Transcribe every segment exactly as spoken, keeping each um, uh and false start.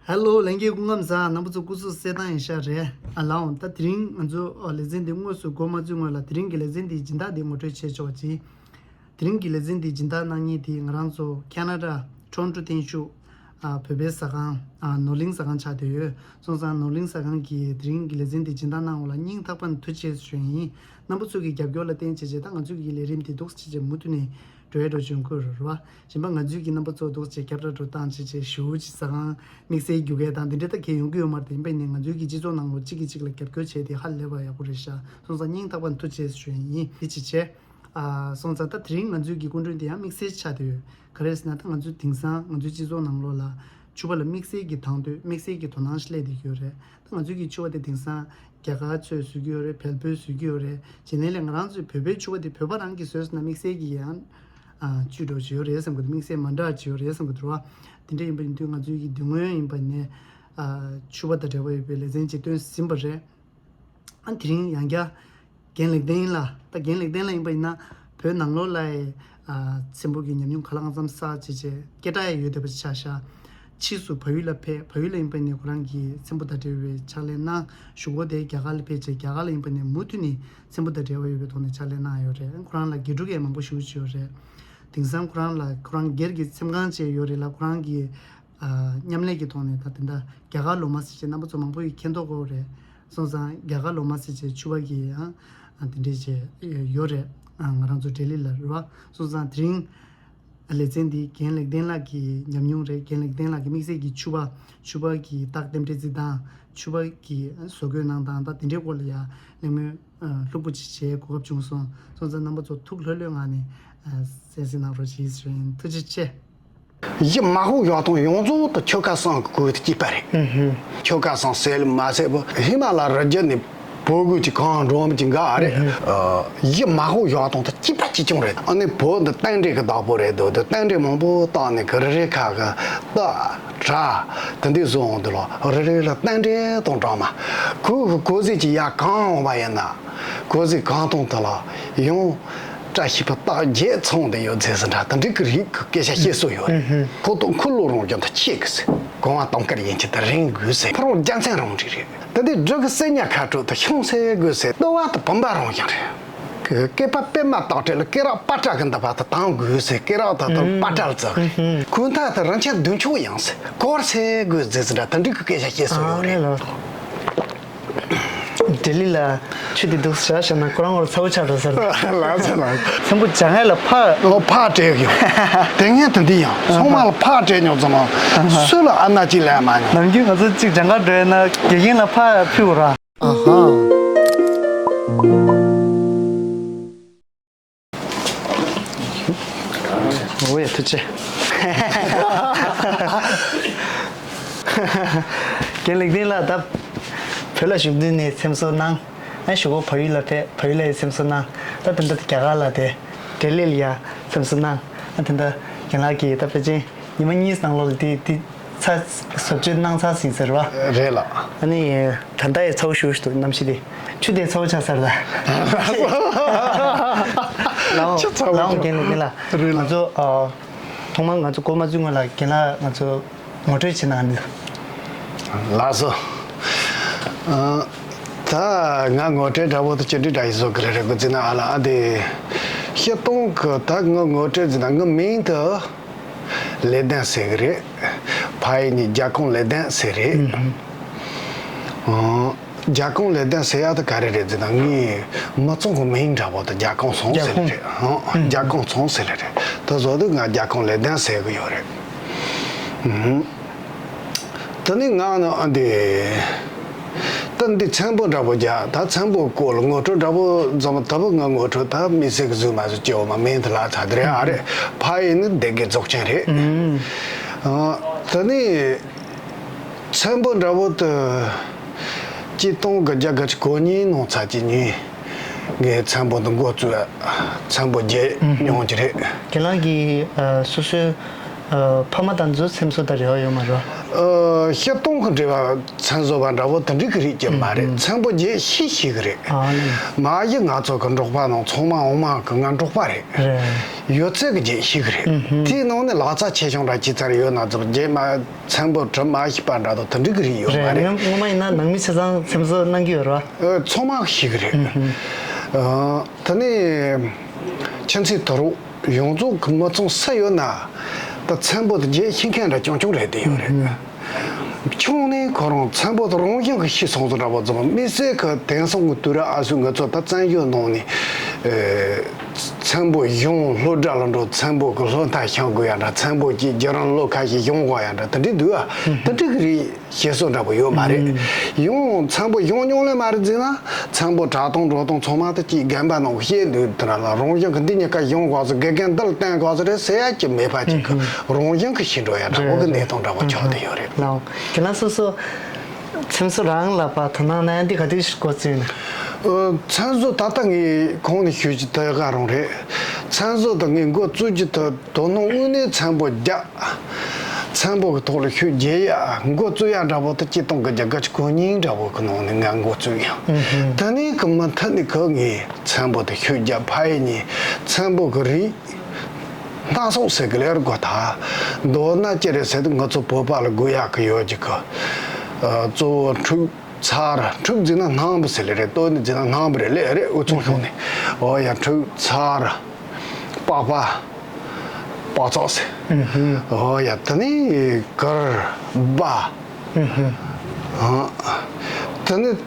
ཧེ་ལོ། ལྷན་རྒྱས་སྐུ་ཁམས་བཟང་། རྣམ་པ་ཚོ་སྐུ་གཟུགས་གསལ་ཐང་ཡིན་ཤག་རེད། ཨ་ལའོ། ད་དེ་རིང་ང་ཚོ་ཨ་ལེ་ཚན་འདི་དངོས་སུ་འགོ་མ་བཙུགས་སྔོན་ལ་དེ་རིང་གི་ལེ་ཚན་འདིའི་སྦྱིན་བདག་འདི་ངོ་སྤྲོད་བྱས་ཆོག་ཅིག་དེ་རིང་གི་ལེ་ཚན་འདིའི་སྦྱིན་བདག་གནང་མཁན་དེ་ང་རང་ཚོ་ཁེ་ན་ཌ་ཊོ་རོན་ཊོ་བརྟན་བཞུགས་ཨ་བོད་པའི་ཟ་ཁང་ཨ་ནོར་གླིང་ཟ་ཁང་ཆགས་བསྡད་ཡོད། སོང་ཙང་ནོར་གླིང་ཟ་ཁང་གིས་དེ་རིང་གི་ལེ་ཚན་འདི་སྦྱིན་བདག་གནང་བ་ལ་སྙིང་ཐག་པ་ནས་ཐུགས་རྗེ་ཆེ་ཞུ་ཡིན། རྣམ་པ་ཚོ་གི་རྒྱབ་སྐྱོར་ལ་བརྟེན་བྱས་བྱས་ད་ང་ཚོ་གི་ལས་རིམ་འདི་འདུག་སེ་བྱས་བྱས་མུ་མཐུད་ནས་འགྲོ་ཡ་འགྲོ་བྱུང་ཁུལ་རེད་བ། གཞན་པ་ང་ཚོས་ཀྱི་རྣམ་པ་ཚོ་འདུག་ཅེས་ཁྱབ་བསྒྲགས་འགྲོ་སྟངས་བྱེད་ཅེས་ཞུ་ཅིག་ཟ་ཁང་དམིགས་བསལ་རྒྱུ་སྐལ་དང་འདི་འདྲ་ད་གས་ཡོང་གི་ཡོད་མ་རེད། ཡིན་པ་ཡིན་ནའི་ང་ཚོའི་གི་སྤྱི་ཚོགས་ནང་ལོགས་གཅིག་གིས་གཅིག་ལ་རྒྱབ་སྐྱོར་བྱས་ཏེ་ཧ་ལས་པ་ཡག་པོ་རེད་ཤག་སོང་ཙང་སྙིང་ཐག་པ་ནས་ཐུགས་རྗེ་ཆེ་ཞུ་ཡ་ཡིན། དེ་ཅི་བྱས། ཨ་སོང་ཙང་ད་དེ་རིང་ང་ཚོའི་གི་སྐུ་མགྲོན་དེ་ཡང་དམིགས་བསལ་ཆགས་བསྡད་ཡོད། ག་རེ་ཟེར་ན་ད་ང་ཚོ་དེང་སང་ང་ཚོའི་སྤྱི་ཚོགས་ནང་ལོགས་ལ་ཕྱུ་པ་ལ་དམིགས་བསལ་གྱི་དང་དོད་དམིགས་བསལ་གྱི་དོ་སྣང་ཞིག་སླེབས་བསྡད་ཀྱི་ཡོད་རེད། ད་ང་ཚོའི་གི་ཕྱུ་པ་དེ་དེང་སང་རྒྱ་གར་ཚོས་བཟོ་གི་ཡོད་རེད། བལ་པོས་བཟོ་གི་ཡོད་རེད། བྱས་ནས་ལས་ང་རང་ཚོའི་བོད་པའི་ཕྱུ་པ་དེ་བོད་པ་རང་གིས་བཟོས་སོང་ན་དམིགས་བསལ་གྱི་ཡང་ཨ་བཅུད་འགྲོ་བྱས་ཡོད་རེད་བསམ་གི་འདུག་དམིགས་བསལ་མ་འདྲ་བྱས་ཡོད་རེད་བསམ་གི་འདུག་ར། དེ་འདྲ་ཡིན་པ་ཡིན་དུས་ང་ཚོའི་གི་དེ་སྔོན་ཡིན་པ་ནས་ཨ་ཕྱུ་པ་དང་འབྲེལ་བ་ཡོད་པའི་ལེ་ཚན་ཅིག་བཏོན་ཟིན་པ་རེད། ཨ་དེ་རིང་ཡང་བསྐྱར་རྒན་ལེགས་ལྡན་ལགས། ད་རྒན་ལེགས་ལྡན་ལགས་ཡིན་པ་ཡིན་ན་བོད་ནང་ལོགས་ལ་ཡི་ཨ་ཚེམ་བུ་གི་ཉམས་མྱོང་ག་ལ་གང་འཚམ་བསགས་བྱས་བྱས་སྐད་གྲགས་ཡང་ཡོད་བསྡད་པ་ཆགས་ཤག་ཕྱིས་སུ་བལ་ཡུལ་ལ་ཕེབས། བལ་ཡུལ་ལ་ཡིན་པ་ཡིན་ནའི་ཁོ་རང་གིས་ཚེམ་བུ་དང་འབྲེལ་བའི་ཕྱག་ལས་གནང་། གཞུག་གུ་དེ་རྒྱ་གར་ལ་ཕེབས་བྱས་རྒྱ་གར་ལ་ཡིན་པ་ནས་མུ་མཐུད་ནས་ཚེམ་བུ་དང་འབྲེལ་བ་ཡོད་པའི་ཐོག་ནས་ཕྱག་ལས་གནང་ཡོད་རེད། ཁོ་རང་ལ་དགེ་ཕྲུག་ཡང་མང་པོ་ཞེ་པོ་ཅིག་ཡོད་རེད། དེང་སང་ཁོ་རང་ལ་ཁོ་རང་སྒེར་གྱི་ཚེམ་ཁང་བཅས་ཡོད་རེད་ལ། ཁོ་རང་གིས་ཨ་མཉམ་ལས་ཀྱི་ཐོག་ནས་ད་དེ་འདྲ་རྒྱ་གར་ལོ་མ་ཟེར་བྱས་རྣམ་པ་ཚོ་མང་པོ་ཡིས་མཁྱེན་རྟོགས་ཡོད་རེད། སོང་ཙང་རྒྱ་གར་ལོ་མ་ཟེར་བྱས་ཕྱུ་པ་གི་ཡང་ཨ་དེ་འདྲས་བྱས་ཡོད་རེད། ཨ་ང་རང་ཚོ་ལྡི་ལི་ལ་རེད་བ། སོང་ཙང་དེ་རིང་ལེ་ཚན་འདི་རྒན་ལེགས་ལྡན་ལགས་ཀྱི་ཉམས་མྱོང་རེད། རྒན་ལེགས་ལྡན་ལགས་ཀྱི་དམིགས་བསལ་གྱི་ཕྱུ་པ་ཕྱུ་པ་གི་རྟགས་རྟེན་འབྲེལ་རྩིས་དང་ཕྱུ་པ་གི་བཟོ་བཀོད་གནང་སྟངས་དང་དེ་འདྲའི་སྐོར་ལ་ཡང་གླེང་མོལ་ལྷུག་པོ་ཅིག་བྱེད་གོ་སྐབས་བྱུང་སོང་། སོང་ཙང་རྣམ་པ་ཚོ་ཐུགས་ལྷོད་ལྷོད་ངང་ནས་གསན་གཟིགས་གནང་རོགས་ཞེས་ཞུ་ཡིན། ཐུགས་རྗེ་ཆེ། གཞི་མ་ཧོ་ཡོག་དང་ཡོངས་རྫོགས་དུ་ཆོལ་ཁ་གསུམ་གྱི་གོས་དུ་སྐྱེས་པ་རེད། ཆོལ་ཁ་གསུམ་ཟེར་ལ་མ་ཟེར་བུ་ཧི་མ་ལ་རི་རྒྱུད་ནས་བོད་གོས་ཀྱི་གང་འགྲོ་མི་ཀྱི་འགའ་རེད། གཞི་མ་ཧོ་ཡོག་དང་དུ་སྐྱེས་པ་ཅི་ཅུང་རེད། ཨ་ནི་བོད་འདི་རྟེན་འབྲེལ་གྱི་བདག་པོ་རེད་འདུག་དུ་རྟེན་འབྲེལ་མང་པོ་བཏང་ནས་གི་རི་རི་ཁ་གི་རྟ་བྲག་དེ་འདྲའི་བཟོ་འོང་དུ་ལོ། རི་རི་ལ་རྟེན་འབྲེལ་དང་འདྲ་མ་གོས་གི་གོས་ཟས་ཀྱི་ཡ་གང་འོང་བ་ཡིན་ན། གོས་ཟས་གང་གཏོང་དུ་ལ་ཡང་བཀྲ་ཤིས་པའི་རྟགས་བརྒྱད་ཚང་དུ་ཡོད་ཚེ་ཟིན་འདྲ་དང་འགྲིག་གི་རིགས་ཀྱི་སྐད་ཆ་བཤད་སྲོལ་ཡོད་རེད། ཁོ་ཐོག་འཁོར་ལོ་རང་རྒྱུན་དུ་ཆེ་གི་ཟེར། གོང་བ་དུང་དཀར་ཡིན་གྱི་དུ་རིང་དགོས་ཟེར། ཕ་རོང་རྒྱལ་མཚན་རང་འགྲིག་རེད། དེ་འདི་སྦྲུལ་གི་སེར་ཉ་ཁ་དྲོད་དུ་ཤོང་སེ་དགོས་ཟེར། ལྟོ་བ་དུ་བུམ་པ་རང་ཡང་རེད། སྐེད་པ་པད་མ་བཏགས་བྲལ་ལ་སྐེ་རགས་པ་ཏྲ་གི་འདབ་པ་དུ་དང་དགོས་ཟེར། སྐེ་རགས་དུ་དུ་པ་ཏྲ་ལ་བཙག་རེད། གོས་མཐའ་དུ་རིན་ཆེན་བདུན་མཆོག་ཡང་ཟེར། གོར་སེ་དགོས་ཟེར་ཟེར་འདྲ་དུ་འགྲིག་གི་སྐད་ཆ་བཤད་སྲོལ་ཡོད་རེད། ལྡི་ལི་ལ་ཆུ་དེ་འདུག་བཞག་བཞག་ན་ཁོ་རང་ངོར་ཚ་བོ་ཆགས་འགྲོ་ཟེར། ལགས་སོ་ལགས། ཚེམ་བུ་བྱ་ངན་ལ་ཕ། ལོ་ཕ་སྤྲད་ཡོང་། དེ་ངས་དེ་འདི་ཡང་ཚང་མ་ལ་ཕ་སྤྲད་མྱོང་ཙམ་མ། སུ་ལ་ཨ་ན་ཅི་ལས་མ་ཉོ། ནམ་རྒྱུན་ང་ཚོ་གཅིག་སྦྱང་གར་འགྲོ་ཡ་ན་དགེ་རྒན་ལ་ཕ་ཕུལ་བ་ར། ཨ་ཧ། འོ་ཡ་ཐུགས་རྗེ་ཆེ། རྒན་ལེགས་ལྡན་ལགས་ད་བོད་ལ་བཞུགས་དུས་ནས་འཚེམ་བཟོ་གནང་། ཨ་གཞུག་གུ་བལ་ཡུལ་ལ་ཕེབས། བལ་ཡུལ་ལ་ཡང་འཚེམ་བཟོ་གནང་། ད་དེ་འདྲ་རྒྱ་གར་ལ་དེ་ལྡི་ལི་ལ་ཡ་འཚེམ་བཟོ་གནང་། ཨ་དེ་འདྲ་རྒན་ལགས་ཀྱིས་ད་ཕལ་ཆེར་ཉི་མ་གཉིས་ནང་ལོགས་ལ་དེ་དེ་ཚ་བཟོ་བཅོས་གནང་ཚར་ཟིན་ཟེར་བ། རེད་ལགས། ཨ་ནི་ད་ལྟ་ཡང་ཚ་བོ་ཞུ་ཞུ་འདུག་གནམ་གཤིས་དེ། ཆུ་དེ་ཚ་བོ་ཆགས་ཚར་ལ། ལའོ་ཆུ་ཚ་བོ་ལའོ་ཆགས། རྒན་ལགས་རྒན་ལགས། རེད་ལགས། ང་ཚོ་ཨ་ཐོག་མར་ང་ཚོ་འགོ་མ་བཙུགས་སྔོན་ལ་རྒན་ལགས་ང་ཚོ་ངོ་སྤྲོད་བྱེད་གནང་ནི། ལགས་སོ། ཨ་ད་ང་ངོ་སྤྲོད་འདྲ་པོ་དེ་ཅི་འདྲ་འདྲ་ཡིན་བཟོ་གི་རེད། རེད་གོ་ཙི་ན་ཨ་ལ་ཨ་དེ་ཤི་སྟོང་གི་ད་ང་ངོ་སྤྲོད་ཙི་ན་ང་མིང་དུ། ལེགས་ལྡན་ཟེར་གི་རེད། ཕ་ཡུལ་ནི་རྒྱ་གོང་ལེགས་ལྡན་ཟེར་རེད། ཨང་། རྒྱ་གོང་ལེགས་ལྡན་ཟེར་ཡག་དེ་ག་རེ་རེད་ཟེར་ན་ངའི་མི་ཚང་གི་མིང་འདྲ་པོ་དེ་རྒྱ་གོང་ཚང་ཟེར་ལེ་རེད། ཨང་། རྒྱ་གོང་ཚང་ཟེར་ལེ་རེད། དེ་བཟོ་དུས་ང་རྒྱ་གོང་ལེགས་ལྡན་ཟེར་གི་ཡོད་རེད། ཨང་། དེ་ནི་ང་ནི་ཨ་འདི། ད་འདི་ཚེམ་བུ་འདྲ་པོ་རྒྱག་ད་ཚེམ་བུ་སྐོར་ལ་ངོ་སྤྲོད་འདྲ་པོ་འཛོམས་ད་བུ་ང་ངོ་སྤྲོད་ད་མི་སེར་གི་ཟུར་མ་ཟུར་སྐྱེ་བོ་མ་མིན་དུ་ལ་ཚ་དེ་རེད་ཨ་རེད། ཕ་ཡུལ་ནི་སྡེ་དགེ་རྫོགས་ཆེན་རེད། ཨ་ད་ནི་ཚེམ་བུ་འདྲ་པོ་དུ་སྤྱི་སྟོང་དགུ་བརྒྱ་དགུ་བཅུ་གོ་གཉིས་ནང་ཚ་གཅིག་ཉིན་ངས་ཚེམ་བུ་འདི་འགོ་བཙུགས། ཚེམ་བུ་རྒྱག་མྱོང་གི་རེད། ཁྱེད་རང་གིས་ཨ་སོ་སོའི་ ཨ། ཕ་མ་དང་ཚོའི་མཚན་གསོལ་དང་འབྲེལ་བ་ཡོད་མ་རེད་བ། ཨ། སྤྱིར་བཏང་གི་འབྲེལ་བ་མཚན་གསོལ་བ་འདྲ་བོ་དེ་འདྲ་གི་རིགས་ཀྱི་མ་རེད། ཨུ་ཧུམ། མཚན་པོ་བརྗེ་ཤེས་ཤེས་གི་རེད། ཨ་ནི། མ་གཞི་ང་ཚོ་གི་འབྲོག་པ་ནང་ཚང་མ་འོ་མ་གི་ང་འབྲོག་པ་རེད། རེད། ཡོད་ཚད་གི་བརྗེ་ཤེས་གི་རེད། ཨུ་ཧུམ། དེའི་ནང་ནས་ལག་རྩལ་ཆེ་ཆུང་འདྲ་ཅི་ཙམ་ཡོད་ན་ཙམ་བརྗེ་མ་མཚན་པོ་བྲི་མ་ཤེས་པ་འདྲ་དང་དེ་འདྲ་གི་རིགས་ཡོད་མ་རེད། རེད། ངོ་མ་ཡིན་ན་ནང་མི་ཚང་མ་མཚན་གསོལ་གནང་གི་ཡོད་རེད་བ། ཨ། ཚང་མ་ཤེས་གི་རེད། ཨུ་ཧུམ། ཨ། དེ་ནས་ཁྱིམ་མཚེས་དུ་རུ། ཡོངས་རྫོགས་ཀྱི་མི་ཚང་སུ་ཡོད་ན་ད་མཚན་པོ་དེ་བརྗེ་ཤེས་མཁན་འདྲ་རྐྱང་རྐྱང་རེད་དེ་ཡོད་རེད། ཆུང་ནས་ཁོ་རང་མཚན་པོ་དེ་རང་བཞིན་གྱིས་ཤེས་སོང་ཙང་འདྲ་པོ་ཙམ། དམིགས་བསལ་གྱི་དེང་སང་གི་དུས་རབས་ཨ་སུ་ང་ཚོ་ད་བཙན་བྱོལ་ནང་ནས་ཨེ་མཚན་པོ་གཞུང་སློབ་གྲྭ་ལ་འགྲོ། མཚན་པོ་གི་སློབ་མཐར་ཕྱིན་དགོས་ཡ་འདྲ། མཚན་པོ་གི་བརྒྱུད་རིམ་ལོ་ཁ་ཤས་སྦྱང་དགོས་ཡ་འདྲ། དེ་འདྲའི་འདུག་ཨ། དེ་འདྲའི་གི་རིགས། ཤེས་སོ་འདྲ་པོ་ཡོད་མ་རེད། ཨུམ། ཡང་མཚན་པོ་སྦྱང་མྱོང་ལེ་མ་རེད་ཟེར་ན། མཚན་པོ་གྲྭ་གཏོང་འགྲོ་གཏོང་ཚང་མ་ད་ཅིག་རྒན་པ་ནང་བཤད་འདུག་དེ་ན་ལ་རང་བཞིན་གྱི་འདི་གཉིས་ཀ་སྦྱང་དགོས་ཟེར། དགེ་རྒན་འདི་ལ་བསྟེན་དགོས་ཟེར་རེད་ཟེར་ཡ་ཅིག་མེད་པ་ཅིག་གི། ཨུམ། རང་བཞིན་གྱི་ཤེས་འགྲོ་ཡ་འདྲ་པོ་གི། རེད། གནས་སྟངས་འདྲ་པོ་ཆགས་བསྡད་ཡོད་རེད། ལགས། ཁྱེད་རང་སོ་སོ་མཚན་གསོལ་རང་ལ་ཕར་དོ་སྣང་གནང་ཡ་འདི་ག་དུས་འགོ་བཙུགས་ན། ཨ། མཚན་གསོལ་ད་ལྟ་ངས་གོང་ནས་ཞུས་ཀྱི་དེ་ག་རང་རེད། མཚན་གསོལ་དེ་ངས་འགོ་བཙུགས་ཀྱི་དེ། དོ་སྣང་དངོས་གནས་མཚན་པོ་རྒྱག་མཚན་པོ་གི་ཐོག་ལ་ཤུགས་རྒྱག་ཡ། འགོ་བཙུགས་ཡ་འདྲ་པོ་དེ་སྤྱིར་བཏང་གི་རྒྱ་གར་གྱི་གོ་རྙིང་འདྲ་པོ་གི་ནང་ནས་ང་འགོ་བཙུགས་ཡིན། ཨུ་ཧུམ། དེ་ནས་གི་མུ་མཐུད་ནས་གི་ངས་མཚན་པོ་དེ་ཤུགས་རྒྱག་ཕ་ཡི་ནས་མཚན་པོ་གི་རིགས་སྣ་ཚོགས་ཟེར་གི་ལེར་གོ། ད་མདོར་ན་ཅི་རེད་ཟེར་དུས་ང་ཚོ་བོད་པ་ལ་དགོས་ཡག་གི་ཡོད་ཀྱི་གི། ཨ། གཙོ་བོ་འཁྲུག་ཚར། འཁྲུག་ཟེར་ན་སྣང་བ་ཟེར་ལེ་རེད། སྟོད་ནས་ཟེར་ན་སྣང་བ་རེད་ལེ་རེད། དབུས་གཙང་ཕྱོགས་ནས། འོ་ཡ། འཁྲུག་ཚར། པགས་པ། པགས་ཚག་ཟེར། ཨུ་ཧུམ། འོ་ཡ། དེ་ནས་གུར་སྦ། ཨུ་ཧུམ། ཨ། དེ་ནས་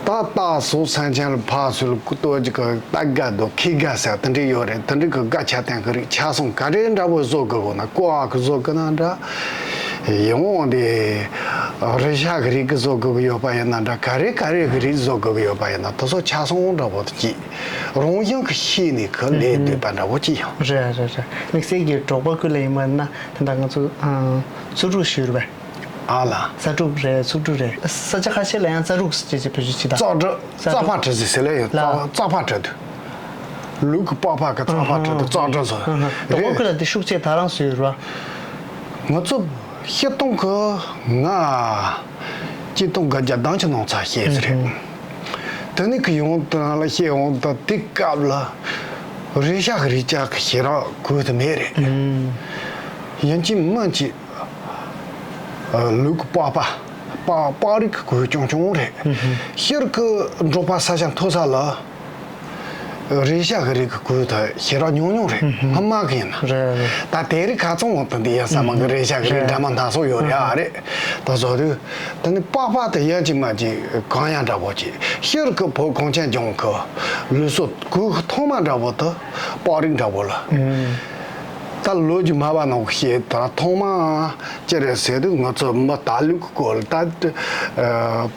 ད་ལྟ་སོ་སེམས་ཅན་ལ་ཕར་ཚུར་ལྟོས་ཀྱི་གི་ལྟ་དགའ་དང་ཁེ་དགའ་ཟེར་དེ་འདྲ་ཡོད་རེད། དེ་འདྲ་གི་དགའ་ཆ་ལྡན་གི་རིགས་ཆ་ཚང་ག་རེ་འདྲ་པོ་བཟོ་དགོས་གོ་ན། ཀོ་བ་གི་བཟོ་གི་ན་འདྲ། ཡང་དེ་རེ་ཞག་གི་རིགས་གི་བཟོ་དགོས་གི་ཡོད་པ་ཡིན་ན་འདྲ། ག་རེ་ག་རེ་གི་རིགས་བཟོ་དགོས་གི་ཡོད་པ་ཡིན་ན་དེ་ཚོ་ཆ་ཚང་འདྲ་པོ་དེ་ཅིག་རང་བཞིན་གི་ཤེས་ནས་གི་ལས་སྡོད་པ་འདྲ་པོ་ཅིག་ཡང་། རེད་རེད་རེད། དམིགས་བསལ་གྱི་འབྲོག་པ་ཀུན་ལ་ཡིན་པ་ན་དེ་འདྲ་ང་ཚོ་ཨ་ཚོ་དྲུག་ཞུས་རེད་པས། ཨ་ལ། ས་དྲུག་རེད། ཚོ་དྲུག་རེད། ས་ཆ་ཁ་ཤས་ལ་ཡང་རྩ་དྲུག་ཅེས་བྱས་བེད་སྤྱོད་བྱེད་ད། ཙག་སྒྲ། ཙག་ཙག་ཕག་བྲིས་ཟེར་ལེ་ཡོད། ལ། ཙག་ཙག་ཕག་བྲིས་འདུག་ལུག་གི་པགས་ཕག་གི་ཙག་ཕག་བྲིས་འདུག་ཙག་སྒྲ་ཟེར། ཨ་ཧ། ད་རེད། ཁོ་ལ་དེ་ཤུགས་ཆེ་ད་རང་བཟོས་ཡོད་ར། ང་ཚོ་སྤྱིར་བཏང་གི་ང་སྤྱིར་བཏང་གི་རྒྱ་གདངས་ཀྱི་ནང་ཚ་བཤད་ཟེར་རེད། ཨ་ཧ། དེ་ནས་གི་ཡོང་དང་ལ་བཤད་འོང་ད་དེ་སྐབས་ལ་རེ་ཞག་རེ་ཅག་གི་ཞེ་རག་གོ་དེ་མེད་རེད། ཨ། ཡིན་གཅིག་མིན་གཅིག་ལུག་གི་པགས་པ། པགས་པགས་རིགས་ཀྱི་གོས་རྐྱང་རྐྱང་རེད། ཨུ་ཧུ། སྤྱིར་གྱི་འབྲོག་པ་ས་ཆ་མཐོ་ས་ལ་རེ་ཞག་གི་རིགས་ཀྱི་གོས་དེ་ཞེ་དྲག་ཉུང་ཉུང་རེད། ཨུ་ཧུ། སྔོན་མ་གི་ཡིན་ན། རེད་རེད། ད་དེ་རིགས་ཁ་ཚང་འོང་དུ་འདི་ཡ་ས་མང་གི་རེ་ཞག་གི་རིགས། རེད། འདྲ་མ་སྣ་ཚོགས་ཡོད་རེད། ཨ་རེད། ད་བཟོ་དུས་དེ་ནི་པགས་པ་དེ་ཡིན་གཅིག་མིན་གཅིག་གང་ཡང་འདྲ་པོ་ཅིག་སྤྱིར་གྱི་བོད་གངས་ཅན་ལྗོངས་ཀྱི་ལུགས་སྲོལ་གོས་ཐོག་མ་འདྲ་པོ་དེ་པགས་རིགས་འདྲ་པོ་ལ། ཨུ། ད་ལོ་རྒྱུས་སྨྲ་བ་ནང་གི་བཤད་ད་ཐོག་མ་ཅི་རེད་ཟེར་དུས་ང་ཚོ་མི་ད་ལུག་གི་སྐོར་ལ་ད་ཨ་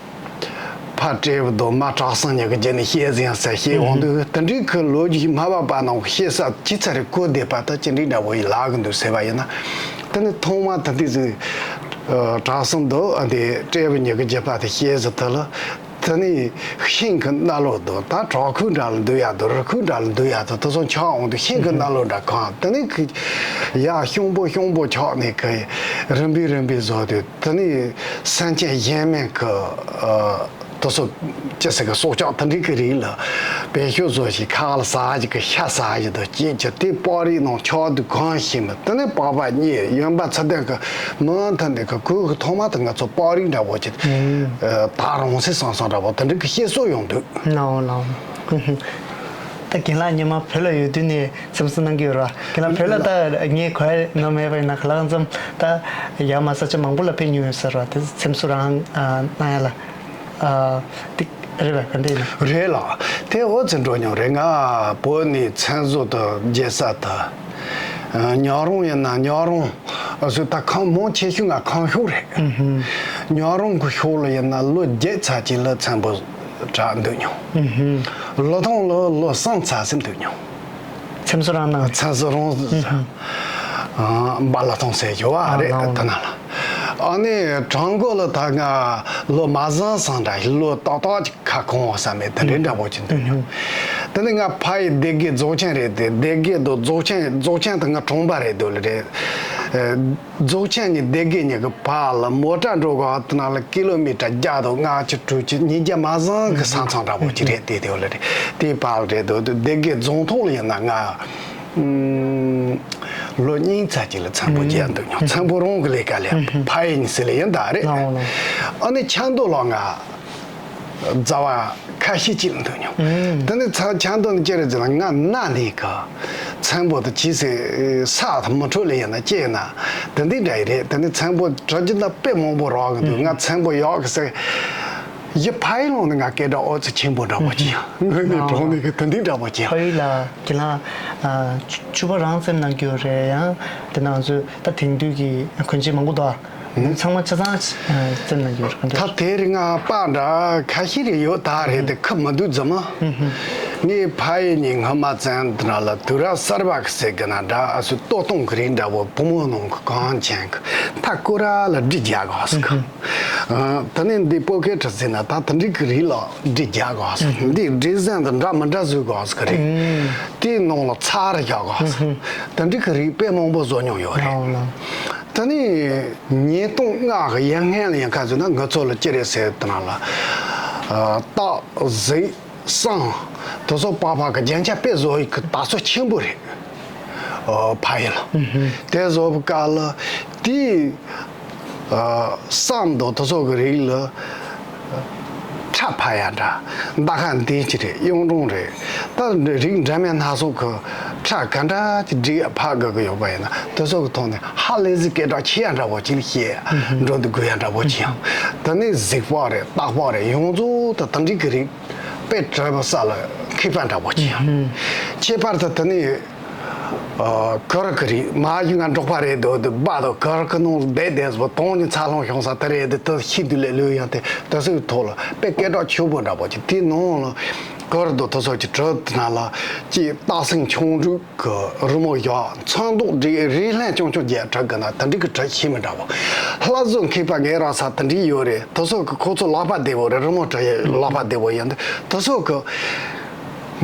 ཕ་སྤྲེའུ་དང་མ་གྲགས་སེང་གཉིས་ཀྱི་རྗེས་ནས་བཤད་ཟིན་ཟེར་བཤད་འོང་དུས། ཨུ་ཧུ། དེ་འདྲའི་གི་ལོ་རྒྱུས་སྨྲ་བ་པ་ནང་གི་བཤད་ས་ཅི་ཚ་རེ་གོ་བསྡད་པ་ད་ཅི་འདྲའི་འདྲ་བོ་ཡི་ལག་གི་འདུག་ཟེར་བ་ཡིན་ན། དེ་ནི་ཐོག་མ་ད་འདི་ཟིག་ཨ་གྲགས་སེང་དང་ཨ་འདི་སྤྲེའུ་གཉིས་ཀྱི་རྒྱུད་པ་དེ་བཤད་ཟིན་དུས་ལ། དེ་ནས་ཤིང་གི་སྣ་ལོ་དང་ད་བྲག་ཁུག་འདྲ་ལ་འདུག་ཡ་དང་རི་ཁུག་འདྲ་ལ་འདུག་ཡ་དང་དེ་ཚོ་ཆགས་འོང་དུས་ཤིང་གི་སྣ་ལོ་འདྲ་གང་། དེ་ནས་ཁི་ཡ་གཤོང་པོ་གཤོང་པོ་ཆགས་ནས་ཁི་རིམ་པས་རིམ་པས་བཟོ་དུས་དེ་ནས་སེམས་ཅན་གཞན་མིན་ཁི་ཨ་དེ་ཚོ་ཅི་ཟེར་གི་སྲོག་ཆགས་དེ་འདྲའི་གི་རིགས་ལ་བེད་སྤྱོད་བཟོ་ཞིག་ཁ་ལ་ཟ་ཞིག་གི་ཤ་ཟ་ཞིག་དང་སྐྱེས་ཀྱི་དེ་པགས་རིགས་ནང་ཆགས་དུས་གང་ཤེས་མི། དེ་ནས་པགས་པ་རྙེད་ཡིན་པ་ཚུལ་ལྡན་གི་མུ་མཐུད་ནས་གི་གོས་གི་ཐོག་མ་དེ་ང་ཚོ་པགས་རིགས་འདྲ་བོ་ཅིག་ཨུ། ད་རང་སེ་སང་སང་འདྲ་བོ་དེ་འདྲ་གི་བཤད་སྲོལ་ཡོང་དུས། ལའོ་ལའོ། ད་རྒན་ལགས་སྔོན་མ་བོད་ལ་ཡོད་དུས་ནས་མཚན་གསོལ་གནང་གི་ཡོད་ར། རྒན་ལགས་བོད་ལ་ད་ངས་གོ་ཡ་ནོར་མེད་པ་ཡིན་ན་ག་ལ་གང་འཚམ་ད་ཡར་མར་ས་ཆ་མང་པོ་ལ་ཕེབས་མྱོང་ཡོད་ས་ར། དེ་མཚན་གསོལ་རང་ཨ་གནང་ཡ་ལ་ཨ་ཏིག་རེད་པ་ག་འདྲ་ཡིན་ན། རེད་ལགས། དེ་འོ་ཙི་འགྲོ་མྱོང་རེད། ང་བོད་ནས་མཚན་གསོལ་དུ་རྒྱལ་ས་དུ་ཉག་རོང་ཡིན་ན་ཉག་རོང་ཨ་སུ་ད་ཁམས་མང་ཆེ་ཤོས་ང་ཁམས་ཕྱོགས་རེད། ཨུ་ཧུ། ཉག་རོང་གི་ཕྱོགས་ལ་ཡིན་ན་ལོ་བརྒྱད་ཚར་གཅིག་ལ་མཚན་པོ་གྲགས་འདུག་མྱོང་། ཨུ་ཧུ། ལི་ཐང་ལ་ལོ་གསུམ་ཚར་ཟིན་འདུག་མྱོང་། མཚན་གསོལ་རང་གནང་། མཚན་གསོལ་རང་ཨུ་ཧུ། ཨ་འབའ་ལི་ཐང་ཟེར་ཡོད་བ་རེད། ཨ་ལའོ། དེ་ན་ལ་ཨ་ནི་བྲག་འགོ་ལ་ད་ང་ལོ་མ་ཟིན་སང་འདྲ་ལོ་ཏག་ཏག་ཅིག་ཁ་སྐོང་བ་བསམ་མེད་དེ་འདྲའི་འདྲ་པོ་ཅིག་འདུག་མྱོང་། དེ་ནས་ང་ཕ་ཡི་སྡེ་དགེ་རྫོགས་ཆེན་རེད་དེ། སྡེ་དགེ་དང་རྫོགས་ཆེན་རྫོགས་ཆེན་དེ་ང་གྲོང་པ་རེད་འདུག་ལ་རེད། རྫོགས་ཆེན་ནས་སྡེ་དགེ་གཉིས་ཀྱི་བར་ལ་མོ་ཊ་འགྲོ་ག་དེ་ན་ལ་ཀི་ལོ་མི་ཊར་བརྒྱ་དང་ལྔ་བཅུ་དྲུག་ཅུ་ཉིས་བརྒྱ་མ་ཟིན་གི་ས་མཚམས་འདྲ་པོ་ཅིག་རེད། དེ་དེ་བ་ལ་རེད། དེའི་བར་ལ་རེད་འདུག་སྡེ་དགེ་རྫོང་ཐོག་ལ་ཡིན་ན་ང་ཨུམ་ལོ་གཉིས་ཙམ་ཅིག་ལ་ཚེམ་པོ་རྒྱག་འདུག་མྱོང་། ཚེམ་པོ་རང་གི་ལས་ཀ་ལས་ཕ་ཡི་ནི་སི་ལ་ཡིན་ད་རེད། ཨ་ནི་ཆབ་མདོ་ལ་ང་ཟླ་བ་ཁ་ཤས་ཅིག་ལ་འདུག་མྱོང་། དེ་ནི་ཚ་ཆབ་མདོ་ནི་ཅི་རེད་ཟེར་ན་ང་ན་ནས་གི་ཚེམ་པོ་དང་ཅི་སེ་ས་དང་མི་འཕྲོད་ལ་ཡིན་ན་སྐྱེས་ན་དེ་འདི་འདྲ་ཡི་རེད། དེ་ནི་ཚེམ་པོ་གྲ་རྒྱུན་ད་དཔེ་མང་པོ་རག་གི་འདུག་ང་ཚེམ་པོ་ཡག་གི་ཟེར་ཡི་ཕ་ཡི་ལོང་ནི་ང་སྐད་གྲགས་ཨོ་ཙི་ཆེན་པོ་འདྲ་པོ་ཅིག་ཡང་ངོས་ནས་གྲོང་ནས་གི་དེ་འདི་འདྲ་པོ་ཅིག་ཡང་། ཕ་ཡུལ་ལ་གི་ལ་ཕྱུ་པ་རང་བཙེམ་གནང་རྒྱུ་རེད། ཡང་དེ་ནང་ཚོ་ད་དེང་དུས་ཀྱི་གོན་ཆས་མང་པོ་འདུག་ཨ། ཚང་མ་ཆ་ཚང་བཙེམ་གནང་རྒྱུ་རེད། ད་དེ་རིང་ང་པ་འདྲ་ཁ་ཤས་རེ་ཡོད་ད་རེད་དེ་ཁ་མ་འདུག་རྫི་མ། ངས་ཕ་ཡུལ་ནས་སྔ་མ་བཙེམ་དེ་ན་ལ་དུས་རབས་གསར་པ་གི་ཟེར་གི་ན་འདྲ་ཨ་སུ་ལྟོ་སྟོང་གི་རིགས་འདྲ་པོ་བུ་མོ་ནང་གི་གང་ཆེན་གི་ད་ཀོ་ར་ལ་སྒྲིག་རྒྱག་གོ་ཟེར་གི་ད་ནི་འདི་སྤོ་ཁའི་གྲི་ཟིན་ན་ད་དེ་འདྲི་གི་རིགས་ལ་འདྲི་རྒྱག་དགོས་ཟེར། འདི་འདྲི་ཟན་དང་འདྲ་མི་འདྲ་བཟོས་དགོས་ཟེར་གི་རེད། དེའི་ནང་ལ་ཚར་རྒྱག་དགོས་ཟེར། དེ་འདྲི་གི་རིགས་དཔེ་མང་པོ་བཟོ་མྱོང་ཡོད་རེད། ད་ནི་ཉིས་སྟོང་ལྔ་གི་ཡར་སྔོན་ལ་ཡང་ཁ་ཟོས་ན་ང་ཚོ་ལ་ཅི་རེད་ཟེར་དེ་ན་ལ་སྟག་གཟིག་སྲང་དེ་ཚོ་པགས་པ་གི་རྒྱན་ཆ་དཔེ་བཟོ་ཡི་གི་དར་སྲོལ་ཆེན་པོ་རེད། ཨོ་ཕ་ཡུལ་ལ། དེ་བཟོ་བའི་སྐབས་ལ་དེའི་སྲང་དང་དེ་ཚོ་གི་རིགས་ལ་ཁྲ་ཕབ་ཡ་འདྲ་འདའ་ཁ་འདི་ཅི་རེད། གཡུང་དྲུང་རེད། ད་རིགས་འདྲ་མིན་སྣ་ཚོགས་གི་ཁྲ་ག་འདྲ་ཅིག་བསྒྲིགས་ཕབ་དགོས་གི་ཡོད་པ་ཡིན་ན་དེ་ཚོ་གི་ཐོག་ནས་ཧ་ལས་ཟིག་སྐད་གྲགས་ཆེ་ཡ་འདྲ་བོ་ཅིག་ལ་བཤད་འགྲོ་འདུག་དགོས་ཡ་འདྲ་བོ་ཅིག་ཡང་། དེ་ནས་གཟིག་པགས་རེད། སྟག་པགས་རེད། ཡོངས་རྫོགས་དུ་དེ་འདྲའི་གི་རིགས་དཔེ་གྲུབ་པ་ས་ལ་མཁས་པ་འདྲ་བོ་ཅིག་ཡང་། ཁྱད་པར་དུ་དེ་ནས་ཨ་གུ་རུ་གི་རིགས་མ་ཡི་ང་འབྲོག་པ་རེད་འདུག་དུ་སྦ་དུ་གུ་རུ་གི་ནང་བསྡད་བསྡད་སོ་དོང་ནི་འཚར་ལོངས་བྱུང་ས་དེ་རེད་དུ་དུ་ཤི་དུ་ལས་ལོས་ཡང་དེ་དུ་སུའི་ཐོག་ལ་དཔེ་སྐད་གྲགས་ཆེ་པོ་འདྲ་བོ་ཅིག་དེའི་ནང་ལ་གུ་རུ་དུ་དུ་སོགས་ཀྱི་གྲུབ་དུ་ན་ལ་ཅིག་སྟག་སེང་ཆུང་འབྲུག་གི་རི་མོ་བཞག་ཚོན་མདོག་འདྲའི་རིགས་ལྷན་ཆུང་ཆུང་རྒྱས་གྲགས་གི་ན་དེ་འདྲའི་གི་གྲགས་ཤིག་མི་འདྲ་བོ། ལྷ་བཟོ་མཁས་པ་ངའི་རང་ས་དེ་འདྲའི་ཡོད་རེད། དེ་ཚོ་གི་ཁོ་ཚོ་ལག་པ་བདེ་བོ་རེད། རི་མོ་བྲི་ཡ་ལག་པ་བདེ་བོ་ཡིན་དེ་དེ་ཚོ་གི་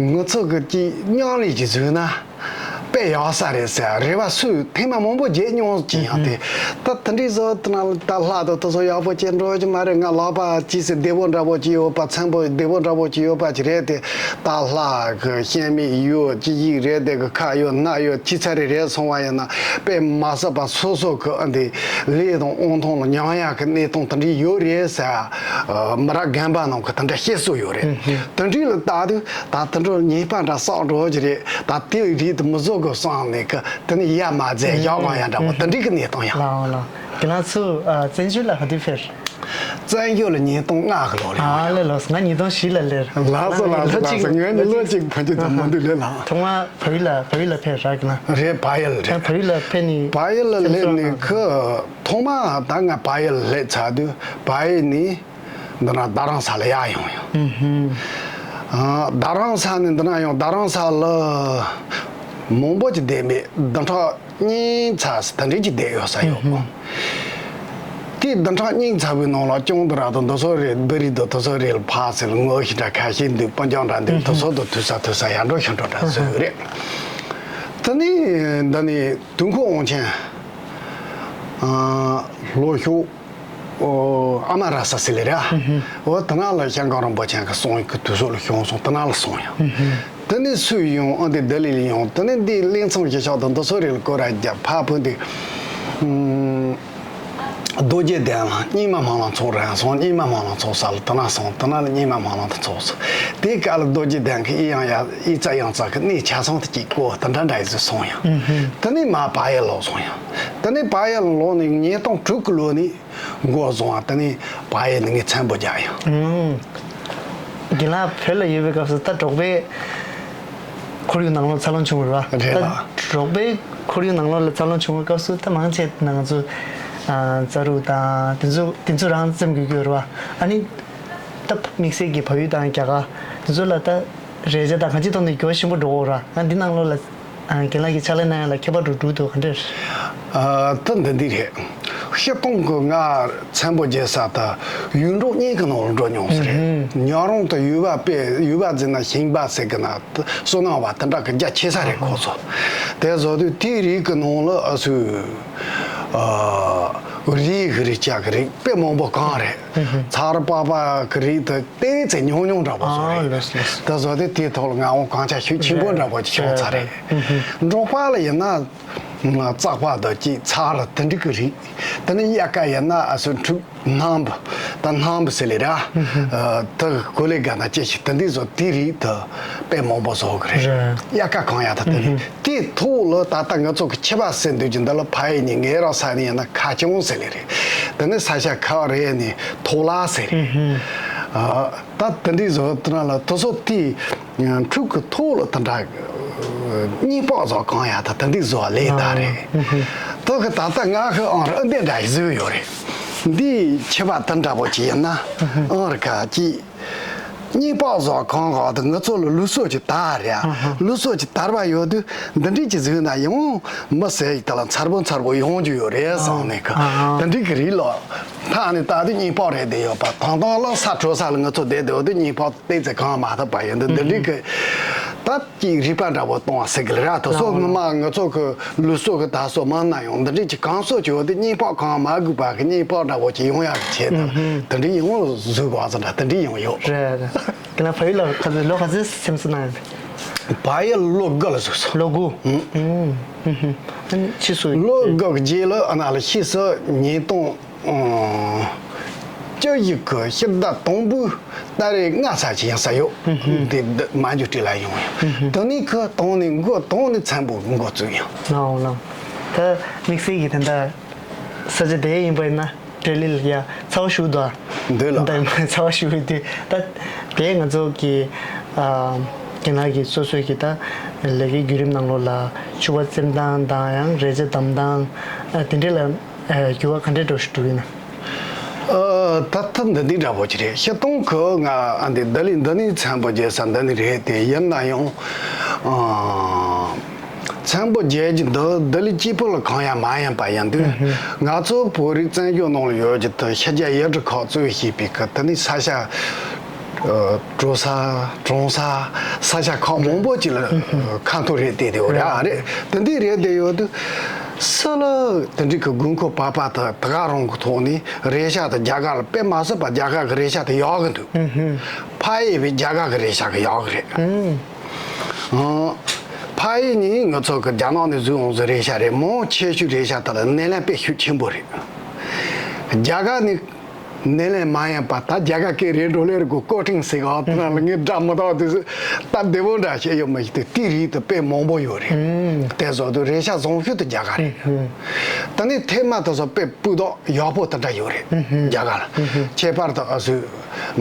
ང་ཚོ་གི་ཀྱི་མཉམ་ལས་ཀྱི་བཟོས་ན་དཔེ་ཡག་ས་རེད་ཟེར་རེ་བ་སུས་ཐེངས་མ་མང་པོ་བརྗེད་མྱོང་ཀྱི་ཡང་དེ་ད་དེ་འདྲའི་བཟོ་དེ་ན་ད་ལྷ་དང་དེ་ཚོ་ཡག་པོ་ཅིག་འགྲོ་གི་མ་རེད། ང་ལག་པ་ཅི་ཟེར་བདེ་བོ་འདྲ་བོ་ཅིག་ཡོད་པ་ཚན་པོ་བདེ་བོ་འདྲ་བོ་ཅིག་ཡོད་པ་ཅིག་རེད་དེ། ད་ལྷ་གི་ཤན་མིག་ཡོད་ཅི་ཡིག་རེད་དེ་གི་ཁ་ཡོད་སྣ་ཡོད་ཅི་ཚ་རེ་རེད་སོང་བ་ཡིན་ན་དཔེ་མ་སྲིད་པ་སོ་སོ་གི་ཨ་འདི་ལས་དང་དབང་ཐང་ལ་མྱང་ཡག་གི་གནས་སྟངས་དེ་འདྲ་ཡོད་རེད་ཟེར། མི་རབས་རྒན་པ་རྣམས་གི་དེ་འདྲ་བཤད་སྲོལ་ཡོད་རེད། དེ་འདྲའི་ལ་ལྟ་དུས་ད་དེ་འདྲ་ཉེས་པ་འདྲ་བསགས་འགྲོ་གི་རེད། ད་དེ་རིགས་དེ་མི་བཟོ་དགོས་བསམ་ནས་གི་དེ་ནི་ཡ་མ་མཛད་ཡག་གང་ཡང་འདྲ་བོ་དེ་འདྲའི་གི་གནས་སྟངས་ཡང་། ལགས་ལགས། དེ་ལ་ཚུར་བཙན་བྱོལ་ལ་ག་དུས་ཕེབས། བཙན་བྱོལ་ལ་ཉིས་སྟོང་ལྔ་གི་ལོ་རེད། ཨ་ལེ་ལོ་ང་ཉིས་སྟོང་བཞི་ལ་སླེབས། ལགས་སོ་ལགས་སོ་ལགས་སོ། ངས་ནི་ལོ་གཅིག་ཕན་ཆད་ཙམ་མ་འདུག་ལེ་ལགས། ཐོག་མ་བལ་ཡུལ་ལ་བལ་ཡུལ་ལ་ཕེབས་རག་གི་ན། རེད་བལ་ཡུལ་རེད། བལ་ཡུལ་ལ་ཕེབས་ནི། བལ་ཡུལ་ལ་སླེབས་ནི་ཁོ་ཐོག་མ་ད་ང་བལ་ཡུལ་སླེབས་ཚར་དུས་བལ་ཡུལ་ནི་འདི་ན་རྡ་རམ་ས་ལ་ཡར་ཡོང་ཡོང་། ཨ་རྡ་རམ་ས་ནས་འདི་ན་ཡོང་རྡ་རམ་ས་ལ་མང་པོ་ཅིག་བསྡད་མེད། བདུན་ཕྲག་གཉིས་ཚར་ད་འདྲ་ཅིག་བསྡད་ཡོད་ས་ཡོད་གོ། དེ་བདུན་ཕྲག་གཉིས་ཚར་བའི་ནང་ལ་ཅུང་དུ་ར་དང་དུ་སོ་རེད་བི་རི་དང་དུ་སོ་རེད་ལ་ཕ་སེ་ལ་ངོ་ཤི་འདྲ་ཁ་ཤས་འདུག་སྤུན་ཀྱང་འདྲ་འདུག་དུ་སོ་དང་དུ་ས་དུ་ས་ཡར་འགྲོ་ཤོར་འགྲོ་འདྲ་བཟོས་ཡོད་རེད། དེ་ནས་འདི་ནས་དུས་འཁོར་དབང་ཆེན་ལྷོ་ཕྱོགས་ཨ་མ་ར་ས་སི་ལེ་རེད། འོ་དེ་ན་ལ་ཞང་ཀང་རིན་པོ་ཆེ་གི་གསུང་གི་དུས་ཚོད་ལ་བྱུང་སོང་། དེ་ན་ལ་སོང་ཡང་། དེ་ནས་སུས་ཡོང་ཨ་འདི་ལྡི་ལི་ལ་ཡོང་། དེ་ནས་འདི་གླིང་ཚང་གི་ཕྱོགས་དང་འདི་ཚོ་རེ་ལ་སྐོར་ར་རྒྱབ་ཕ་བུ་འདི་རྡོ་རྗེ་གདན་ལ་རྙིང་མ་སྨོན་ལམ་ཚོགས་རན་སོང་། རྙིང་མ་སྨོན་ལམ་ཚོགས་ས་ལ་དེ་ན་སོང་། དེ་ན་ལ་རྙིང་མ་སྨོན་ལམ་དུ་ཚོགས་སོང་། དེའི་སྐབས་ལ་རྡོ་རྗེ་གདན་གི་ཨི་ཡང་ཡ་ཨི་ཙ་ཡང་ཙ་གི་གནས་ཆ་ཚང་དུ་གཅིག་གོ་དེ་འདྲ་འདྲ་ཡི་ཚུལ་སོང་ཡང་། དེ་ནས་མ་བལ་ཡུལ་ལོག་སོང་ཡང་། དེ་ནས་བལ་ཡུལ་ལོག་ནས་ཉིས་སྟོང་དྲུག་གི་ལོ་ནས། འགོ་བཟུང་བ་དེ་ནས་བལ་ཡུལ་ནས་ངས་ཚན་པོ་རྒྱག་ཡང་། ཨང་། རྒན་ལགས་བོད་ལ་ཡོད་པའི་སྐབས་སུ་ད་འབྲོག་པའི་ཁོར་ཡུག་ནང་ལོགས་འཚར་ལོངས་བྱུང་བ་རེད་བ། རེད་ད་ལགས། འབྲོག་པའི་ཁོར་ཡུག་ནང་ལོགས་ལ་འཚར་ལོངས་བྱུང་བའི་སྐབས་སུ་ད་མང་ཆེ་ན་ང་ཚོ་ཨ་རྩྭ་རུག་དང་དེ་ཚོ་དེ་ཚོ་རང་བཙེམ་དགོས་ཀྱི་ཡོད་རེད་བ། ཨ་ནི་ད་དམིགས་བསལ་གྱི་བལ་ཡུལ་དང་རྒྱ་གར་དེ་ཚོ་ལ་ད་རས་ཆ་དང་གང་ཅིའི་ཐོག་ནས་འགྱུར་བ་ཆེན་པོ་འགྲོ་གི་ཡོད་རེད་བ། ཨ་འདི་ནང་ལོགས་ལ། རྒན་ལགས་ཀྱིས་ཕྱག་ལས་གནང་ཡ་ལ་ཁྱད་པར་འགྲོ་འགྲོ་འདུག་ག་འདྲ། ད་འདི་འདི་རེད། སྤྱིར་བཏང་གི་ང་ཚན་པོ་རྒྱག་ས་དེ་ཡུལ་འབྲོག་གཉིས་ཀྱི་ནང་ལ་འགྲོ་མྱོང་ས་རེད། ཉག་རོང་དུ་ཡུལ་པ་དཔེ་ཡུལ་པ་ཟེར་ན་ཞིང་པ་ཟེར་གི་ན་བསོད་ནམས་པ་དེ་འདྲ་གི་རྒྱ་ཆེ་ས་རེད་ཁོ་ཚོ། དེ་བཟོ་དུས་དེའི་རིགས་ཀྱི་ནང་ལ་ཨ་སུ་རིགས་ཀྱི་རིགས་ཅག་གི་རིགས་དཔེ་མང་པོ་གང་རེད། ཚ་རུ་པགས་པ་གི་རིགས་དེ་ཏོག་ཙམ་ཉུང་ཉུང་འདྲ་པོ་བཟོ་རེད། དེ་བཟོ་དུས་དེའི་ཐོག་ལ་ང་འོང་གང་ཆ་ཤུགས་ཆེན་པོ་འདྲ་པོ་ཅིག་བྱུང་ཚར་རེད། འབྲོག་པ་ལ་ཡིན་ན། ཙག་པ་དང་གཅིག་ཚ་རུ་དེ་འདྲ་གི་རིགས། དེ་ནས་དབྱར་ཁ་ཡིན་ན་ཨ་སུ་འབྲུག་སྣམ་བུ། ད་སྣམ་བུ་ཟེར་ལེ་ར། དེ་གོ་ལེ་ག་ན་ཅི་ཞིག་དེ་འདྲ་བཟོ་དེ་རིགས་དེ་དཔེ་མང་པོ་བཟོ་གི་རེད། དབྱར་ཁ་གང་ཡག་ད་དེ་རིགས་དེ་ཐོག་ལ་ད་ལྟ་ང་ཚོ་གི་ཆུ་བ་ཟེར་འདུག་ཅིང་འདི་ལ་ཕ་ཡི་ནི་ངའི་རང་ས་ནས་ཡིན་ན་ཁ་ཆུང་ཟེར་ལེ་རེད། དེ་ནས་ས་ཆ་ཁ་བ་རེ་ནི་ཐོག་ལ་ཟེར་རེད། ད་དེ་འདྲ་བཟོ་དེ་ན་ལ་དེ་ཚོ་དེ། འབྲུག་གི་ཐོག་ལ་དེ་འདྲ་གཉིས་པག་བཟོ་གང་ཡག་ད་དེ་འདྲ་བཟོ་བ་ལས་ད་རེད། དེ་གི་ད་ལྟ་ང་གི་ཨང་རི་ཨ་འདི་འདྲ་བཟོས་ཡོད་རེད། འདི་ཆེ་བ་དེ་འདྲ་པོ་ཅིག་ཡིན་ན་ཨང་རི་ཁ་ཅིག་གཉིས་པག་བཟོ་གང་ག་དེ་ང་ཚོ་ལ་ལུགས་སྲོལ་ཅིག་དར་རེད། ལུགས་སྲོལ་ཅིག་དར་བ་ཡོད་དུས་འདི་འདྲ་ཅིག་བཟོས་ན་ཡང་མི་ཟེར་ཡིག་ད་ལ་མཚར་པོ་མཚར་པོ་ཡོང་རྒྱུ་ཡོད་རེད་བསམ་ནས་གི་དེ་འདྲ་གི་རིགས་ལ་ཐག་ནས་ད་དུས་གཉིས་པག་རེད་བསྡད་ཡོད་པ་དང་དང་ལ་ས་དྲོ་ས་ལ་ང་ཚོ་བསྡད་བསྡད་ཡོད་དུས་གཉིས་པག་ཏོག་ཙམ་གང་མ་ཐུབ་པ་ཡིན་འདི་འདི་འདྲའི་གི་ད་ཅིག་རིག་པ་འདྲ་པོ་གཏོང་བ་ཟེར་གི་ལ་ར། དེ་སོགས་སྔོན་མ་ང་ཚོ་གི་ལུགས་སྲོལ་གི་ད་སོགས་མང་ན་ཡང་འདི་འདྲའི་ཅིག་གང་སོགས་ཀྱི་འོ་དེ་གཉིས་པག་གང་མ་དགོས་པ་གི་གཉིས་པག་འདྲ་པོ་ཅིག་ཡོང་ཡག་གི་ཆེད་དུ་དེ་འདྲའི་ཡོང་བཟོས་གོ་བ་ཙམ་འདྲ་དེ་འདྲའི་ཡོང་ཡོད། རེད་རེད། དེ་ན་ཕ་ཡུལ་ལ་ག་ཚོད་ལོ་ག་ཚོད་སེམས་གསོ་གནང་ཡོད། ཕ་ཡུལ་ལོ་དགུ་ལ་བཞུགས་སོང་། ལོ་དགུ། ཨུམ། ཕྱིས་སུ་ལོ་དགུ་གི་རྗེས་ལ་ཨ་ན་ལ་ཕྱིས་སུ་ཉིས་སྟོང་། ཨང་། བཅུ་བཞི་གི་ཕྱི་ཟླ་དང་པོའི་ཏ་རིག་ལྔ་ཚར་ཅིག་ཡང་ས་ཡོད། འདི་མ་འཇུ་སྤྲེལ་ལ་ཡོང་ཡང་དེ་ནས་ཁོ་དང་ནས་འགོ་དང་ནས་ཚན་པོ་འགོ་བཙུགས་ཡང་། ལའོ་ལའོ། ད་དམིགས་བསལ་གྱི་དེ་འདྲ་ས་ཆ་དེ་ཡིན་པ་ཡིན་ན་འབྲེལ་ལི་ལ་ཡ་ཚ་བ་ཞུ་དོ། འདོད་ལ་ད་ཚ་བ་ཞུ་དུས་ད་དེ་ང་ཚོ་གི་ཨ་རྒན་ལགས་ཀྱི་སོ་སོའི་གི་ད་ལས་ཀའི་བརྒྱུད་རིམ་ནང་ལོགས་ལ་ཕྱུ་པ་བཙེམ་སྟངས་དང་ཡང་རས་ཆ་བསྡམ་སྟངས་དེ་འདྲ་ལ་འགྱུར་བ་ག་འདྲ་འགྲོ་ཞིག་འགྲོ་ཡིན་ན། ཨ། ད་ཐབས་འདི་འདི་འདྲ་པོ་ཅིག་རེད། སྤྱིར་བཏང་གི་ང་ཨ་འདི་ལྡི་ལི་འདི་ནས་ཚན་པོ་རྒྱག་ས་འདི་ནས་རེད་དེ་ཡིན་ན་ཡང་། ཨ། ཚན་པོ་རྒྱག་རྒྱུ་འདི་ལྡི་ལི་སྐྱིད་པོ་ལ་གང་ཡང་མ་ཡིན་པ་ཡིན་དུས། ང་ཚོ་བོད་རིགས་བཙན་བྱོལ་ནང་ལ་ཡོད་རྒྱུ་དེ་ཕྱི་རྒྱལ་ཡུལ་གྲུ་ཁག་གཙོས་བྱས་པའི་གི་དེ་ནས་ས་ཆ། ཨ། གྲོ་ས་གྲོང་ས་ས་ཆ་ཁག་མང་པོ་ཅིག་ལ་ཁ་འཐོར་རེད་བསྡད་དེ་འོ་རེད་ཨ་རེད། དེ་འདི་རེད་བསྡད་ཡོད་དུས། སུ་ལ་དེ་འདྲའི་གི་དགོས་མཁོ་བབ་པ་དང་དེ་ག་རང་གི་ཐོག་ནས་རེ་ཤ་དང་རྒྱ་གར་ལ་དཔེ་མ་སྲིད་པ་རྒྱ་གར་གི་རེ་ཤ་དེ་ཡག་གི་འདུག་ཕ་ཡི་བའི་རྒྱ་གར་གི་རེ་ཤ་གི་ཡག་གི་རེད། ཨང་། ཕ་ཡི་ནི་ང་ཚོ་གི་རྒྱ་ནག་ནས་བཟོས་འོང་ཟེར་རེ་ཤ་རེད། མང་ཆེ་ཤོས་རེ་ཤ་དེ་ལ་ནད་ལན་དཔེ་ཤུགས་ཆེན་པོ་རེད། རྒྱ་གར་ནི་ནད་ལན་མ་ཡིན་པ་ད་རྒྱ་གར་སྐད་རེད་འགྲོ་ལེ་རེད་གོ་ཀོ་ཊིང་ཟེར་ག་དེ་ན་ལ་ངས་འདྲ་མི་འདྲ་དེ་ད་བདེ་པོ་འདྲ་བཤད་ཡོད་མ་ཤེས་ཏེ་དེའི་རིགས་དེ་དཔེ་མང་པོ་ཡོད་རེད། དེ་བཟོ་དུས་རེ་ཤ་བཟང་ཤོས་དེ་རྒྱ་གར་རེད། ད་ནི་ཐེངས་མ་དེ་ཚོ་དཔེ་སྤུས་དག་ཡག་པོ་དེ་འདྲ་ཡོད་རེད་རྒྱ་གར་ལ། ཁྱད་པར་དུ་ཨ་སུའི་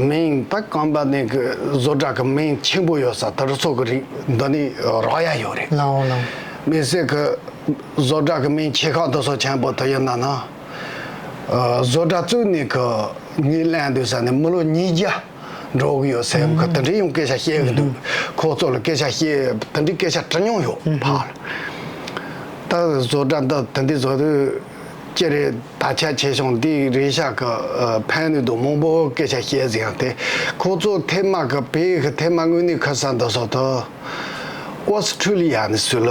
མིང་ད་ཀམ་པ་ནི་གི་བཟོ་གྲྭ་གི་མིང་ཆེན་པོ་ཡོད་ས་དེ་ཚོ་གི་རིགས་འདི་ནི་རག་ཡ་ཡོད་རེད། ལའོ་ལའོ། མི་སེར་གི་བཟོ་གྲྭ་གི་མིང་ཆེ་ཁག་དེ་ཚོ་ཆེན་པོ་དེ་ཡིན་ན་ན། བཟོ་གྲྭ་བཙུགས་ནས་ཁོ་ངའི་ལན་འདུག་ས་ནས་མི་ལོ་ཉིས་བརྒྱ་འགྲོ་གི་ཡོད་ཟེར་ཁོ་དེ་འདྲའི་ཡང་སྐད་ཆ་བཤད་གི་འདུག་ཁོ་ཚོ་ལ་སྐད་ཆ་བཤད་དེ་འདྲའི་སྐད་ཆ་དྲི་མྱོང་ཡོད་ཕར་ལ། ད་བཟོ་གྲྭ་འདི་དེ་འདྲའི་བཟོ་དུས་ཅི་རེད་ད་ཆ་ཆེ་ཆུང་འདི་རེ་ཤ་གི་ཕན་ནུས་དང་མང་པོ་སྐད་ཆ་བཤད་ཟིན་ཡང་དེ་ཁོ་ཚོ་ཐེངས་མ་གི་བོད་གི་ཐེངས་མ་དངོས་གནས་ཁ་ས་འདི་སོགས་དུ། ཨོ་སི་ཁྲུ་ལི་ཡ་ནས་སུ་ལ་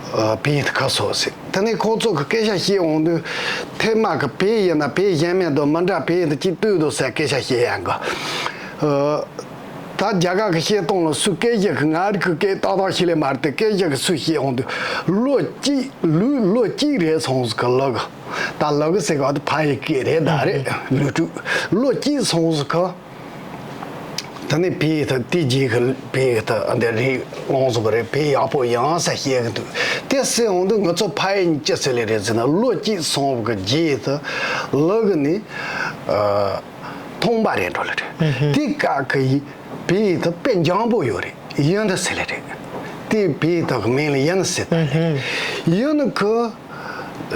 བོད་ཡིག་ཁ་སོ་ཟེར། དེ་ནས་ཁོང་ཚོ་གི་སྐད་ཆ་བཤད་འོང་དུས་ཐེངས་མ་གི་བོད་ཡིན་ན་བོད་གཞན་མེད་དུ་མི་འདྲ་བོད་ཡིན་དུ་ཅིག་ལྟོས་དུ་ཟེར་སྐད་ཆ་བཤད་ཡ་གི་ད་རྒྱ་གར་གི་བཤད་སྟངས་ལ་སུ་སྐད་ཞིག་གི་ང་རིག་གི་སྐད་ཏག་ཏག་ཤེས་ལེ་མ་རེད་དེ་སྐད་ཞིག་གི་སུ་བཤད་འོང་དུས་ལོ་གཅིག་ལུས་ལོ་གཅིག་རེད་སོང་ཟིག་གི་ལོ་གི་ད་ལོ་གི་ཟེར་ག་དུ་ཕ་ཡི་སྐད་རེད་ད་རེད་ལུས་ཕྲུག་ལོ་གཅིག་སོང་ཟིག་གི་ད་ནི་བོད་ཡིག་ད་དེ་རྗེས་ཀྱི་བོད་ཡིག་ད་འདི་རིགས་ལོངས་སུ་བ་རེད་བོད་ཡག་པོ་ཡང་ས་བཤད་གི་འདུག་དེ་སེ་འོང་དུས་ང་ཚོ་ཕ་ཡིན་ཅི་ཟེར་ལེ་རེད་ཟེར་ན་ལོ་གཅིག་སོང་བ་གི་རྗེས་ད་ལོ་གི་ནི་ཐོང་པ་རེད་འགྲོ་ལེ་རེད། དེ་ཀ་གི་བོད་ཡིག་ད་དཔེ་འཇམ་པོ་ཡོད་རེད་ཡིན་ད་ཟེར་ལེ་རེད། དེ་བོད་ཡིག་ད་གི་མིང་ལ་ཡིན་ཟེར་ད་ཡིན་གི་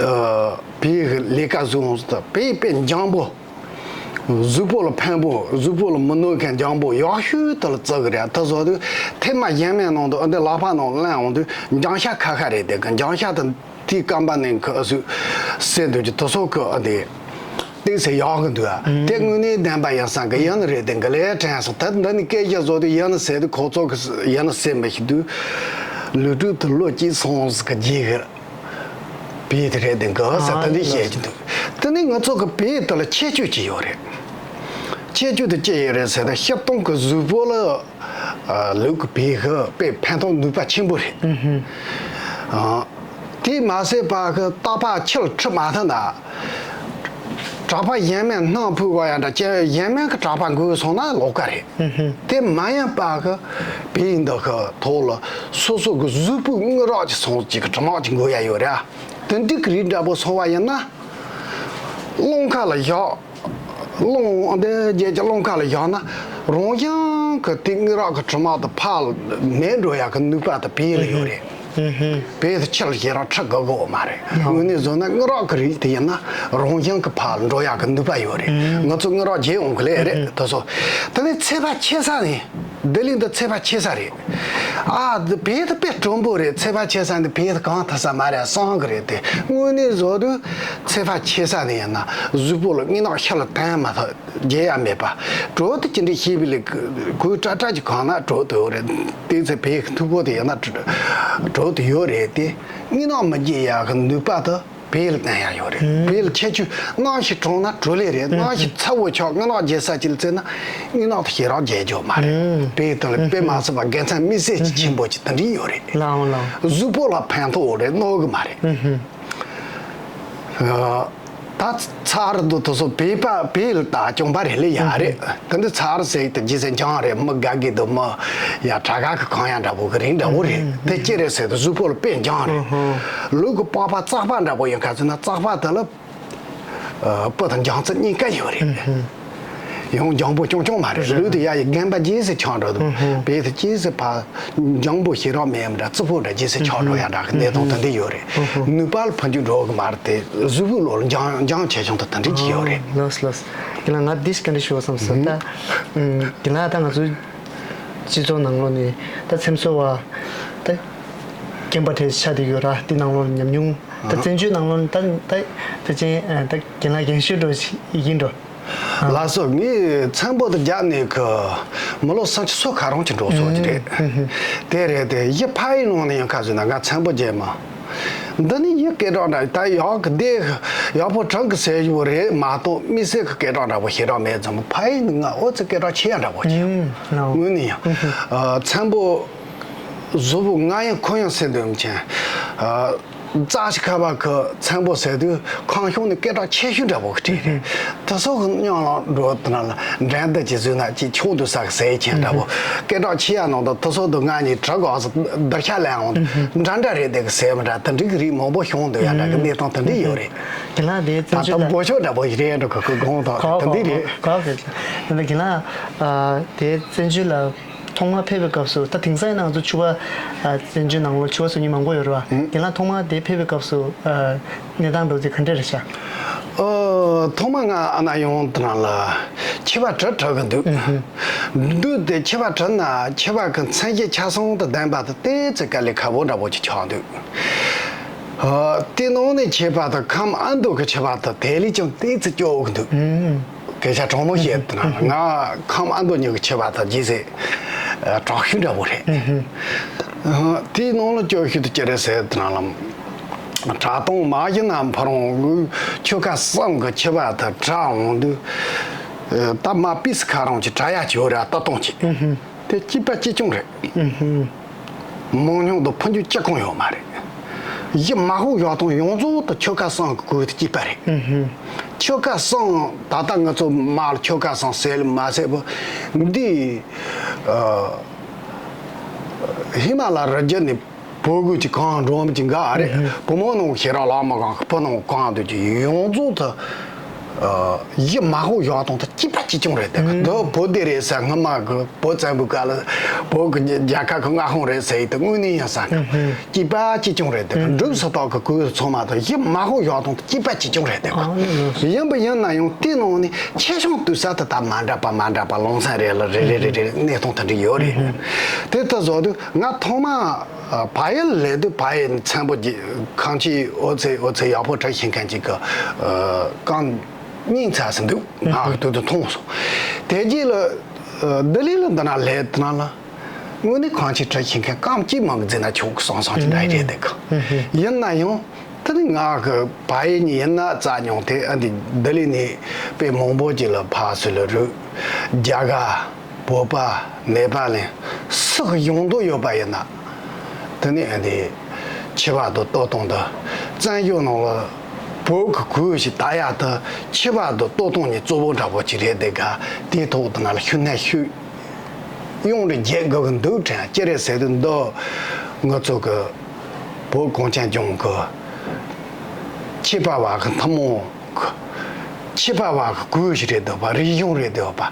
བོད་ཡིག་ལས་ཀ་བཟོ་འོང་ཟེར་ད་བོད་ཡིག་དཔེ་འཇམ་པོ། གཟུགས་པོ་ལ་ཕན་པོ་གཟུགས་པོ་ལ་མི་གནོད་མཁན་འཇམ་པོ་ཡག་ཤོས་དེ་ལ་བརྩི་གི་རེད་ད་བཟོ་དུས་ཐེངས་མ་གཞན་མའི་ནང་དུ་ཨ་འདི་ལག་པ་ནང་ལེན་འོང་དུས་འཇང་ཤ་ཁ་ཁ་རེད་དེ་གི་འཇང་ཤ་དེ་དེའི་སྐམ་པ་ནས་ཁ་སུ་ ཟེར་འདུག་ཀྱི་དེ་ཚོ་གི་ཨ་ནི་ཏིག་ཙེ་ཡག་གི་འདུག་ཨ། དེ་དངོས་གནས་བདེན་པ་ཡིན་བསམ་གི་ཡིན་ནི་རེད། དེ་འགི་ལས་དྲན་སོང་། ད་འདི་ནི་སྐད་ཆ་བཟོ་དུས་ཡིན་ནི་ཟེར་དུས་ཁོ་ཚོ་གི་ཡིན་ནི་ཟེར་མི་ཤེས་དུས་ལུས་སྤྲུལ་དུ་ལོ་གཅིག་སོང་ཟིག་གི་རྗེས་གི་བེད་དེ་རེད། དེ་འགི་ཟེར་ད་འདི་བཤད་ཀྱི་འདུག་དེ་ནི་ང་ཚོ་གི་བེད་དེ་ལ་ཁྱད་ཆོས་ཅིག་ཡོད་རེད། ཁྱད་ཆོས་དེ་ཅི་ཡོད་རེད་ཟེར་ན་སྤྱིར་བཏང་གི་གཟུགས་པོ་ལ་ལུག་གི་བེ་ཧི་དཔེ་ཕན་ཐོགས་ནུས་པ་ཆེན་པོ་རེད། ཨ། དེ་མ་ཟད་པ་གི་རྟག་པར་ཁྱི་ལ་ཁྲིད་མ་ཐུབ་ན། གྲྭ་པ་གཞན་མའི་སྣམ་ཕུད་དགོས་ཡ་འདྲ་ཅན་གཞན་མའི་གི་གྲྭ་པ་འགོས་སོང་ན་ལོག་ག་རེད། དེ་མ་ཡིན་པ་གི་བེ་འདི་གི་ཐོག་ལ་སོ་སོ་གི་གཟུགས་པོའི་དངུལ་རག་ཅིག་སོང་ཅིག་གི་དྲི་མ་ཅིག་འགོས་ཡ་ཡོད་རེད། དེ་འདྲ་གི་རིགས་འདྲ་པོ་སོང་བ་ཡིན་ན། རླུང་ཁ་ལ་བཞག་རླུང་འདི་རྒྱལ་གྱི་རླུང་ཁ་ལ་བཞག་ན་རང་བཞིན་གྱི་དེ་དངུལ་རག་གི་དྲི་མ་དེ་ཕར་མེད་འགྲོ་ཡག་གི་ནུས་པ་དེ་བེ་ལ་ཡོད་རེད། བེ་དེ་ཁྱི་ལ་ཞེ་དྲག་ཁྲིད་དགོས་དགོས་མ་རེད། དངོས་གནས་བཟོ་ན་དངུལ་རག་གི་རིགས་དེ་ཡིན་ན་རང་བཞིན་གྱི་ཕར་འགྲོ་ཡག་གི་ནུས་པ་ཡོད་རེད། ང་ཚོ་དངུལ་རག་རྒྱལ་ཡོང་གི་ལས་རེད་དེ་ཚོ། དེ་ནས་ཚད་པ་ཆེ་ས་ནས། བདེ་ལེགས་འདི་ཚད་པ་ཆེ་ས་རེད། ཨ། འདི་བེ་དེ་དཔེ་དྲོན་པོ་རེད། ཚད་པ་ཆེ་ས་ནས་བེ་དེ་གང་ཐུབ་ས་མ་རེད་བསམ་གི་རེད་དེ། དངོས་གནས་བཟོ་དུས་ཚད་པ་ཆེ་ས་ནས་ཡིན་ན་གཟུགས་པོ་ལ་སྔན་ནག་ཤ་ལ་དན་མ་ཐག་རྒྱལ་ཡ་མེད་པ། དྲོད་དེ་ཅི་འདྲ་ཤེས་པའི་ལས་གོས་ཀྲ་ཀྲ་ཅིག་གང་ན་དྲོད་དེ་ཡོད་རེད། དེ་ཚེ་བེ་གི་མཐུག་པོ་དེ་ཡིན་ན་དྲོད་དེ་ཡོད་རེད་དེ། སྔན་ནག་མི་རྒྱལ་ཡ་གི་ནུས་པ་དེ། བེ་ལ་བསྟན་ཡ་ཡོད་རེད། བེ་ལ་ཁྱད་ཆོས་གནམ་གཤིས་གྲང་ན་དྲོད་ལས་རེད། གནམ་གཤིས་ཚ་བོ་ཆགས་སྔན་ནག་རྒྱལ་ས་ཅིག་ལ་བརྩིས་ན་སྔན་ནག་ཏུ་ཞེ་དྲག་རྒྱལ་རྒྱུ་མ་རེད། བེ་དེ་ལ་དཔེ་མ་སྲིད་པ་དགེ་མཚན་དམིགས་བསལ་གྱི་ཆེན་པོ་ཅིག་དེ་འདྲ་ཡོད་རེད། ལའང་ལའང་། གཟུགས་པོ་ལ་ཕན་ཐོགས་རེད། གནོད་གི་མ་རེད། ཨ། ད་ཚར་དུ་དེ་ཚོ་བེ་པ་བེ་ལ་ད་གྱོང་པ་རེད་ལེ་ཡ་རེད། དེ་འདི་ཚར་ཟེར་དེ་ཇི་སེ་འཇང་རེད། མི་དགའ་གི་འདུག་མི་ཡ་དྲ་ག་གི་གང་ཡ་འདྲ་པོ་གི་རིང་འདྲ་བོ་རེད། དེ་ཅི་རེད་ཟེར་དུ་གཟུགས་པོ་ལ་དཔེ་འཇང་རེད། ལུག་གི་པགས་པ་བཙག་པ་འདྲ་པོ་ཡིན་ཁ་ཚོད་ན་བཙག་པ་དེ་ལ་སྤུ་དང་འཇང་རྩི་གཉིས་ཀ་ཡོད་རེད། ཡང་འཇང་པོ་ཆུང་ཆུང་མ་རེད། ལུག་དེ་ཡ་ཡི་རྒན་པ་ཇི་སེ་ཆང་འགྲོ་འདུག་བེ་དེ་ཇི་སེ་ཕ། འཇང་པོ་ཞེ་དྲག་མེད་འདྲ། རྩི་ཕོ་འདྲ་རྗེས་སུ་ཆགས་འགྲོ་ཡ་འདྲ་གི་གནས་སྟངས་དེ་འདྲ་ཡོད་རེད། ནུས་པ་ལ་ཕན་རྒྱུ་འགྲོ་གི་མ་རེད་དེ། གཟུགས་པོའི་ལོ་ལ་འཇང་འཇང་ཆེ་ཆུང་དང་དེ་འདྲ་ཅིག་ཡོད་རེད། ལགས་ལགས། ཁྱེད་ལ་ང་འདི་ཞིག་ག་འདྲ་ཞུ་བསམ་སོང་ད། དེ་ལ་ད་ང་ཚོའི་སྤྱི་ཚོགས་ནང་ལོགས་ནས་ད་འཚེམ་བཟོ་བ་ད་རྒན་པ་གྲས་ཆགས་བསྡད་ཡོད་ར། དེ་ནང་ལོགས་ལ་ཉམས་མྱོང་ད་བཙན་བྱོལ་ནང་ལོགས་ནས་ད་ད་ད་ཅན་ད་རྒན་ལགས་རྒན་ཤོས་འགྲོ་ཡིན་འགྲོ། ལགས་སོ། ངས་འཚེམ་བུ་དེ་རྒྱབ་ནས་གི་མི་ལོ་སུམ་ཅུ་སོ་ག་རང་གི་འགྲོ་སོང་གི་རེད། དེ་རེད་དེ་གཞི་ཕ་ཡི་ནང་ནས་ཡང་ཁ་ཟེར་ན་ང་འཚེམ་བུ་རྒྱབ་མ། འདི་ནི་ཡི་སྐད་གྲགས་འདྲ་ད་ཡག་གི་བདེ་ཡག་པོ་དྲག་གི་ཟེར་ཡོད་རེད་མ་གཏོགས་དམིགས་བསལ་གི་སྐད་གྲགས་འདྲ་པོ་ཞེ་དྲག་མེད་ཙམ་ཕ་ཡི་ནི་ང་ཨོ་ཙི་སྐད་གྲགས་ཆེ་ཡ་འདྲ་པོ་ཆེ། དངོས་ནས་ཡང་འཚེམ་བུ། གཟུགས་པོ་ང་ཡང་ཁོ་ཡང་ཟེར་འདོད་མི་ཆེན། རྩ་ཞིག་ཁ་བ་ཁོ་འཚེམ་བུ་ཟེར་དུས་ཁང་གཞུང་ནས་སྐད་གྲགས་ཆེ་ཤོས་འདྲ་པོ་གི་གྲས་རེད། དེ་ཚོ་གི་མཉམ་ལ་འགྲོ་དེ་ན་ལ་འགྲན་བསྡུར་གྱི་བཟོས་ན་ཅིག་ཆོག་འདུག་ས་གི་ཟས་ཆེན་འདྲ་པོ་སྐད་གྲགས་ཆེ་ཡ་ནང་དུ་དེ་ཚོ་དུ་ང་གཉིས་གྲི་གོག་སུ་བསྡུར་ཤ་ལས་འོང་འདྲ་འདྲ་རེད་དེ་གི་ཟས་མི་འདྲ་དེ་འདྲའི་གི་རིགས་མང་པོ་བྱུང་འདུག་ཡ་འདྲ་གི་གནས་སྟངས་དེ་འདྲ་ཡོད་རེད། དེ་ལ་དེ་ད་བཙན་ལྟ་བྱོལ་ལ་འབོ་ཆོག་འདྲ་པོ་ཞིག་རེད་འགྲོ་གི་གི་དགོངས་དག་གོ་དེ་འདྲ་གོ་རེད། གོ་གི་དེ་ལ་གི་ལ་དེ་བཙན་བྱོལ་ལ། ཐོག་མར་ཕེབས་པའི་སྐབས་སུ་ད་དེང་སང་ཡིན་ན་ང་ཚོ་ཕྱུ་པ་ཨ་བཙན་བྱོལ་ནང་ལོགས་ཕྱུ་པ་བཟོ་མཁན་མང་པོ་ཡོད་རེད་བ། ཨང་། དེ་ལ་ཐོག་མར་དེ་ཕེབས་པའི་སྐབས་སུ་ཨ་གནས་སྟངས་འགྲོ་ཚུལ་ག་འདྲ་རེད་ཤག་ཨོ། ཐོག་མར་ང་ཨ་ན་ཡོང་དུས་ནང་ལ་ཕྱུ་པ་བྲི་བྲི་གི་འདུག་ཨང་། འདུག་དེ་ཕྱུ་པ་བྲིས་ན་ཕྱུ་པ་གི་མཚན་གཞི་ཆ་ཚང་དང་ལྡན་པ་དང་ཏོག་ཙམ་དཀའ་ལས་ཁག་པོ་འདྲ་པོ་ཅིག་ཆགས་འདུག་ཨ་དེ་ནང་ནས་ཕྱུ་པ་དང་ཁམས་ཨ་མདོ་གི་ཕྱུ་པ་དང་དེ་ལས་ཀྱང་ཏོག་ཙམ་སྐྱོ་བོ་གི་འདུག་ཨང་། སྐད་ཆ་དྲང་མོ་བཤད་དུས་ན་ང་ཁམས་ཨ་མདོ་གཉིས་ཀྱི་ཕྱུ་པ་དང་རྗེས་སུ་དྲག་ཤོས་འདྲ་པོ་རེད། དེའི་ནང་ལ་སྐྱོ་ཤོས་དེ་ཅི་རེད་ཟེར་དུས་ན་ལམ་གྲྭ་ཐང་མ་གཞི་ན་ཕ་རོང་ཆོལ་ཁ་གསུམ་གྱི་ཕྱུ་པ་དང་གྲྭ་འོང་དུས་ད་མ་པིས་ཁ་རང་གི་གྲྭ་ཡ་ཅིག་ཡོད་ར་ལྟ་སྟངས་ཅིག་དེ་སྐྱིད་པ་སྐྱིད་ཆུང་རེད། མང་ཉུང་དུ་ཕུན་སུམ་ཅི་གང་ཡོད་མ་རེད། གཞི་མ་ཧོ་ཡོད་དང་ཡོངས་རྫོགས་དུ་ཆོལ་ཁ་གསུམ་གི་གོས་དུ་སྐྱིད་པ་རེད། ཆོལ་ཁ་གསུམ་ད་ལྟ་ང་ཚོ་མ་ལ་ཆོལ་ཁ་གསུམ་ཟེར་ལ་མ་ཟེར་བ་འདི་ཧི་མ་ལ་རི་རྒྱུད་ནས་བོད་གོས་ཀྱི་གང་འགྲོ་མི་ཀྱི་འགའ་རེད། བུ་མོ་ནང་ཞེ་ར་ལ་མ་གང་བུ་ནང་གང་དུ་ཀྱི་ཡོངས་རྫོགས་དུ་གཞི་མ་ཧོ་ཡོད་དང་དུ་སྐྱིད་པ་ གཅིག་རྐྱང་རེད་དེ། འདི་བོད་སྡེ་རེད་ཟེར། སྔོན་མ་གི་བོད་བཙན་པོའི་སྐབས་ལ་བོད་ཀྱི་རྒྱལ་ཁབ་ཀྱི་མངའ་ཁོངས་རེད་ཟེར་ཡི་དེ་དངོས་གནས་ཡིན་ས་གི། གཅིག་པ་གཅིག་རྐྱང་རེད་དེ། འབྲུག་སུ་ཐོག་གི་གོས་ཚང་མ་དང་ཡི་མ་ཧོ་ཡོག་དང་གཅིག་པ་གཅིག་རྐྱང་རེད་དེ། ཡིན་པ་ཡིན་ན་ཡང་དེའི་ནང་ནས་ཆེ་ཆུང་དུས་ས་དེ་དག་མ་འདྲ་པ་མ་འདྲ་པ་ལུང་ཚན་རེ་ལ་རེ་རེ་རེ་རེ་གནས་སྟངས་དེ་འདྲ་ཡོད་རེད། དེ་ལྟ་བཟོ་དུས་ང་ཐོག་མ་བལ་ཡུལ་ལ་སླེབས་དུས་བལ་ཡུལ་ཚན་པོ་ཁང་ཁྱི་ཨོ་ཚེ་ཨོ་ཚེ་ཡག་པོ་གྲས་ཤེས་མཁན་ཅིག་གི་རྐང་། སྙིང་ཚ་ཟིན་འདུག་ང་གི་དུས་དུ་མཐོང་སོང་། དེ་རྗེས་ལ་ལྡི་ལི་ལ་འདི་ན་སླེབས་དུས་ན་ལ་དངོས་གནས་ཁང་ཁྱི་གྲས་ཤེས་མཁན་རྐང་གཅིག་མང་གི་འཛིན་ན་ཆོག་གི་སོང་སོང་གི་འདྲ་རེད་དེ་གི། ཡིན་ན་ཡང་དེ་ནི་ང་གི་བལ་ཡུལ་ནས་ཡིན་ན་རྩ་མྱོང་དེ་ཨ་འདི་ལྡི་ལི་ནས་དཔེ་མང་པོ་ཅིག་ལ་ཕར་ཚུར་ལ་རུ་རྒྱ་གར། བོད་པ། ནེ་པ་ལན། སུ་ཡོང་འདོད་ཡོད་པ་ཡིན་ན། དེ་ནི་ཨ་འདི་ཁྱི་པ་དང་ལྟོ་སྟོང་དུ་བཙན་བྱོལ་ནང་ལ་བོད་ཀྱི་གོས་ཞིག་ད་ཡག་ཏུ་ཁྱི་པ་དང་ལྟོ་སྟོང་གཉིས་གཙོ་བོ་འདྲ་པོ་ཅིག་རེད་དེ་ག། དེའི་ཐོག་ཏུ་ང་ལ་ཤུགས་སྣོན་ཤུགས་ཡོང་རེ་རྒྱག་དགོས་ཀྱི་འདུག་དྲན་ཅི་རེད་ཟེར་དུས་འདི་ང་ཚོ་གི་བོད་གངས་ཅན་ལྗོངས་ཀྱི་ཁྱི་པ་བ་གི་ཐུན་མོང་ཁྱི་པ་བ་གི་གོས་ཞིག་རེད་འདོད་པ། རིག་གཞུང་རེད་འདོད་པ།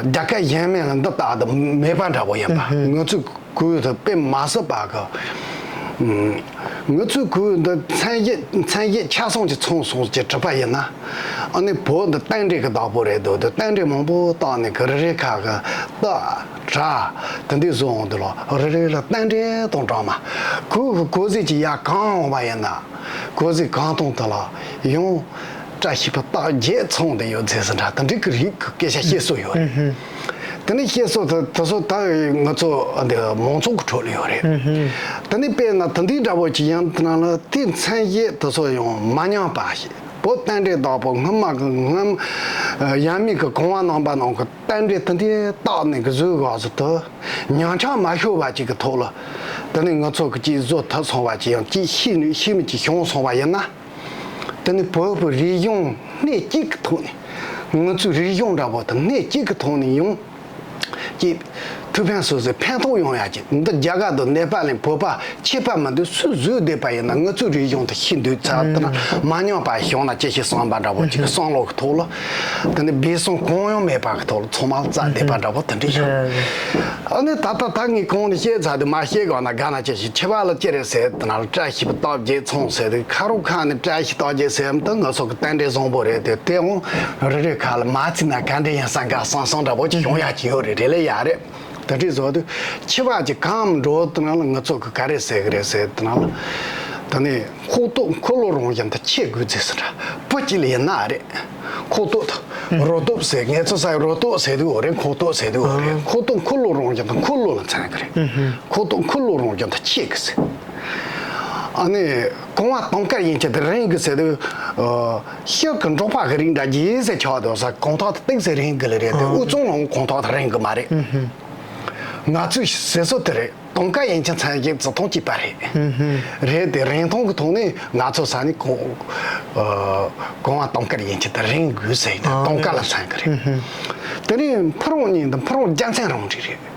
རྒྱ་སྐད་གཞན་མིན་ལ་འདི་ལྟ་དུ་མེད་པ་འདྲ་པོ་ཡིན་པ། ང་ཚོའི་གོས་དུ་དཔེ་མ་སྲིད་པ་གི། ང་ཚོའི་གོས་འདི་མཚན་གཞི་མཚན་གཞི་ཆ་ཚང་གི་ཚོང་སོང་གི་གྲུབ་པ་ཡིན་ན། ཨ་ནི་བོད་འདི་རྟེན་འབྲེལ་གི་བདག་པོ་རེད་འདོད་དུ་རྟེན་འབྲེལ་མང་པོ་བཏགས་ནས་གི་རེ་རེ་ཁ་གི་རྟ་བྲག་དེ་འདྲའི་བཟོ་འོང་དུས་ལ་རེ་རེ་ལ་རྟེན་འབྲེལ་དང་འདྲ་མ། གོས་གི་གོས་ཟས་ཀྱི་ཡ་གང་འོང་བ་ཡིན་ན། གོས་ཟས་གང་གཏོང་དུ་ལ་ཡང་བཀྲ་ཤིས་པ་རྟགས་བརྒྱད་ཚང་བསྡད་ཡོད་ཚེ་ཟིན་འདྲ་དེ་འདྲའི་གི་རིགས་ཀྱི་སྐད་ཆ་བཤད་སྲོལ་ཡོད་རེད། དེ་ནས་བཤད་སྲོལ་དེ་དེ་ཚོ་ད་ང་ཚོ་འདི་མང་ཚོགས་ཀྱི་ཁྲོད་ལ་ཡོད་རེད། དེ་ནས་དཔེར་ན་དེ་འདྲའི་འདྲ་པོ་ཅིག་ཡང་དེ་ནང་ལ་དེ་མཚན་གཞི་དེ་ཚོ་ཡང་མ་ཉམས་པ་ཞིག་བོད་རྟེན་འབྲེལ་བདག་པོ་སྔོན་མ་གི་སྔོན་ཡབ་མེས་ཀྱི་གོང་བ་རྣམ་པ་རྣམས་ཀྱི་རྟེན་འབྲེལ་དེ་འདྲའི་བཏགས་ནས་གི་བཟོས་དགོས་སུ་དུ། ཉམས་ཆག་མ་ཤོར་བ་ཅིག་གི་ཐོག་ལ། དེ་ནས་ང་ཚོ་གི་ཅིག་བཟོ་ཐུབ་སོང་བ་ཅིག་ཡང་ཅིག་ཤེས་ནུས་ཤེས་མི་ཅིག་བྱུང་སོང་བ་ཡིན་ན། དེ་ནས་བོད་པའི་རིག་གཞུང་སྣེ་གཅིག་གི་ཐོག་ནས། ང་ཚོའི་རིག་གཞུང་འདྲ་པོ་དང་སྣེ་གཅིག་གི་ཐོག་ནས་ཡང་ཅིག་ཐུགས་ཕན་གསོས་སའི་ཕན་ཐོགས་ཡོང་ཡ་ཅིག་འདི་རྒྱ་གར་དང་ནེ་པ་ལ་བོད་པ་ཁྱད་པར་མི་འདུག་སུས་བཟོས་བསྡད་པ་ཡིན་ན་ང་ཚོའི་རིག་གཞུང་དེ་ཤེས་འདུག་ཚར་དེ་ན་མ་ཉམས་པ་བྱུང་ན་ཅི་ཞིག་བསམ་པ་འདྲ་པོ་ཅིག་གི་བསམ་བློ་གི་ཐོག་ལ། དེ་ནས་སྦས་གསང་གང་ཡང་མེད་པ་གི་ཐོག་ལ་ཚང་མ་རྩ་བསྡད་པ་འདྲ་པོ་དེ་འདྲ་ཡོད། ཨ་ནི་ད་ལྟ་ད་ངས་གོང་ནས་བཤད་ཚར་དུས་མ་བཤད་གོང་ན་དགའ་ན་ཅི་ཞིག་ཁྱི་པ་ལ་ཅི་རེད་ཟེར་དེ་ན་ལ་བཀྲ་ཤིས་པ་རྟགས་བརྒྱད་ཚང་ཟེར་དུས་ཁ་རོག་ཁ་ནས་བཀྲ་ཤིས་རྟགས་བརྒྱད་ཟེར་ཡམ་དུ་ང་ཚོ་གི་རྟེན་འབྲེལ་བཟང་པོ་རེད་དེ་དེ་འོང་རེ་རེ་ཁ་ལ་མ་བརྩིས་ན་ག་འདྲ་ཡིན་ས་འགའ་སང་སང་འདྲ་པོ་ཅིག་ཡོང་ཡ་ཅིག་ཡོད་རེད་རེད་ལེ་ཡ་རེད། དེ་འདྲའི་བཟོ་དུས་ཁྱི་པ་ཅིག་གང་འགྲོ་དེ་ན་ལ་ང་ཚོ་གི་ག་རེ་ཟེར་གི་རེད་ཟེར་དེ་ན་ལ་དེ་ནས་ཁོག་སྟོབས་འཁོར་ལོ་རང་བཞིན་དུ་ཆེ་དགོས་ཟེར་ཟེར་འདྲ་བུ་གཅིག་ལ་ཡིན་ན་རེད། ཁོག་སྟོབས་དང་རོ་སྟོབས་ཟེར་ངེད་ཚོ་ས་རོ་སྟོབས་ཟེར་དུས་འོ་རེད། ཁོག་སྟོབས་ཟེར་དུས་འོ་རེད། ཁོག་སྟོབས་འཁོར་ལོ་རང་བཞིན་དུ་འཁོར་ལོ་ལ་མཚོན་གི་རེད། ཁོག་སྟོབས་འཁོར་ལོ་རང་བཞིན་དུ་ཆེ་གི་ཟེར། ཨ་ནི་རྐང་བ་དུང་དཀར་ཡན་ཆད་དུ་རིང་གི་ཟེར་དུས། ཤེལ་གི་འབྲོག་པ་གི་རིགས་འདྲ་རྒྱས་ཟེར་ཆོག་དུས་ས་གོང་ཐོག་ཏུ་ཏིག་ཟེར་རིང་གི་ལ་རེད་དེ་དབུས་གཙང་ལ་གོང་ཐོག་ཏུ་རིང་གི་མ་རེད། ང་ཚོས་ཟེར་སྲོལ་དེ་རེད། དུང་དཀར་ཡན་ཆད་མཚན་གཞི་རྩི་མཐོང་གཅིག་པ་རེད། རེད་དེ་རིང་ཐུང་གི་ཐོག་ནས་ང་ཚོ་ས་ནི་གོང་། ཨ། གོང་བ་དུང་དཀར་ཡན་ཆད་དུ་རིང་དགོས་ཟེར་ནས་དུང་དཀར་ལ་མཚན་གི་རེད། དེ་ནས་ཕུ་རུང་གཉིས་འདི་ཕུ་རུང་རྒྱལ་མཚན་རང་འགྲིག་རེད།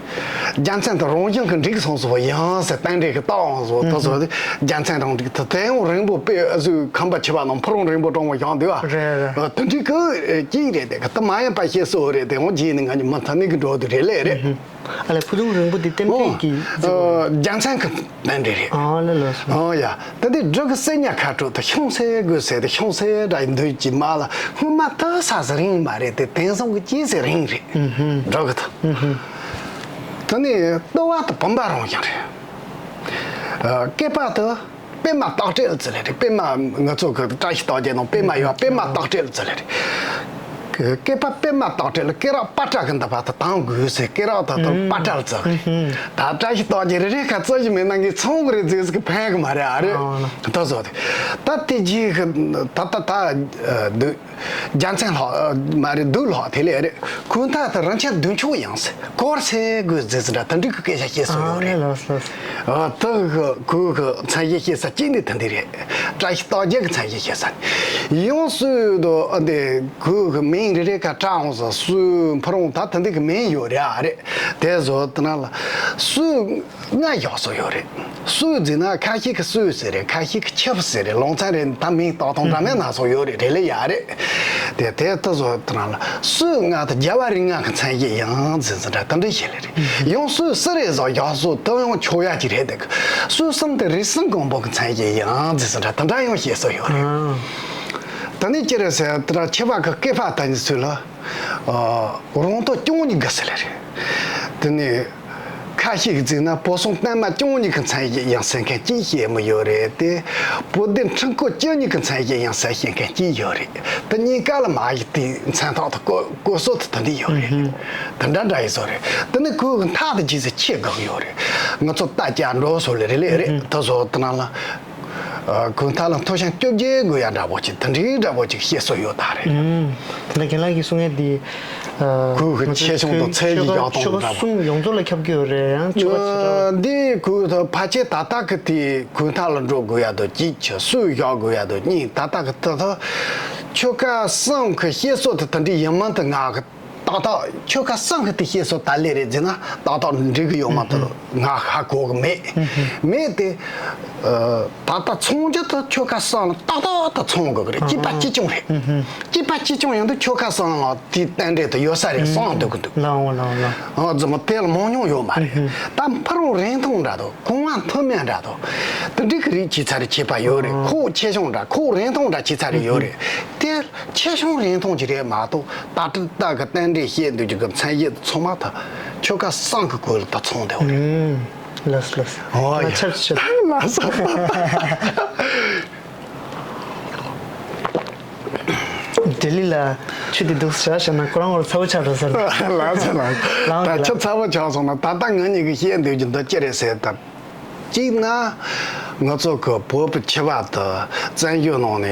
རྒྱལ་མཚན་དུ་རང་བཞིན་གི་འགྲིག་སོང་སོ་ཡང་ཟེར་རྟེན་འབྲེལ་གི་རྟགས་འོང་སོ་དུ་སོ་རྒྱལ་མཚན་རང་འགྲིག་དུ་དེ་ཡང་རིང་པོ་དཔེ་ཨ་ཟུག་ཁམས་པ་ཆེ་བ་རྣམས་ཕུ་རུང་རིང་པོ་དྲང་བོ་བཞག་འདུག་ཨ། རེད་རེད། དུ་འགྲིག་གི་ཅིག་རེད་དེ་གི་དུ་མ་ཡན་པ་ཤེས་སོ་རེད་དེ་ཡང་རྗེས་ནས་ང་ཉི་མ་ཐ་ནི་གི་འགྲོ་དུ་རེད་ལེ་རེད། ཨ་ལས་ཕུ་རུང་རིང་པོ་འདི་ལྟེམ་ཨོ། ཀྲིག་གི་ཨ། རྒྱལ་མཚན་གི་རྟེན་འབྲེལ་རེད། ཨ་ལ་ལ་སོ། ཨོ་ཡ། དེ་འདི་འབྲུག་གི་སེ་ཉ་ཁ་དྲོ་དུ་ཤོང་སེ་དགོས་སེ་དུ་ཤོང་སེ་འདྲ་ཡི་འདོད་ཀྱི་མ་ལ་སྔོན་མ་དུ་ས་ཟི་རིང་མ་རེད་དེ་དེང་སང་གི་ཅི་ཟེ་རིང་རེད། འབྲུག་གི་དུ། དེ་ནས་ལྟོ་བ་དུ་བུམ་པ་རང་བཞིན་རེད། ཨ། སྐེད་པ་དུ། པད་མ་སྟག་སྤྲེལ་ཟེར་ལེ་རེད། པད་མ་ང་ཚོ་གི་བཀྲ་ཤིས་རྟགས་བརྒྱད་ནང་པད་མ་ཡོད། པད་མ་སྟག་སྤྲེལ་ཟེར་ལེ་རེད། སྐེད་པ་པད་མ་སྟག་སྤྲེལ་སྐེ་རགས་པ་ཏྲ་གི་འདི་བ་ད་དང་དགོས་ཟེར་སྐེ་རགས་ད་དང་པ་ཏྲ་ལ་ཟེར་གི་རེད། ད་བཀྲ་ཤིས་རྟགས་བརྒྱད་རེ་རེ་ཁ་རྩ་ཞིག་མེད་ན་ངས་ཚང་གི་རེད་ཟེར་གི་ཕན་གི་མ་རེད་ཨ་རེད། ད་བཟོ་དེ་ད་དེ་རྗེས་གི་ད་ད་ད་འདུག་རྒྱལ་མཚན་ལྷག་མ་རེད་འདུག་ལྷག་དེ་ལས་རེད། གོས་མཐའ་དེ་རིན་ཆེན་བདུན་ཕྱོགས་ཡང་ཟེར་གོར་སེ་དགོས་ཟེར་ཟེར་འདྲ་དེ་འདྲའི་གི་སྐད་ཆ་བཤད་སྲོལ་ཡོད་རེད། ཨ་ལས་ལགས་སོ། ཨ་དེ་གི་གོས་གི་མཚན་གཞི་བཤད་ས་གཅིག་ནི་དེ་འདི་རེད། བཀྲ་ཤིས་རྟགས་བརྒྱད་གི་མཚན་གཞི་བཤད་ས་ནི་ཡང་སྲོལ་དུ་ཨ་འདི་གོས་གི་མིང་ མིང་རེ་རེ་ཁ་བྲིས་འོང་ཟེར། སུའུ་ཕུ་རུང་ད་དེ་འདྲ་གི་མིང་ཡོད་རེད་ཨ་རེད། དེ་བཟོ་དེ་ན་ལ་སུའུ་ལྔ་བཞག་སྲོལ་ཡོད་རེད། སུའུ་ཟེར་ན་ཁ་ཤས་ཀྱིས་སུའུ་ཟེར་རེད། ཁ་ཤས་ཀྱིས་ཆིབས་ཟེར་རེད། ལུང་ཚན་རེ་ད་མིང་ཏག་ཏག་འདྲ་མིན་སྣ་ཚོགས་ཡོད་རེད། རེད་ལེ་ཡ་རེད། དེ་དེ་ལྟ་བཟོ་དེ་ན་ལ་སུའུ་ལྔ་དང་རྒྱལ་བ་རིགས་ལྔ་གི་མཚན་བརྒྱད་ཡང་ཟེར་ཟེར་འདྲ་དེ་འདྲ་བཤད་ལེ་རེད། ཡང་སུའུ་གསུམ་རེ་ཟེར་བཞག་སྲོལ་དེ་ཡང་ཆོག་ཡ་ཅིག་རེད། དེ་སུའུ་གསུམ་དེ་རིགས་གསུམ་མགོན་པོ་གི་མཚན་བརྒྱད་ཡང་ཟེར་ཟེར་འདྲ་དེ་འདྲ་ཡང་བཤད་སྲོལ་ཡོད་རེད། ཨ། ད་ནི་ཅི་རེད་ཟེར་དེ་འདྲ་ཆིབས་པ་གི་བཀོད་པ་ལྟ་ནི་ཚུལ་ལ། ཨ། རང་ཐོག་སྐྱོང་གཉིས་དགོས་ཟེར་ལེ་རེད། དེ་ནས་ཁ་ཤས་ཀྱིས་བརྩིས་ན་བོད་སོང་བསྟན་མ་སྐྱོང་གཉིས་ཀྱི་མཚན་བརྒྱད་ཡང་ཟེར་མཁན་གཅིག་བཤད་མི་ཡོད་རེད་དེ། བོད་ལྡན་ཁྲིམས་བཀོད་བཅུ་གཉིས་ཀྱི་མཚན་བརྒྱད་ཡང་ཟེར་བཤད་མཁན་གཅིག་ཡོད་རེད། དེ་གཉིས་ཀ་ལ་མ་ཡིག་དེའི་མཚན་ཐོག་ཏུ་བཀོད་བཀོད་སྲོལ་དེ་དེ་འདྲ་ཡོད་རེད། དེ་འདྲ་འདྲ་ཡི་བཟོ་རེད། དེ་ནི་ཁོའི་མཐའ་དེ་རྗེས་སུ་ཆེ་དགག་ཡོད་རེད། ང་ཚོ་ལྟ་རྒྱ་འགྲོ་སོ་ལེ་རེ་ལེ་རེད། ད་བཟོ་དེ་ནང་ལ། ཨ། གུང་ཐང་ལ་མཐོ་ཤིང་བཅོ་བརྒྱད་དགོས་ཡ་འདྲ་པོ་ཅིག་དེ་འདྲའི་འདྲ་པོ་ཅིག་བཤད་སྲོལ་ཡོད་ད་རེད། ཨུམ། དེ་འདྲ་རྒན་ལགས་ཀྱིས་གསུང་ཡ་དེ། ཨ། གུང་གི་ང་ཚོའི་ཆེ་ཆུང་དང་ཚད་ཀྱི་ཆོལ་ཁ་བཞག་སྟངས་ཆོལ་ཁ་འདྲ་པོ། གསུམ་ཡོངས་རྫོགས་ལ་ཁྱབ་ཀྱི་ཡོད་རེད། ཡང་ཆོལ་ཁ་ཆེ་ཨ། ཕྲ་བ། འདི་གུང་ཐང་ཕལ་ཆེར་ད་ལྟ་གི་དེ་གུང་ཐང་ལ་འགྲོ་དགོས་ཡ་དང་གཅིག་ཆ་སུ་བཞག་དགོས་ཡ་དང་གཉིས། ད་ལྟ་གི་ད་ལྟ་ཆོལ་ཁ་གསུམ་གི་བཤད་སྲོལ་དེ་དེ་འདྲའི་ཡིན་མིན་དེ་ང་གི་ཏག་ཏག་ཆོལ་ཁ་གསུམ་གི་དེ་བཤད་སྲོལ་ད་ལེ་རེད་ཟེར་ན་ཏག་ཏག་འགྲིག་གི་ཡོད་མ་ཐུབ། ང་ཧ་གོ་གི་མེད། མེད་དེ། ཨ། ད་ལྟ་མཚོན་རྒྱུ་དེ་ཆོལ་ཁ་གསུམ་ལ་ཏག་ཏག་ཏུ་མཚོན་དགོས་གི་རེད། གཅིག་པ་གཅིག་རྐྱང་རེད། གཅིག་པ་གཅིག་རྐྱང་ཡིན་དུས་ཆོལ་ཁ་གསུམ་ལ་དེའི་རྟེན་འབྲེལ་དེ་ཡོད་ས་རེད་བསམ་འདུག་གི་འདུག་ལའོ་ལའོ་ལའོ། ཨ། རྫུན་མ་དེ་ལ་མང་ཉུང་ཡོད་མ་རེད། ད་ཕུ་རུང་རིང་ཐུང་འདྲ་དང་གོང་བ་མཐོ་དམན་འདྲ་དང་དེ་འདྲའི་གི་རིགས་ཅིག་ཚ་རེ་ཁྱད་པར་ཡོད་རེད། ཁོག་ཆེ་ཆུང་འདྲ་ཁོག་རིང་ཐུང་འདྲ་ཅིག་ཚ་རེ་ཡོད་རེད། དེ་ཆེ་ཆུང་རིང་ཐུང་ཅིག་རེད་མ་གཏོགས། ད་ལྟ་གི་རྟེན་འབྲེལ་བཤད་འདོད་ཀྱི་མཚན་བརྒྱད་ཚང་མ་ད་ཆོལ་ཁ་གསུམ་གི་སྐོར་ལ་ད་ཚང་བསྡད་ཡོད་རེད། ཨུམ། ལགས་སོ་ལགས་སོ། ཨོ་ཡ། ལགས་སོ་ལགས་སོ། ལྡི་ལི་ལ་ཆུ་དེ་འདུག་བྱ་བྱ་ན་ཁོ་རང་ངོར་ཚ་བོ་ཆགས་འགྲོ་ས་རེད། ལགས་སོ་ལགས་སོ། ལགས་ད་ཆུ་ཚ་བོ་ཆགས་སོང་ན་ད་ལྟ་ང་གཉིས་ཀྱིས་བཤད་འདོད་ཀྱི་འདི་ཅི་རེད་ཟེར་ད། གཅིག་ན། ང་ཚོ་གི་བོད་པའི་ཆོས་པ་དེ་བཙན་བྱོལ་ནང་ནས་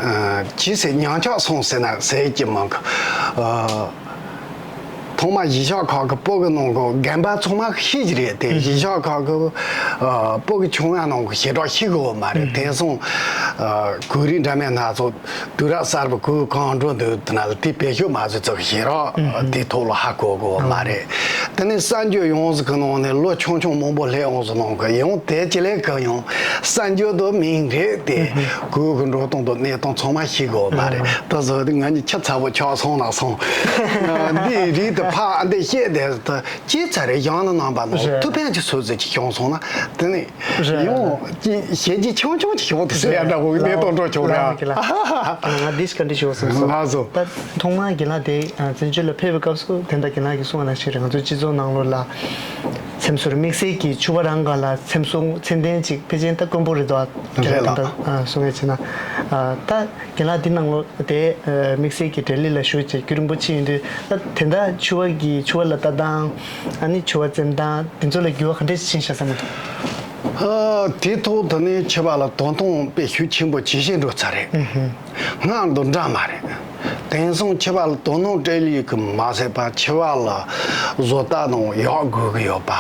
ཨ་ཇི་སྲིད་ཉམས་ཆག་སོང་ཟེར་ན་ཟེར་གྱི་མང་གི། ཨ། ཐོག་མ་གཞིས་ཆགས་ཁག་གི་བོད་ཀྱི་ནང་གི་དགོན་པ་ཚང་མ་ཤེས་ཀྱི་རེད་དེ། གཞིས་ཆགས་ཁག་གི་ཨ་བོད་ཀྱི་ཆུང་བ་ནང་གི་ཞེ་དྲག་ཤེས་གི་ཡོད་མ་རེད། དེང་སང་ཨ་གོས་རིགས་འདྲ་མིན་སྣ་ཚོགས་དུས་རབས་གསར་པ་གོས་གང་འགྲོ་འདུག་དེ་ན་ལ་དེ་བེད་སྤྱོད་མ་བཟོས་ཚོད་ཞེ་དྲག་དེ་ཐོག་ལ་ཧ་གོ་གི་ཡོད་མ་རེད། དེ་ནས་གསར་འབྱོར་ཡོངས་སུ་གི་ནང་ནས་ལོ་ཆུང་ཆུང་མང་པོ་སླེབས་འོང་ཟེར་ནང་གི་ཡང་དེ་ཅི་ལས་གི་ཡང་གསར་འབྱོར་དུ་མིང་རེད་དེ། གོས་གི་འགྲོ་སྟངས་དང་གནས་སྟངས་ཚང་མ་ཤེས་དགོས་མ་རེད། ད་གཟོད་དེ་ང་གཉིས་ཆུ་ཚ་བོ་ཆགས་སོང་ན་སོང་། འདིའི་རིགས་དེ་ཕ་འདི་བཤད་དེ་ད་ཅི་ཚ་རེད། ཡང་ན་ནང་པ་ནང་ཐུགས་ཕན་གྱི་ཚོད་ཚོད་ཅིག་བྱུང་སོང་ན་དེ་ནས་ཡང་ཅི་ཞེ་གི་ཆུང་ཆུང་ཅིག་བྱུང་དེ་ཟེར་ཡ་འདྲ་བོ་གནས་སྟངས་འགྲོ་ཆོག་རེད། ང་འདི་ཞིག་ག་འདྲི་ཞུ་སོང་སོང་། ལགས་སོ། ད་ཐོག་མར་རྒན་ལགས་དེ་བཙན་བྱོལ་ལ་ཕེབས་པའི་སྐབས་སུ་དེ་འདྲ་རྒན་ལགས་ཀྱིས་གསུངས་པ་ནང་བཞིན་རེད། ང་ཚོའི་སྤྱི་ཚོགས་ནང་ལོགས་ལ་འཚེམ་བཟོ་རེད། དམིགས་བསལ་གྱི་ཕྱུ་པ་རང་སྒང་ལ་འཚེམ་བཟོ་ཚད་ལྡན་ཅིག་ཕལ་ཆེར་ད་དཀོན་པོ་རེད་དོ། རེད་ལགས། ད་གསུང་ཡས་བྱས་ན་ད་རྒན་ལགས་འདི་ནང་ལོགས་དེ་དམིགས་བསལ་གྱི་ལྡི་ལི་ལ་བཞུགས་བྱས་རྒྱུན་རིང་པོ་ཕྱིན་ཡོང་དུས་ད་དེ་འདྲ་ཕྱུ་པ་གི་ཕྱུ་པ་ལ་ལྟ་སྟངས། ཨ་ནི་ཕྱུ་པ་འཚེམ་སྟངས་འདི་ཚོ་ལ་འགྱུར་བ་ག་འདྲས་ཕྱིན་ཤག་བསམ་གི་འདུག་ཨ། དེའི་ཐོག་དེ་ནས་ཕྱུ་པ་ལ་དོ་སྣང་དཔེ་ཤུགས་ཆེན་པོ་ཇེ་ཆེ་འགྲོ་ཚར་རེད། སྔར་དང་འདྲ་མ་རེད། དེང་སང་ཕྱུ་པ་ལ་དོ་སྣང་སྤྲད་ལུགས་ཀྱི་མ་ཟད་པ་ཕྱུ་པ་ལ་བཟོ་ལྟ་ནང་ཡག་དགོས་ཀྱི་ཡོད་པ།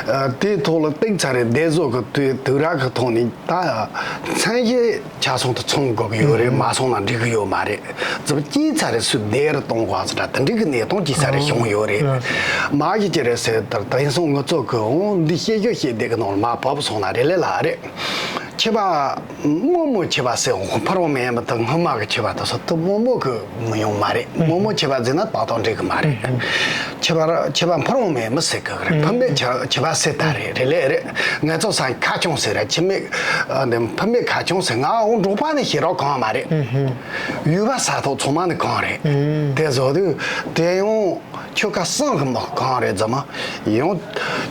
ཨ། དེའི་ཐོག་ལ་ཏིག་ཙ་རེ་བསྡད་བཟོ་གི་དུས་དུས་རབས་ཀྱི་ཐོག་ནས་ད་མཚན་གཞི་ཆ་ཚང་དུ་ཚང་དགོས་ཀྱི་ཡོད་རེད། མ་ཚང་ན་འགྲིག་གི་ཡོད་མ་རེད། ཙམ་ཅི་ཚ་རེ་སུ་བདེ་རུ་གཏོང་དགོས་ཟེར་འདྲ་དེ་འགྲིག་གི་གནས་སྟངས་ཅི་ཚ་རེ་བྱུང་ཡོད་རེད། མ་གཞི་ཅི་རེད་ཟེར་ད་དེང་སང་ང་ཚོ་གི་འོང་འདི་བཤད་རྒྱུ་བཤད་བསྡད་གི་ནང་ལ་མ་བབས་སོང་ན་རེ་ལས་ལ་རེད། ཕྱུ་པ་རྨོ་མོ་ཕྱུ་པ་ཟེར་འོང་ཕ་རོལ་མེད་མི་དང་སྔ་མ་གི་ཕྱུ་པ་དེ་ཚོ་དེ་རྨོ་མོ་གི་མི་ཡོང་མ་རེད། རྨོ་མོ་ཕྱུ་པ་ཟེར་ན་ཏག་ཏག་འགྲིག་གི་མ་རེད། ཕྱུ་པ་ཕྱུ་པ་ཕ་རོལ་མེད་མི་ཟེར་གི་རེད། ཕུ་མེད་ཕྱུ་པ་ཟེར་ད་རེད། རེད་ལས་རེད། ང་ཚོ་ས་ཁ་ཆུང་ཟེར་ར་ཕྱུ་མེད་ཨ་ནི་ཕུ་མེད་ཁ་ཆུང་ཟེར། ང་འོང་འབྲོག་པ་ནི་ཞེ་དྲག་གང་མ་རེད། ཡུལ་པ་ས་ཐོག་ཚང་མ་ནི་གང་རེད། དེ་བཟོ་དུས་དེ་ཡང་ཆོལ་ཁ་གསུམ་གི་མི་གང་རེད་ཙམ་ཡང་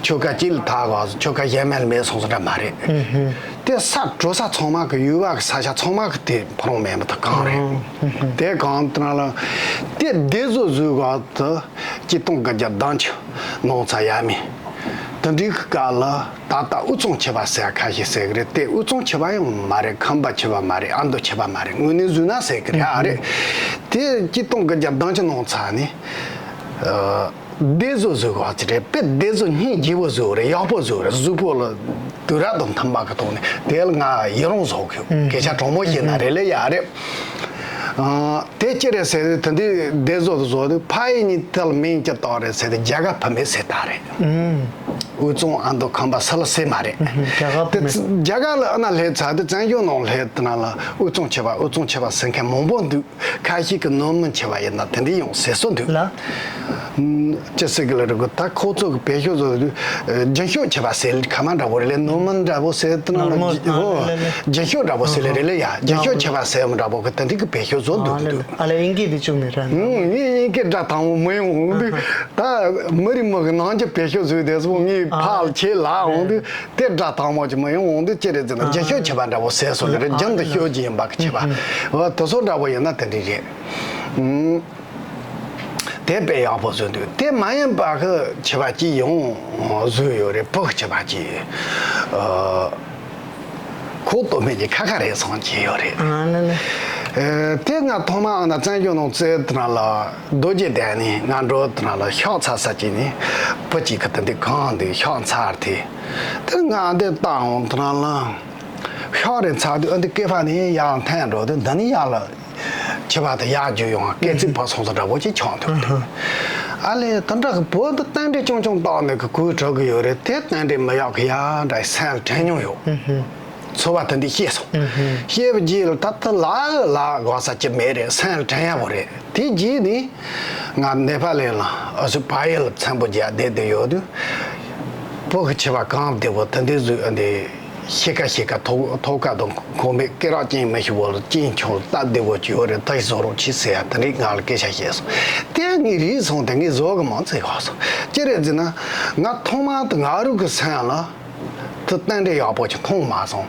ཆོལ་ཁ་གཅིག་ལ་ཐག་ག་ཆོལ་ཁ་གཞན་མ་ལ་མེད་སོང་ཟེར་འདྲ་མ་རེད། དེ་ས་འགྲོ་ས་ཚང་མ་གི་ཡུལ་བ་གི་ས་ཆ་ཚང་མ་གི་དེ་ཕ་རོལ་མེད་མི་དེ་གང་རེད། དེ་གང་དེ་ན་ལ་དེ་བདེ་བཟོ་བཟོས་ག་དེ་གཅིག་སྟོང་དགུ་བརྒྱ་བདུན་ཅུ་ནང་ཚ་ཡ་མི་དེ་འདྲའི་གི་སྐབས་ལ་ད་ལྟ་དབུས་གཙང་ཆུ་བ་ཟེར་ཁ་ཤས་ཟེར་གི་རེད། དེ་དབུས་གཙང་ཆུ་བ་ཡང་མ་རེད། ཁམས་པ་ཆུ་བ་མ་རེད། ཨ་མདོ་ཆུ་བ་མ་རེད། དངོས་གནས་བཟོས་ན་ཟེར་གི་རེད། ཨ་རེད། དེ་གཅིག་སྟོང་དགུ་བརྒྱ་བདུན་ཅུ་ནང་ཚ་ནི། ཨ། བདེ་བཟོ་བཟོས་ག་ཅི་རེད། དཔེ་བདེ་བཟོ་སྙིང་རྗེ་བོ་བཟོས་རེད། ཡག་པོ་བཟོས་རེད། གཟུགས་པོ་ལ་དུས་རབས་དང་མཐུན་པ་གི་ཐོག་ནས་དེ་ལ་ང་ཡི་རང་བཟོ་གི་ཡོད། སྐད་ཆ་དྲང་མོ་བཤད་ན་རེད་ལེ་ཡ་རེད། ཨ། དེ་ཅི་རེད་ཟེར་དུས་དེ་འདྲའི་སྡེ་བཟོ་དུ་བཟོ་དུས་ཕ་ཡི་ཉིན་ཐལ་མིང་ཅི་བཏགས་རེད་ཟེར་དུས་རྒྱ་གར་བུད་མེད་ཟེར་ད་རེད། ཨུ་ཚང་ཨ་མདོ་ཁམས་པ་སི་ལ་ཟེར་མ་རེད། རྒྱ་གར་བུད་མེད། རྒྱ་གར་ལ་ཨ་ན་སླེབས་ཚར་དུས་བཙན་བྱོལ་ནང་སླེབས་དུས་ན་ལ་ཨུ་ཚང་ཆེ་བ་ཨུ་ཚང་ཆེ་བ་ཟེར་མཁན་མང་པོ་འདུག་ཁ་ཤས་ཀྱི་ནོར་མིན་ཆེ་བ་ཡིན་ན་དེ་འདྲ་ཡོང་ཟེར་སྲོལ་འདུག་ལ། ཅི་ཟེར་གི་ལ་རེད་གོ་ད་ཁོ་ཚོ་གི་བེད་སྤྱོད་བཟོ་དུས་རྒྱུན་ཤོག་ཆེ་བ་ཟེར་ཁ་མ་འདྲ་བོ་རེད་ལས་ནོར་མིན་འདྲ་བོ་ཟེར་དུས་ན་ལ། ནོར་མིན་ཨོ་ལ་ལ་ལ། རྒྱུན་ཤོག་འདྲ་བོ་ཟེར་ལ་རེད་ལ་ཡ་རྒྱུན་ཤོག་ཆེ་བ་ཟེར་འདྲ་བོ་གི་དེ་འདྲ་གི་བེད་སྤྱོད་བཟོ་འདུག་འདུག་ཨ་ལ་ཨིན་སྐད་དེ་བཅུག་མེད་ར། ངས་ཨིན་སྐད་སྒྲ་དང་པོ་མི་ཡོང་འོང་དུས་ད་མི་རིགས་མི་གི་ནང་གི་བེད་སྤྱོད་བཟོས་དེ་ཚོ་ངས་ཕར་ལ་ཁྱེད་ལ་འོང་དུས། དེ་སྒྲ་དག་མོ་ཅིག་མ་ཡོང་འོང་དུས་ཅི་རེད་ཟེར་ན་ཨ། རྒྱུན་ཤོག་ཆེ་བ་འདྲ་བོ་ཟེར་སོང་ལེ་རེད། ཨ། རྒྱུན་དུ་ཤོད་ཀྱི་ཡིན་པ་གི་ཆེ་བ། ཨ། འོ་དེ་ཚོ་འདྲ་བོ་ཡིན་ན་དེ་འདྲ་རེད། ཨུམ། དེ་དཔེ་ཡག་པོ་བཟོས་འདུག་དེ་མ་ཡིན་པ་གི་ཆེ་བ་ཅིག་ཡང་བཟོས་ཡོད་རེད། བུ་གི་ཆེ་བ་ཅིག་ཨ། ཁོ་སྟོད་སྨད་ཀྱི་ཁ་ཁ་རེད་སོང་གི་ཡོད་རེད། ཨ་ལ་ལ། ཨེ། དེ་ང་ཐོག་མ་ཨ་ན་བཙན་བྱོལ་ནང་བཙལ་དུས་ན་ལ་རྡོ་རྗེ་གདན་ནས་ང་འགྲོ་དུས་ན་ལ་ཤག་ཚ་ས་ཅིག་ནས་བུ་གཅིག་གི་དེ་འདི་གང་འདུག་ཤག་ཚར་དེ། དེ་ང་འདི་བཏང་འོང་དུས་ན་ལ་ཤག་རེ་ཚར་དུས་ཨ་འདི་སྐེད་པ་ནས་ཡར་འཐེན་འགྲོ་དུས་འདི་ནས་ཡར་ལ་ཆེ་བ་དེ་ཡར་རྒྱུག་ཡོང་སྐེ་ཚིགས་ཕར་སོང་ས་འདྲ་བོ་ཅིག་ཆགས་འདུག་ཨ་ལས་དེ་འདྲ་གི་བུ་འདི་རྟེན་འབྲེལ་ཆུང་ཆུང་བཏང་ནས་གི་གོས་དྲག་གི་ཡོད་རེད། དེ་རྟེན་འབྲེལ་མི་ཡག་གི་ཡ་འདྲ་སེམས་ལ་དྲན་མྱོང་ཡོད། ཚོར་བ་དེ་འདི་ཤེས་སོང་། ཤེས་པའི་རྗེས་ལ་ད་ལྟ་ལ་ལ་དགོས་ས་ཅི་མེད་རེད། སེམས་ལ་དྲན་ཡག་པོ་རེད། དེ་རྗེས་ནས་ང་ནེ་པ་ལི་ལ་ཨ་སུ་བ་ཡལ་ཚན་པོ་རྒྱག་བསྡད་བསྡད་ཡོད་དུས་བུ་གི་ཆེ་བ་གང་བདེ་བོ་དེ་འདི་བཟོས། ཨ་འདི་ཤི་ཁ་ཤི་ཁ་ཐོག་ཐོག་ཁ་དང་གོང་མའི་སྐེ་རགས་ཅན་མི་ཤི་བོ་ལ་ཅན་ཆུང་སྟབས་བདེ་བོ་ཅིག་ཡོད་རེད། ད་བཟོ་རོགས་བྱེད་ཟེར་ཡ་དེ་འདྲའི་ང་ལ་སྐད་ཆ་བཤད་སོང་། དེ་ངས་རིག་སོང་། དེ་ངས་བཟོ་གི་མང་ཚེ་གོ་སོང་། ཅི་རེད་ཟེར་ན་ང་ཐོག་མར་དུ་ང་རང་གི་སེམས་ལ། དེ་རྟེན་འབྲེལ་ཡག་པོ་ཅིག་མཐོང་མ་སོང་།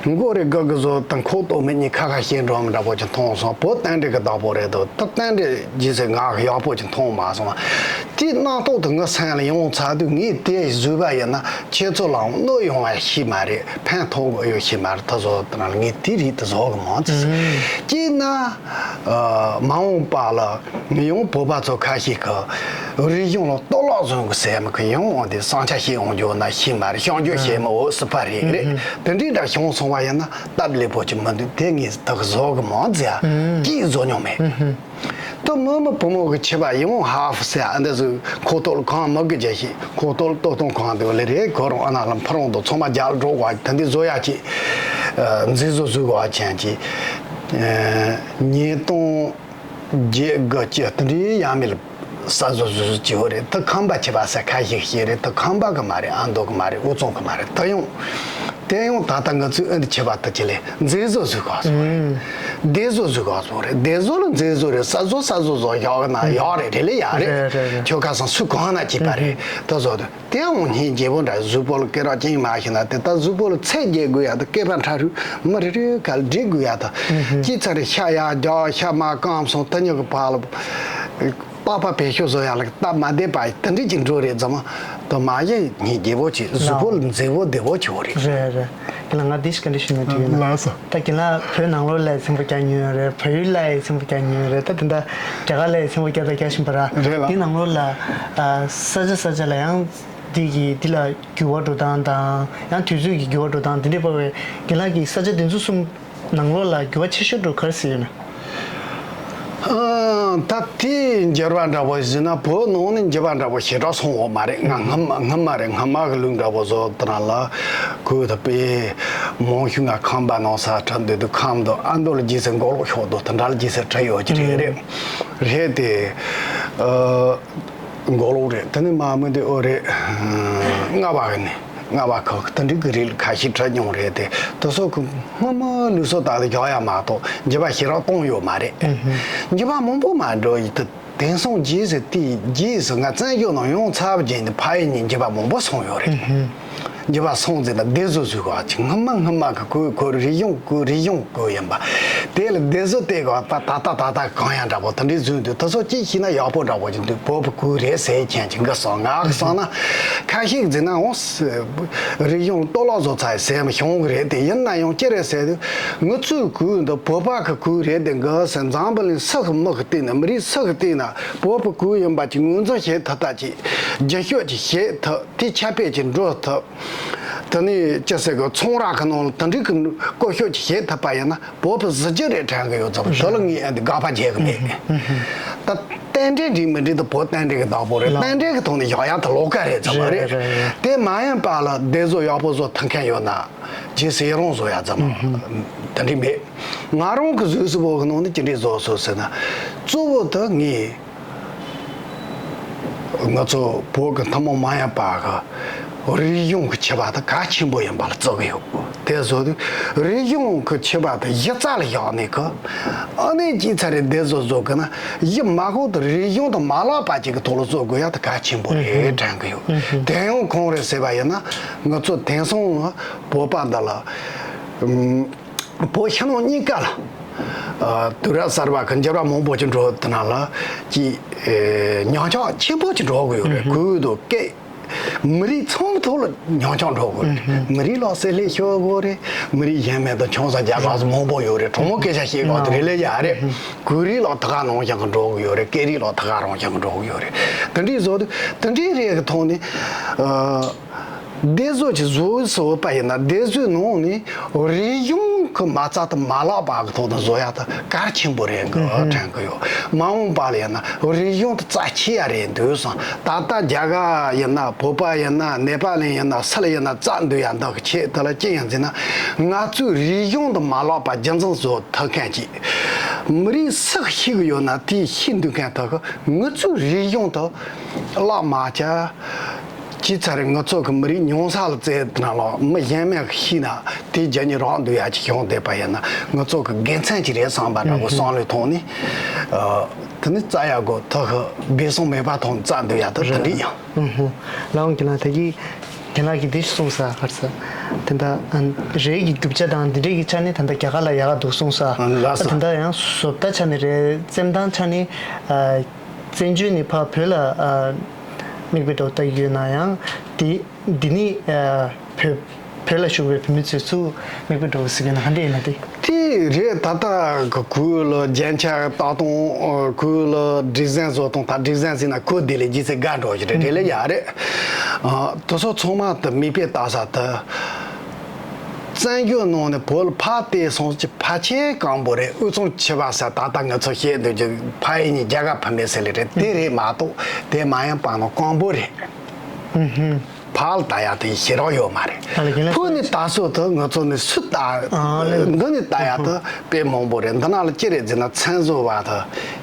མགོ་རེ་སྒུར་གི་བཟོ་དང་ཁོག་སྟོད་སྨད་གཉིས་ཁ་ཁ་ཤས་འགྲོ་མི་འདྲ་པོ་ཅིག་མཐོང་སོང་། བུ་རྟེན་འབྲེལ་གི་བདག་པོ་རེད་དོ། དེ་རྟེན་འབྲེལ་རྗེས་སུ་ང་ཡག་པོ་ཅིག་མཐོང་མ་སོང་། དེའི་རྣམ་རྟོག་དེ་ངའི་སེམས་ལ་ཡོང་ཚར་དུས་ངས་དེ་བཟོས་པ་ཡིན་ན་ཁྱེད་ཚོ་ལའང་གནོད་ཡོང་བ་ཤེས་མ་རེད། ཕན་ཐོགས་ཡོད་ཤེས་མ་རེད། ད་བཟོ་དེ་ན་ངས་དེ་རིགས་དེ་བཟོ་གི་མང་ཙི་ཙི། ཨུམ། སྐྱིད་ན། ཨ། མ་འོངས་པ་ལ་ཡང་བོད་པ་ཚོ་ཁ་ཤས་ཀྱིས་རིག་གཞུང་ལ་གཏོར་བརླག་བཟོ་གི་ཟེར་མི་གི་ཡང་འོང་དེ་བསམ་འཆར་བཤད་འོང་རྒྱུ་ན་ཤེས་མ་རེད། བྱང་ཆུབ་ཤེས་མི་འོ་སི་པ་རེད་རེད། དེ་འདྲའི་འདྲ་བྱུང་སོང་བ་ཡིན་ན་སྟབས་ལེགས་པོ་ཅིག་མི་འདུག་དེ་ངས་ད་གི་བཟོ་གི་མང་ཙི་ཨ་སྐྱིད་བཟོ་མྱོང་མེད། ད་མི་མི་བུ་མོ་གི་ཆེ་བ་ཡིན་འོང་ཧ་ཧྥ་ཟེར་ཨ་འདི་ཚོ་ཁོ་ཐོག་ལ་གང་མི་དགོས་རྒྱ་ཞིག་ཁོ་ཐོག་ལ་ལྟོ་སྟོང་གང་འདུག་ལེ་རེད། ཁོ་རང་ཨ་ན་ལ་ཕ་རོང་དུ་ཚང་མ་རྒྱ་ལ་འགྲོ་བ་དེ་འདི་བཟོ་ཡ་ཅིག་མཛེས་བཟོ་བཟོ་དགོས་བ་ཅན་གྱི་ཉིས་སྟོང་བརྒྱད་དགུ་བཅུ་དེ་འདྲའི་ཡ་མེད་ལ་ས་བཟོ་བཟོ་བཟོ་བྱེད་འོ་རེད། ད་ཁམས་པ་བྱེད་པ་ས་ཁ་ཤས་ཤིག་རེད། ད་ཁམས་པ་གི་མ་རེད། ཨ་མདོ་གི་མ་རེད། དབུས་གཙང་གི་མ་རེད། ད་ཡང་དེ་ཡང་ད་ལྟ་ང་ཚོའི་ཨ་འདི་བྱེད་པ་ད་ཅི་ལས་མཛེས་བཟོ་བཟོ་ག་བཟོ་རེད། སྡེ་བཟོ་བཟོ་ག་བཟོ་རེད། སྡེ་བཟོ་ལ་མཛེས་བཟོ་རེད། ས་བཟོ་ས་བཟོ་བཟོ་ཡག་གི་ན་ཡག་རེད། རེད་ལས་ཡག་རེད། རེད་རེད་རེད། ཁྱོད་ཁ་སང་སུ་གང་ན་བྱེད་པ་རེད། ད་བཟོ་དུ། དེའང་སྙིང་རྗེ་པོ་འདྲ། གཟུགས་པོ་ལ་སྐེ་རགས་ཅན་མ་ཤེས་ན་དེ་ལྟར་གཟུགས་པོ་ལ་ཚད་རྒྱས་དགོས་ཡ་དང་སྐེད་པ་ཕྲ་རུ་མི་རེ་རེ་ག་ལ་སྒྲིག་དགོས་ཡ་དང་། སྐྱིད་ཚར་རེ་ཤ་ཡག་རྒྱག་ཤ་མ་སྐམ་སོང་དེ་ཉིད་ཀྱི་བར་ལ་པགས་པ་བེད་སྤྱོད་བཟོ་ཡ་ལ་སྟབས་མ་བདེ་བ་དེ་འདྲ་ཅིག་འགྲོ་རེད། ཙམ་དུ་མ་ཡེ་སྙིང་རྗེ་པོ་ཅིག་གཟུགས་པོ་ལ་མཛེས་པོ་བདེ་པོ་ཅིག་འོ་རེད། རེད་རེད། ཁྱེད་ལ་ང་འདི་ཞིག་ག་འདྲ་ཞུ་ན་དུས་ཡིན་ན། ལགས་སོ། ད་ཁྱེད་ལ་བོད་ནང་ལོགས་ལ་ཡི་ཚིམ་པོ་རྒྱག་མྱོང་ཡོད་རེད། བལ་ཡུལ་ལ་ཡི་ཚིམ་པོ་རྒྱག་མྱོང་ཡོད་རེད། ད་དེ་འདྲ་རྒྱ་གར་ལ་ཡི་ཚིམ་པོ་རྒྱག་ད་རྒྱག་བཞིན་པ་ར། རེད་ལགས། འདི་ནང་ལོགས་ལ་ཨ་ས་ཆ་ས་ཆ་ལ་ཡང་འདི་གི་འདི་ལ་འགྱུར་བ་འགྲོ་སྟངས་དང་ཡང་དུས་ཚོད་ཀྱི་འགྱུར་བ་འགྲོ་སྟངས་འདི་འདྲའི་བར་བའི་རྒན་ལགས་ཀྱིས་ས་ཆ་འདི་ཚོ་གསུམ་ནང་ལོགས་ལ་འགྱུར་བ་ཆེ་ཤོས་འགྲོ་ག་རེ་ཟེར་ཡོད་ན། ཨ། ད་དེའི་འགྱུར་བ་འདྲ་པོ་ཟེར་ན་བོད་ནང་ནས་འགྱུར་བ་འདྲ་པོ་ཞེ་དྲག་སོང་ཡོད་མ་རེད། ང་སྔ་མ་སྔ་མ་རེད། སྔ་མ་གི་ལུགས་འདྲ་པོ་བཟོ་དེ་ན་ལ་གོས་དང་དཔེ་མང་ཤོས་ང་ཁམས་པ་ནང་ས་ཁྲ་འདུག་དུས་ཁམས་དུ་ཨ་མདོ་ལ་རྗེས་སུ་མགོ་ལོག་ཤོག་དུ་དེ་འདྲ་ལ་རྗེས་སུ་ཁྲིད་ཡོད་ཀྱི་རེད། རེད་རེད་དེ། ཨ། མགོ་ལོག་རེད། དེ་ནས་མ་མི་འདི་ཨོ་རེད། རྔ་བ་གི་ནས་རྔ་བ་ཁག་གི་དེ་འདྲའི་གི་རིགས་ལ་ཁ་ཤས་ཁྲིད་མྱོང་རེད་དེ། དེ་ཚོ་གི་སྔ་མོ་ལུགས་སྲོལ་དག་ལ་རྒྱག་ཡ་མ་གཏོགས་འགྱུར་བ་ཞེ་དྲག་གཏོང་ཡོད་མ་རེད། འགྱུར་བ་མང་པོ་མ་འགྲོ་ཡི་དེ། དེང་སང་རྗེས་སུ་དེའི་རྗེས་སུ་ང་བཙན་བྱོལ་ནང་ཡོང་ཚར་བ་རྗེས་འདི་ཕ་ཡུལ་ནས་འགྱུར་བ་མང་པོ་སོང་ཡོད་རེད། འགྱུར་བ་སོང་ཟེར་ན་སྡེ་བཟོ་བཟོས་གོ་ཅིག་སྔ་མ་སྔ་མ་གི་གོས་གོས་རིག་གཞུང་གོས་རིག་གཞུང་གོས་ཡིན་པ། དེ་ལ་སྡེ་བཟོ་དེ་གོ་ད་ད་ད་ད་གང་ཡང་འདྲ་པོ་དེ་འདྲའི་བཟོས་འདུག་དེ་ཚོ་གཅིག་ཤེས་ན་ཡག་པོ་འདྲ་པོ་ཅིག་འདུག་བོད་པའི་གོས་རེད་ཟེར་མཁན་ཅིག་འགའ་སོང་། ང་གི་སོང་ན་ཁ་ཤས་ཟེར་ན་འོང་། རིག་གཞུང་གཏོར་བརླག་བཟོ་ཚར་ཟེར་མི་བྱུང་གི་རེད་དེ། ཡིན་ན་ཡང་ཅི་རེད་ཟེར་དུས་ང་ཚོའི་གོས་འདི་བོད་པ་གི་གོས་རེད་དེ་འགའ་ཟེར་འཛམ་བུ་གླིང་སུ་གི་མི་གི་སྟེང་ན་མི་རིགས་སུ་གི་སྟེང་ན་བོད་པའི་གོས་ཡིན་པ་ཅིག་ངོས་འཛིན་བྱེད་ཐུབ་ཐབས་ཅིག་རྒྱུན་སྐྱོང་ཅིག་བྱེད་ཐུབ། དེ་ཁྱབ་སྤེལ་ཅིག་འགྲོ་ཐུབ། དེ་ནས་ཅི་ཟེར་གི་ཚོང་ར་གི་ནང་ལ་དེ་འདྲའི་གི་བཀོལ་སྤྱོད་ཅིག་བྱེད་ཐུབ་པ་ཡིན་ན་བོད་པའི་གཟི་བརྗིད་རེད་དྲན་གི་ཡོད་ཙང་། དེ་ལ་ངས་ཨ་འདི་དགག་པ་བྱེད་གི་མེད། ད་རྟེན་འབྲེལ་འགྲིག་མི་འགྲིག་དེ་བོད་རྟེན་འབྲེལ་གི་བདག་པོ་རེད། ལགས། རྟེན་འབྲེལ་གི་ཐོག་ནས་བཞག་ཡ་དེ་ལོགས་ཀ་རེད་ཙང་མ་རེད། རེད་རེད་རེད། དེ་མ་ཡིན་པ་ལ་བདེ་བཟོ་ཡག་པོ་བཟོ་ཐུབ་མཁན་ཡོད་ན་རྗེས་སུ་ཡི་རང་བཟོ་ཡ་ཙང་མ་དེ་འདྲའི་མེད། ང་རང་གི་གཟུགས་སུ་བོད་གི་ནང་ནས་ཅི་འདྲའི་བཟོ་སོང་ཟེར་ན། གཙོ་བོ་དེ་ངས། ང་ཚོ་བོད་ཀྱི་ཐུན་མོང་མ་ཡིན་པ་གི་རིག་གཞུང་གི་ཆེ་བ་དེ་གལ་ཆེན་པོ་ཡིན་པ་ལ་བརྩི་གི་ཡོད། དེ་བཟོ་དུས་རིག་གཞུང་གི་ཆེ་བ་དེ་གཞི་རྩ་ལ་བཞག་ནས་གི་ཨ་ནེ་ཅིག་ཚ་རེ་བདེ་བཟོ་བཟོ་གི་ན་གཞི་མ་ཧོ་དེ་རིག་གཞུང་དང་མ་བསླབ་པ་ཅིག་གི་ཐོག་ལ་བཟོ་དགོས་ཡ་དེ་གལ་ཆེན་པོ་རེད་དྲན་གི་ཡོད། དེ་ཡང་གང་རེད་ཟེར་བ་ཡིན་ན་ང་ཚོ་དེང་སང་བོད་པ་འདི་ལ། བོད་ཕྱི་ནང་གཉིས་ཀ་ལ། ཨ། དུས་རབས་གསར་པ་གི་འགྱུར་བ་མང་པོ་ཅིག་འགྲོ་དེ་ན་ལ་ཅིག་ཨེ། ཉམས་ཆག་ཆེན་པོ་ཅིག་འགྲོ་གི་ཡོད་རེད། ཨུ་ཧུ། གོས་དང་སྐད། མི་རིགས་ཚང་མ་ཐོག་ལ་ཉམས་ཆག་འགྲོ་གི་ཡོད་རེད། ཨུ་ཧུ། མི་རིགས་ལ་བསྲེ་ལྷད་ཤོར་གི་རེད། མི་རིགས་གཞན་མེད་དང་ཆུང་ས་རྒྱ་གར་སུ་མང་པོ་ཡོད་རེད། གྲོགས་མོ་སྐད་ཆ་བཤད་གོ་དེ་རེད་ལས་ཡ་རེད། ཨུ་ཧུ། གོས་རིགས་ལ་ཐད་ཀར་རང་བཞིན་གི་འགྲོ་གི་ཡོད་རེད། སྐད་རིགས་ལ་ཐད་ཀར་རང་བཞིན་གི་འགྲོ་གི་ཡོད་རེད། དེ་འདྲའི་བཟོ་དུས་དེ་འདྲའི་རིགས་ཀྱི་ཐོག་ནས་ཨ། བདེ་བཟོ་ཅིག་བཟོ་བཟོ་བ་ཡིན་ན་བདེ་བཟོའི་ནང་ནས་རིག་གཞུང་གི་མ་རྩ་དང་མ་བསླབ་པ་གི་ཐོག་ཏུ་བཟོ་ཡ་ད་གལ་ཆེན་པོ་རེད་གི་དྲན་གི་ཡོད། མ་འོངས་པ་ལ་ཡིན་ན་རིག་གཞུང་དེ་རྩ་ཆེ་ཡ་རེད་འདུག་བསམ། ད་ལྟ་རྒྱ་གར་ཡིན་ན་བོད་པ་ཡིན་ན་ནེ་པ་ལི་ཡིན་ན་སུ་ལ་ཡིན་ན་རྩ་འདུ་ཡ་འདི་གི་ཆེད་དུ་ལ་ཅི་ཡིན་ཟེར་ན། ང་ཚོའི་རིག་གཞུང་དེ་མ་བསླབ་པ་རྒྱུན་འཛིན་བཟོ་ཐུབ་མཁན་ཅིག་མི་རིགས་སུ་ཤེས་གི་ཡོད་ན་དེས་ཤེས་འདུག་མཁན་དག་གི་ང་ཚོའི་རིག་གཞུང་དེ་བསླབ་མ་བྱ། ཅི་ཚ་རེ་ང་ཚོ་གི་མི་རིགས་ཉུང་ས་ལ་བཙལ་ན་ལ་མི་གཞན་མས་ཤེས་ན་དེ་རྒྱ་ཉིད་རང་འདུག་ཡ་ཅིག་བྱུང་བསྡད་པ་ཡིན་ན་ང་ཚོ་གི་དགེ་མཚན་ཅིག་རེད་བསམ་པ་འདྲ་པོ་བསམ་བློའི་ཐོག་ནས། ཨ། དེ་ནི་རྩ་ཡ་དགོས་ཐག་གི་སྦས་གསང་མེད་པ་ཐོག་ནས་རྩ་འདུག་ཡ་ད་དེ་འདྲ་ཡིན། ཨུ་ཧུ། ལགས་འོང་། རྒན་ལགས་ད་གི་རྒན་ལགས་ཀྱིས་འདི་གསུངས་ས་ག་རེ་ཟ། དེ་འདྲ་རས་ཀྱི་གྲུབ་ཆ་དང་འདི་འདྲས་ཀྱི་ཆ་ནས་ད་ལྟ་རྒྱ་གར་ལ་ཡག་ག་འདུག་གསུངས་ས། ལགས་སོ། དེ་འདྲ་ཡང་བཟོ་ལྟ་ཆ་ནས་རེད། རྩེད་ཐང་ཆ་ནས། ཨ། བཙན་བྱོལ་ནས་ཕར་བོད་ལ་ཨ་མིག་དཔེ་འདྲ་བོ་ལྟ་གི་ཡོད་ན་ཡང་དེ་འདི་ནི་ཨ་བོད་བོད་ལ་བཞུགས་པའི་བོད་མི་ཚོས་ཚུར་མིག་དཔེ་འདྲ་བོ་གཟིགས་ཡོད་ན་ག་འདྲ་ཡིན་ན་དེ། དེ་རེད། ད་ལྟ་གི་གོས་ལ་རྒྱན་ཆ་བཏགས་སྟངས། གོས་ལ་ཌི་ཟའིན་བཟོ་སྟངས། ད་ཌི་ཟའིན་ཟེར་ན་གོས་འདི་ལས་རྗེས་སུ་དགའ་འགྲོ་གི་རེད། དེ་ལས་ཡག་རེད། ཨ། དེ་ཚོ་ཚང་མ་དེ་མིག་དཔེ་ལྟ་ས་དེ། བཙན་བྱོལ་ནང་ནས་བོད་ལ་ཕར་བལྟས་སོང་ཅི་ཕལ་ཆེར་སྐམ་པོ་རེད། དབུས་གཙང་ཆེ་བ་ཟེར་ད་ལྟ་ང་ཚོ་བཤད་འདོད་ཀྱི་ཕ་ཡུལ་གཉིས་རྒྱ་གར་བུད་མེད་ཟེར་ལེ་རེད། དེ་རེད་མ་གཏོགས་དེ་མ་ཡིན་པ་ནང་སྐམ་པོ་རེད། ཨུ་ཧུ། ཕར་ལ་ལྟ་ཡ་དེ་ཞེ་དྲག་ཡོད་མ་རེད། ཨ་ལ་རྒན་ལགས། ཕུ་ནས་ལྟ་སོ་དེ་ང་ཚོ་ནས་སུ་ལྟ། ཨ་ལ། འདི་ནས་ལྟ་ཡ་དེ་དཔེ་མང་པོ་རེད། འདི་ན་ལ་ཅི་རེད་ཟེར་ན་མཚན་བཟོ་བ་དེ་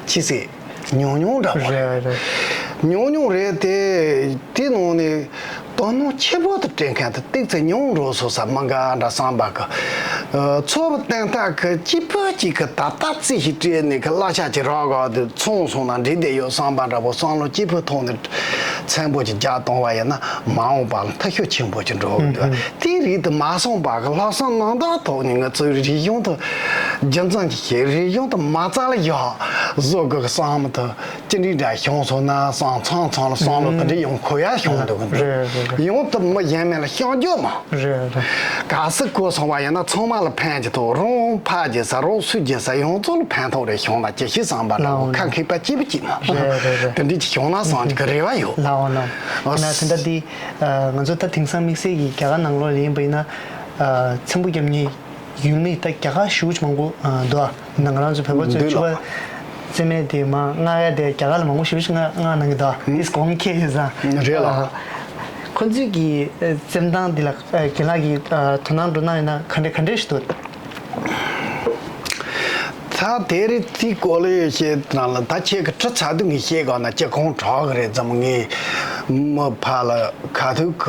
ཅི་ཟེར། ཉུང་ཉུང་འདྲ་བོ་རེད། རེད་རེད། ཉུང་ཉུང་རེད་དེ། དེ་ནང་ནས་དོ་སྣང་ཆེན་པོ་དུ་སྤྲད་མཁན་དེ་ཏོག་ཙམ་ཉུང་འགྲོ་སོང་ས་མི་འགའ་འདྲ་བསམ་པ་གི། ཨ། ཚོ་བ་བསྟན་ཐག་གི་སྐྱིད་པོ་ཅིག་གི་ད་ལྟ་རྩིས་ཤིག་སྤྲད་ནས་གི་གླ་ཆ་ཅིག་རག་ག་དེ་ཚོང་སོང་ན་འགྲིག་བསྡད་ཡོད་བསམ་པ་འདྲ་པོ་བསམ་བློ་སྐྱིད་པོ་ཐོག་ནས་ཚན་པོ་ཅིག་རྒྱག་གཏོང་བ་ཡིན་ན་མ་འོངས་པ་ལ་འཐུས་ཤོར་ཆེན་པོ་ཅིག་འགྲོ་གི་འདུག་དེ་རིགས་དུ་མ་སོང་པ་གི་ལྷག་བསམ་རྣམ་དག་ཐོག་ནས་ང་ཚོའི་རིག་གཞུང་དུ་རྒྱུན་འཛིན་གྱི་བྱེད། རིག་གཞུང་དུ་མ་རྩ་ལ་ཡག་བཟོ་དགོས་གི་བསམ་དུ། ཅི་འདྲའི་འདྲ་བྱུང་སོང་ན་བསམ། མཚམས་མཚམས་ལ་བསམ་བློ་དེ་འདྲ་ཡང་འཁོར་ཡ་བྱུང་འདུག་རེད་རེད་རེད། ཡང་དུ་མི་གཞན་མེད་ལ་བཤད་རྒྱུ་མ། རེད་རེད། གལ་སྲིད་གོ་སོང་བ་ཡིན་ན་ཚང་མ་ལ་ཕན་གྱི་ཐོག་རང་ཕར་རྒྱུ་ས་རང་སུ་རྒྱུ་ས་ཡོངས་རྫོགས་ལ་ཕན་ཐོགས་རེ་བྱུང་ན་ཅི་ཞིག་བསམ་པ་ལ་ལའོ་ཁ་མཁས་པ་སྐྱིད་པོ་སྐྱིད་མ། རེད་རེད་རེད། དེ་འདྲའི་ཅིག་བྱུང་ན་བསམ་གྱི་རེ་བ་ཡོད། ལའོ་ལའོ། ཨ། ཡིན་ན་དེ་འདྲ་འདི་ང་ཚོ་ད་དེང་སང་དམིགས་བསལ་གྱི་རྒྱ་གར་ནང་ལོགས་ལ་ཡིན་པ་ཡིན་ན་ཚེམ་བུ་རྒྱབ་མཁན་ཡུལ་མི་ད་རྒྱ་གར་ཞེ་པོ་ཅིག་མང་པོ་འདུག་ཨ། ང་རང་ཚོ་བོད་པ་ཚོའི་འདུག་ཕྱུ་པ་ལགས། རྩེད་མོ་དེ་མར་མངགས་ཡ་དེ་རྒྱ་གར་ལ་མང་པོ་ཞེ་པོ་ཅིག་མངགས་མངགས་གནང་གི་འདུག་ཨ། དེ་གོང་ཁེ་ཡོད་ཙང་། རེད་ལགས། ཨ། ཁོ་ཚོས་ཀྱི་རྩེད་ཐང་འདི་ལ་རྒན་ལགས་ཀྱིས་དོ་སྣང་འགྲོ་གནང་ཡོད་ན་ག་འདྲ་ག་འདྲ་ཞིག་འདུག་ད་དེ་རིང་དེའི་སྐོར་ལ་བཤད་ན་ལ་ད་ཁྱེད་ཀྱི་དྲི་ཚར་དུས་ངས་བཤད་དགོས་ན་ཅི་གང་དྲག་གི་རེད་ཙམ། ངས་མི་ཕར་ལ་ཁ་ཐུག་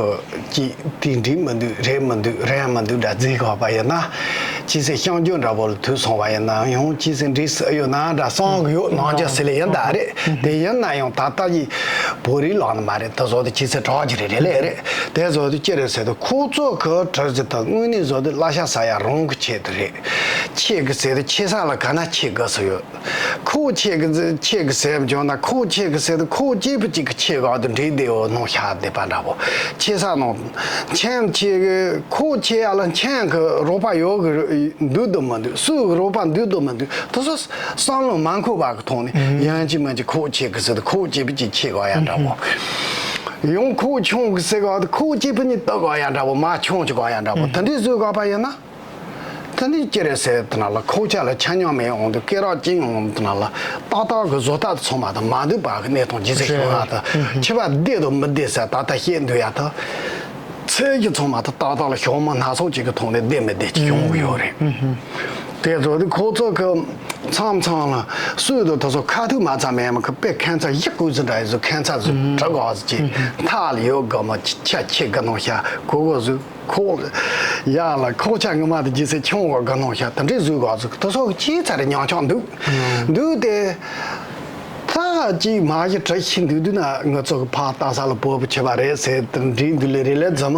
གི་ཅིག་དེ་འགྲིག་མི་འདུག་རེད་མི་འདུག་རན་མི་འདུག་འདྲ་བརྩི་དགོས་པ་ཡིན་ན། ཅི་ཟེར་སྐྱོན་བརྗོད་འདྲ་པོ་ལ་ཐུག་སོང་བ་ཡིན་ན་ཡང་ཅི་ཟེར་འགྲིག་སྲིད་ཡོད་ན་འདྲ་བསམ་གི་ཡོད། ནང་ཆ་ཟེར་ལེ་ཡིན་ད་རེད། དེ་ཡིན་ན་ཡང་ད་ལྟ་ཡི་བོད་རིགས་ལག་ན་མ་རེད། དེ་བཟོ་དེ་ཅི་ཟེར་དྲག་གི་རེད། རེད་ལེ་རེད། དེ་བཟོ་དེ་ཅི་རེད་ཟེར་དུས་ཁོ་ཚོ་གི་གྲུ་ཟི་དང་དངོས་གནས་བཟོ་དེ་གླ་ཆ་ཟ་ཡ་རང་གི་ཆེད་དུ་རེད། ཁྱེད་ཀྱི་ཟེར་དུས་ཁྱེད་ས་ལ་ག་ན་ཁྱེད་དགའ་ས་ཡོད། ཁོ་ཁྱེད་ཀྱི་ཁྱེད་ཀྱི་ཟེར་བྱུང་ན་ཁོ་ཁྱེད་ཀྱི་ཟེར་དུས་ཁོ་སྐྱིད་པོ་གཅིག་གི་ཁྱེད་ག་དུ་འདྲེས་བསྡད་འོ་ནོ་ཤ་བསྡད་པ་འདྲ་པོ། ཁྱེད་ས་ནོ་མཆན་ཁྱེད་ཀྱི་ཁོ་ཁྱེད་ཡ་ལ་མཆན་གྱི་རོགས་པ་ཡོད་གི་འདུག་དུ་མི་འདུག་སུ་གི་རོགས་པ་འདུག་དུ་མི་འདུག་དེ་ཚོ་བསམ་བློ་མ་འཁོར་བ་གི་ཐོག་ནས་ཡང་ཅི་མ་ཅི་ཁོ་ཁྱེད་ཀྱི་ཟེར་དུས་ཁོ་སྐྱིད་པོ་གཅིག་ཁྱེད་ག་ཡ་འདྲ་པོ། ཡང་ཁོག་ཆུང་གི་ཟེར་ག་དེ་ཁོག་གཅིག་པུ་ནི་སྟག་ག་ཡ་འདྲ་པོ་མ་ཆུང་ཅིག་ག་ཡ་འདྲ་པོ་དེ་འདྲའི་བཟོས་ག་པ་ཡིན་ན། དེ་འདྲའི་ཅི་རེད་ཟེར་དེ་ན་ལ་ཁོག་ཆ་ལ་ཆ་སྙོམས་མེད་འོང་དུས་སྐེ་རགས་ཅིག་འོང་དེ་ན་ལ་ཏག་ཏག་གི་བཟོ་ལྟ་ཚང་མ་དང་མ་འདུས་པ་གི་གནས་སྟངས་ཇི་སྲིད་བྱུང་ཡ་དང་ཁྱི་པ་བདེ་དང་མི་བདེ་ཟེར་ད་ལྟ་བཤད་འདོད་ཡ་དང་། ཚེ་གི་ཚང་མ་དང་ཏག་ཏག་ལ་ཞོགས་མ་སྣ་ཚོགས་ཅིག་གི་ཐོག་ནས་བདེ་མི་བདེ་ཅིག་ཡོང་གི་ཡོད་རེད། དེ་ཚོ་དེ་ཁོ་ཚོ་གི་མཚམས་མཚམས་ལ་སུས་དང་དེ་ཚོ་ཁ་ཐུག་མ་ཚ་མེད་མ་གི་དཔེ་ཁན་ཚ་ཡི་ཀུ་ཟི་འདྲ་ཡི་ཚོ་ཁན་ཚ་ཟི་གྲི་ག་ཟི་ཅིག་མཐའ་ལ་ཡོད་གི་མ་ཆ་ཁྱི་གི་ནང་ཤ་གོ་གོ་ཟི་ཁོག་ཡ་ལ་ཁོག་ཆ་ངོ་མ་དེ་ཇི་སྲིད་ཆུང་བ་གི་ནང་ཤ་དེ་འདྲའི་ཟི་ག་ཟི་དེ་ཚོ་གི་ཅི་ཚ་རེ་ཉག་ཆག་འདུག་འདུག་སྟེ། ད་ཅིག་མ་གཞི་བྲི་ཤི་འདུག་འདུག་ན་ང་ཚོ་གི་ཕ་ལྟ་ས་ལ་བོད་པ་ཆེ་བ་རེད་ཟེར་དེ་འདྲི་འདུག་ལེ་རེད་ལེ་རྫ་མ་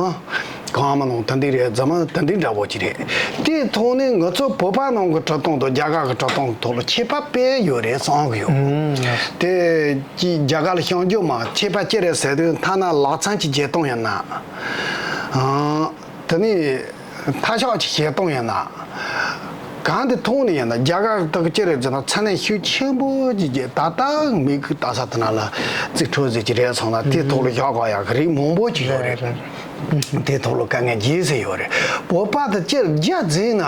གང་མ་ནང་ད་འདི་རེད་རྫ་མ་ད་འདི་འདྲ་བོ་ཅིག་རེད། དེའི་ཐོག་ནས་ང་ཚོ་བོད་པ་ནང་གི་བྲི་སྟངས་དང་རྒྱ་གར་གི་བྲི་སྟངས་ཐོག་ལ་ཁྱད་པར་དཔེ་ཡོད་རེད་བསམ་གི་ཡོད། དེ་ཅིག་རྒྱ་གར་ལ་ཤང་རྒྱུ་མ་ཁྱད་པར་ཅི་རེད་ཟེར་དུས་ཐ་ན་ལག་ཚན་གྱི་བརྒྱད་སྟོང་ཡིན་ན། དེ་ནས། མཐའ་ཤག་ཅིག་བྱེད་སྟངས་ཡིན་ན། གང་དེ་མཐོང་ནས་ཡིན་ན་རྒྱ་གར་དག་ཅི་རེད་ཟེར་ན་ཚ་ནན་ཤུགས་ཆེན་པོ་ཅིག་གིས་ད་ལྟ་མི་གི་ལྟ་ས་དེ་ན་ལ་རྩིས་འཕྲོ་ཟེར་གྱི་རེད་སོང་ན་དེ་ཐོག་ལ་བཞག་ག་ཡག་གི་རིགས་མང་པོ་ཅིག་ཡོད་རེད། དེ་ཐོག་ལ་དཀའ་ངལ་རྗེས་སུ་ཡོད་རེད། བོད་པ་དེ་ཅི་རྒྱ་འཛིན་ན་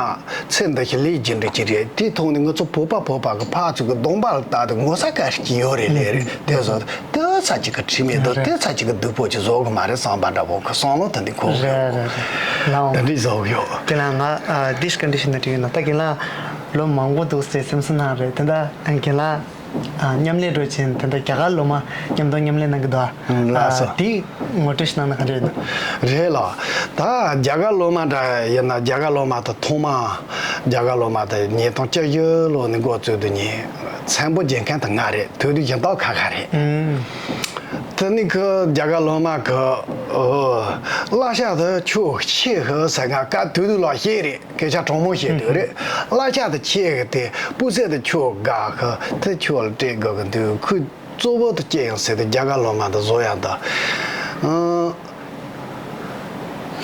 ཚེ་འདི་ཞིག་ལས་ཀྱི་འདྲི་ཀྱི་རེད། དེ་ཐོག་ནས་ང་ཚོ་བོད་པ་བོད་པ་གི་ཕར་ཚུར་གི་གདོང་པ་ལ་ལྟ་དུས་ངོ་ཚ་དཀའ་ཞིག་ཡོད་རེད་ལས་རེད་དེ་བཟོ། དེ་ཚ་གཅིག་གི་ཁྲིམས་མེད་དང་དེ་ཚ་གཅིག་གི་སྡུག་པོ་ཅིག་བཟོ་གི་མ་རེད་བསམ་པ་འདྲ་པོ་གི་བསམ་བློ་དེ་འདི་འཁོར་གི་ཡོད། རེད་རེད་རེད། ལའོ། དེ་འདྲ་བཟོ་གི་ཡོད། ཁྱེད་རང་ང་ཨ་འདི་ཞིག་ག་འདྲི་ཞིག་ན་དྲིས་ཡོད་ན་ད་ཁྱེད་རང་ལོ་མང་པོ་འདུག་ཟེར་སེམས་སུ་སྣང་རེད་དེ་འདྲ་ཁྱེད་རང་ཨ་མཉམ་ལས་འགྲོ་ཆེན་དེ་འདྲ་རྒྱ་གར་ལོ་མ་མཉམ་དུ་མཉམ་ལས་གནང་གི་འདུག་ཨ། ལགས་སོ། དེ་ངོ་སྤྲོད་ཞིག་གནང་ན་ག་འདྲ་ཡོད་ན། རེད་ལགས། ད་རྒྱ་གར་ལོ་མ་འདྲ་ཡིན་ན་རྒྱ་གར་ལོ་མ་དང་ཐོག་མ་རྒྱ་གར་ལོ་མ་དང་ཉིས་སྟོང་བཅུ་བཞི་ལོ་ནས་འགོ་བཙུགས་དུས་ནས་མཚན་པོ་རྒྱག་མཁན་དེ་ང་རེད། དུས་དུས་སྦྱིན་བདག་ཁ་ཁ་རེད། དེ་ནི་ཁོ་རྒྱ་གར་ལོ་མ་གི་ཨོ་བསླབ་བྱ་དེ་ཁྱོད་ཤེས་ཤིག་ཟེར། ང་སྐབས་དུས་དུས་ལ་ཤེས་རེད། སྐད་ཆ་དྲང་མོ་བཤད་དུས་རེད། བསླབ་བྱ་དེ་ཁྱེད་ཀྱི་དེ་སྤུས་ཚད་དེ་ཁྱོད་དགའ་གི་དེ་ཁྱོད་ལ་སྤྲད་དགོས་གི་འདུག་ཁོས་གཙོ་བོ་དེ་ཅི་ཡིན་ཟེར་དུས་རྒྱ་གར་ལོ་མ་དེ་བཟོ་ཡག་དང་།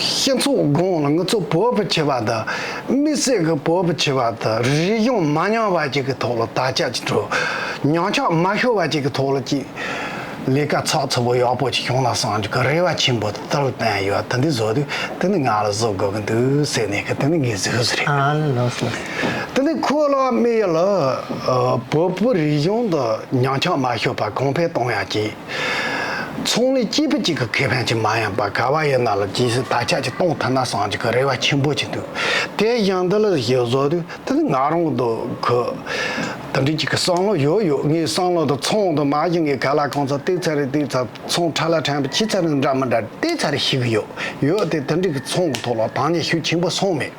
སྤྱི་ཚོགས་སྒང་ལ་ང་ཚོ་བོད་པ་ཆེ་བ་དང་དམིགས་བསལ་གྱི་བོད་པ་ཆེ་བ་དང་རིག་གཞུང་མ་ཉམས་པ་ཅིག་གི་ཐོག་ལ་དར་ཁྱབ་ཅིག་འགྲོ། ཉམས་ཆག་མ་ཤོར་བ་ཅིག་གི་ཐོག་ལ་ཅིག་ལས་ཀ་ཚགས་ཚུད་པོ་ཡག་པོ་ཅིག་བྱུང་ན་བསམ་གྱི་རེ་བ་ཆེན་པོ་དེ་ལྟར་བསྟན་ཡོད། དེ་འདི་བཟོ་དུས་དེ་ནི་ང་ལ་བཟོ་དགོས་ཀྱི་འདུག་ཟེར་ནས་གི་དེ་ནི་ངས་བཟོས་ཟེར་རེད། ཨ་ལོས་ལོས། དེ་ནི་ཁོ་ལ་དམིགས་ཡུལ་ལ་བོད་པའི་རིག་གཞུང་དུ་ཉམས་ཆག་མ་ཤོར་བ་གོང་འཕེལ་གཏོང་ཡག་གི་ཚོང་ལས་སྐྱིད་པོ་གཅིག་གི་ཁེ་ཕན་གཅིག་མ་ཡིན་པ་ག་བ་ཡིན་ན་ལ་ཇི་སྲིད་དར་ཁྱབ་ཅིག་གཏོང་ཐུབ་ན་བསམ་གྱི་གི་རེ་བ་ཆེན་པོ་ཅིག་འདུག་དེ་ཡང་འདི་ལ་ཞིག་བཟོ་དུས་དེ་ནི་ང་རང་དུ་གི་དེ་འདྲའི་ཅིག་གི་བསམ་བློ་ཡོད་ཡོད། ངའི་བསམ་བློ་དུ་ཚོང་དུ་མ་གཞི་ངའི་ག་ལ་གང་ཚ་ཏིག་ཚ་རེ་ཏིག་ཚ་ཚོང་ཁྲ་ལ་ཕྲན་པ་ཅི་ཚ་རེ་འདྲ་མི་འདྲ་ཏིག་ཚ་རེ་ཤི་གི་ཡོད་ཡོད་དེ་དེ་འདྲའི་གི་ཚོང་གི་ཐོག་ལ་དང་ནས་ཤུགས་ཆེན་པོ་སོང་མེད།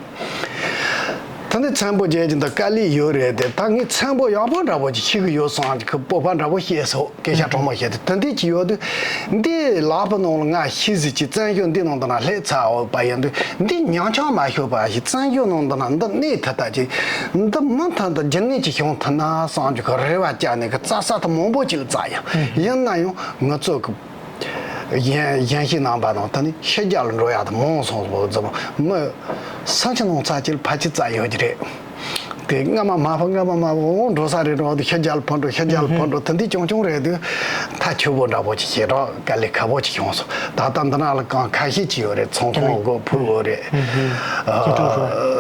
ད་ནི་ཚན་པོ་རྒྱལ་གྱི་འདི་དཀའ་ལས་ཡོད་རེད་དེ་ད་ངས་ཚན་པོ་ཡག་པོ་འདྲ་པོ་ཅིག་ཤེས་ཀྱི་ཡོད་སོང་ཨ་ཅིག་གི་སྤོབས་པ་འདྲ་པོ་སྐྱེས་སོང་། སྐད་ཆ་དྲང་མོ་བཤད་དུས་དེ་འདི་ཅིག་ཡོད་དུས་འདི་ལག་པ་ནང་ལ་ང་ཤེས་ཟིན་ཅིག་བཙན་བྱོལ་འདི་ནང་དུ་ན་སླེབས་ཚར་བ་ཡིན་དུས་འདི་ཉམས་ཆག་མ་ཤོར་བ་ཞིག་བཙན་བྱོལ་ནང་དུ་ན་འདི་གནས་ཐུབ་ཐབས་ཅིག་འདི་མུ་མཐུད་དུ་རྒྱུན་གནས་ཅིག་བྱུང་ཐུབ་ན་བསམ་རྒྱུ་གི་རེ་བ་བཅངས་ནས་གི་རྩ་ས་ཐག་མང་པོ་ཅིག་ལ་བཙལ་ཡང་ཡིན་ན་ཡང་ང་ཚོ་གི་གཞན་གཞན་ཞིག་གནང་པ་དང་ད་ནི་ཕྱི་རྒྱལ་ལ་འགྲོ་ཡག་དང་མང་སོང་བོ་ཙམ་མི་ས་ཆ་ནང་ཚ་ཅིག་ཕལ་ཆེར་རྩ་ཡོད་ཀྱི་རེད། དེ་སྔ་མ་མ་ཕ་སྔ་མ་མ་ཕ་འོང་འགྲོ་ས་རེད་འགྲོ་དུ་ཕྱི་རྒྱལ་ཕོན་འགྲོ་ཕྱི་རྒྱལ་ཕོན་འགྲོ་དེ་འདི་ཆུང་ཆུང་རེད་དུས་ཐ་ཆུ་བོ་འདྲ་པོ་ཅིག་བྱེད་རོགས་དཀའ་ལས་ཁག་པོ་ཅིག་བྱུང་སོང་། ད་ལྟ་འདི་ན་ལ་གང་ཁ་ཤས་ཅིག་ཡོད་རེད། ཚོང་ཁང་སྒོ་ཕུག་ཡོད་རེད།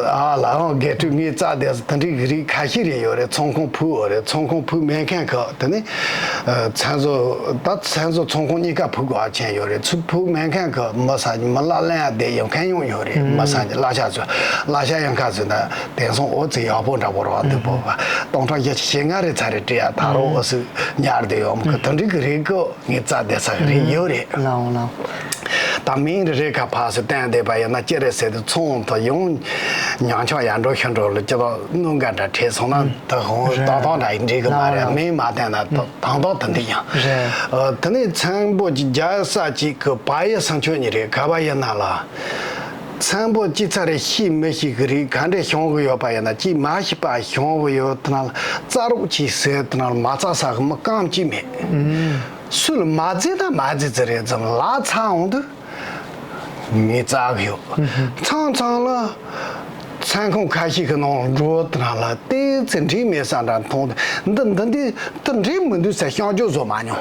ཨ་ལའང་དགེ་ཕྲུག་ངའི་རྩ་དེ་དེ་འདྲའི་རིགས་ཁ་ཤས་རེད་ཡོད་རེད། ཚོང་ཁང་ཕུག་ཡོད་རེད། ཚོང་ཁང་ཕུག་མེད་མཁན་ཁག་དེ་ནི། ཚན་བཟོ་ད་ཚན་བཟོ་ཚོང་ཁང་གཉིས་ཀ་ཕུག་གོ་ཆེན་ཡོད་རེད། ཚུར་ཕུག་མེད་མཁན་གི་མི་ས་མི་ལ་ལན་ཡ་དེ་ཡོད་མཁན་ཡོང་ཡོད་རེད། མི་ས་གླ་ཆ་ཚོ་གླ་ཆ་ཡང་ཁ་ཚོ་ན་དེང་སང་འོ་ཚོ་ཡག་པོ་འདྲ་པོ་རོགས་འདུག་པོ་སྟོང་ཕྲག་བཞི་བཅུ་ཞེ་ལྔ་རེ་ཚ་རེ་སྤྲད་ཡ་ད་རོགས་འོ་ཚོ་ཉར་དེ་ཡོད་མཁན་དེ་འདྲི་གི་རེད་གོ་ངའི་རྩ་དེ་ས་རེད་ཡོད་རེད། ལའོ་ལའོ། ད་མིང་རེ་རེ་ཁ་ཕར་སུ་བསྟན་བསྡད་པ་ཡིན་ན་ཅི་རེད་ཟེར་དུས་ཚོང་དུ་ཡོང་ཉང་ཆོག་ཡར་འགྲོ་ཤར་འགྲོ་ལ་ཅི་ལ་སྣུམ་ག་འདྲ་ཁྲིད་སོང་ན་ད་ཧོང་རེད། ཏག་ཏག་འདྲ་ཡིན་འགྲིག་གི་མ་རེད། ལའོ་ལའོ། མིང་མ་བསྟན་ན་ད། དང་ཐོག་དེ་འདི་ཡང་། རེད། ཨ་དེ་ནས་ཚན་པོ་ཅིག་རྒྱལ་ས་ཅིག་གི་བ་ཡི་སང་ཆོས་ཉིན་རེད་ག་བ་ཡིན་ན་ལ། ཚན་པོ་ཅིག་ཚ་རེ་ཤི་མི་ཤི་གི་རིགས་ག་འདྲས་བྱུང་གི་ཡོད་པ་ཡིན་ན་ཅིག་མ་ཤི་པ་བྱུང་གི་ཡོད་དེ་ན་ལ་རྩ་རོགས་ཅིག་ཟེར་དེ་ན་ལ་མ་རྩ་ས་གི་མི་རྐང་གཅིག་མེད། སུ་ལ་མ་རྫི་ད་མ་རྫི་ཙི་རེད་ཙམ་ལ་ཚ་འོང་དུས། ངས་བཙལ་གི་ཡོད། མཚམས་མཚམས་ལ་ཚ་ ཚན་ཁང་ཁ་ཤས་ཀྱི་ནང་འགྲོ་དུས་ན་ལ་ཏོག་ཙམ་འགྲིག་མེད་ས་འདྲ་མཐོང་། འདི་འདི་འདི་འདི་འགྲིག་མི་འདུག་ཟེར་བཤད་རྒྱུ་བཟོ་མ་མྱོང་།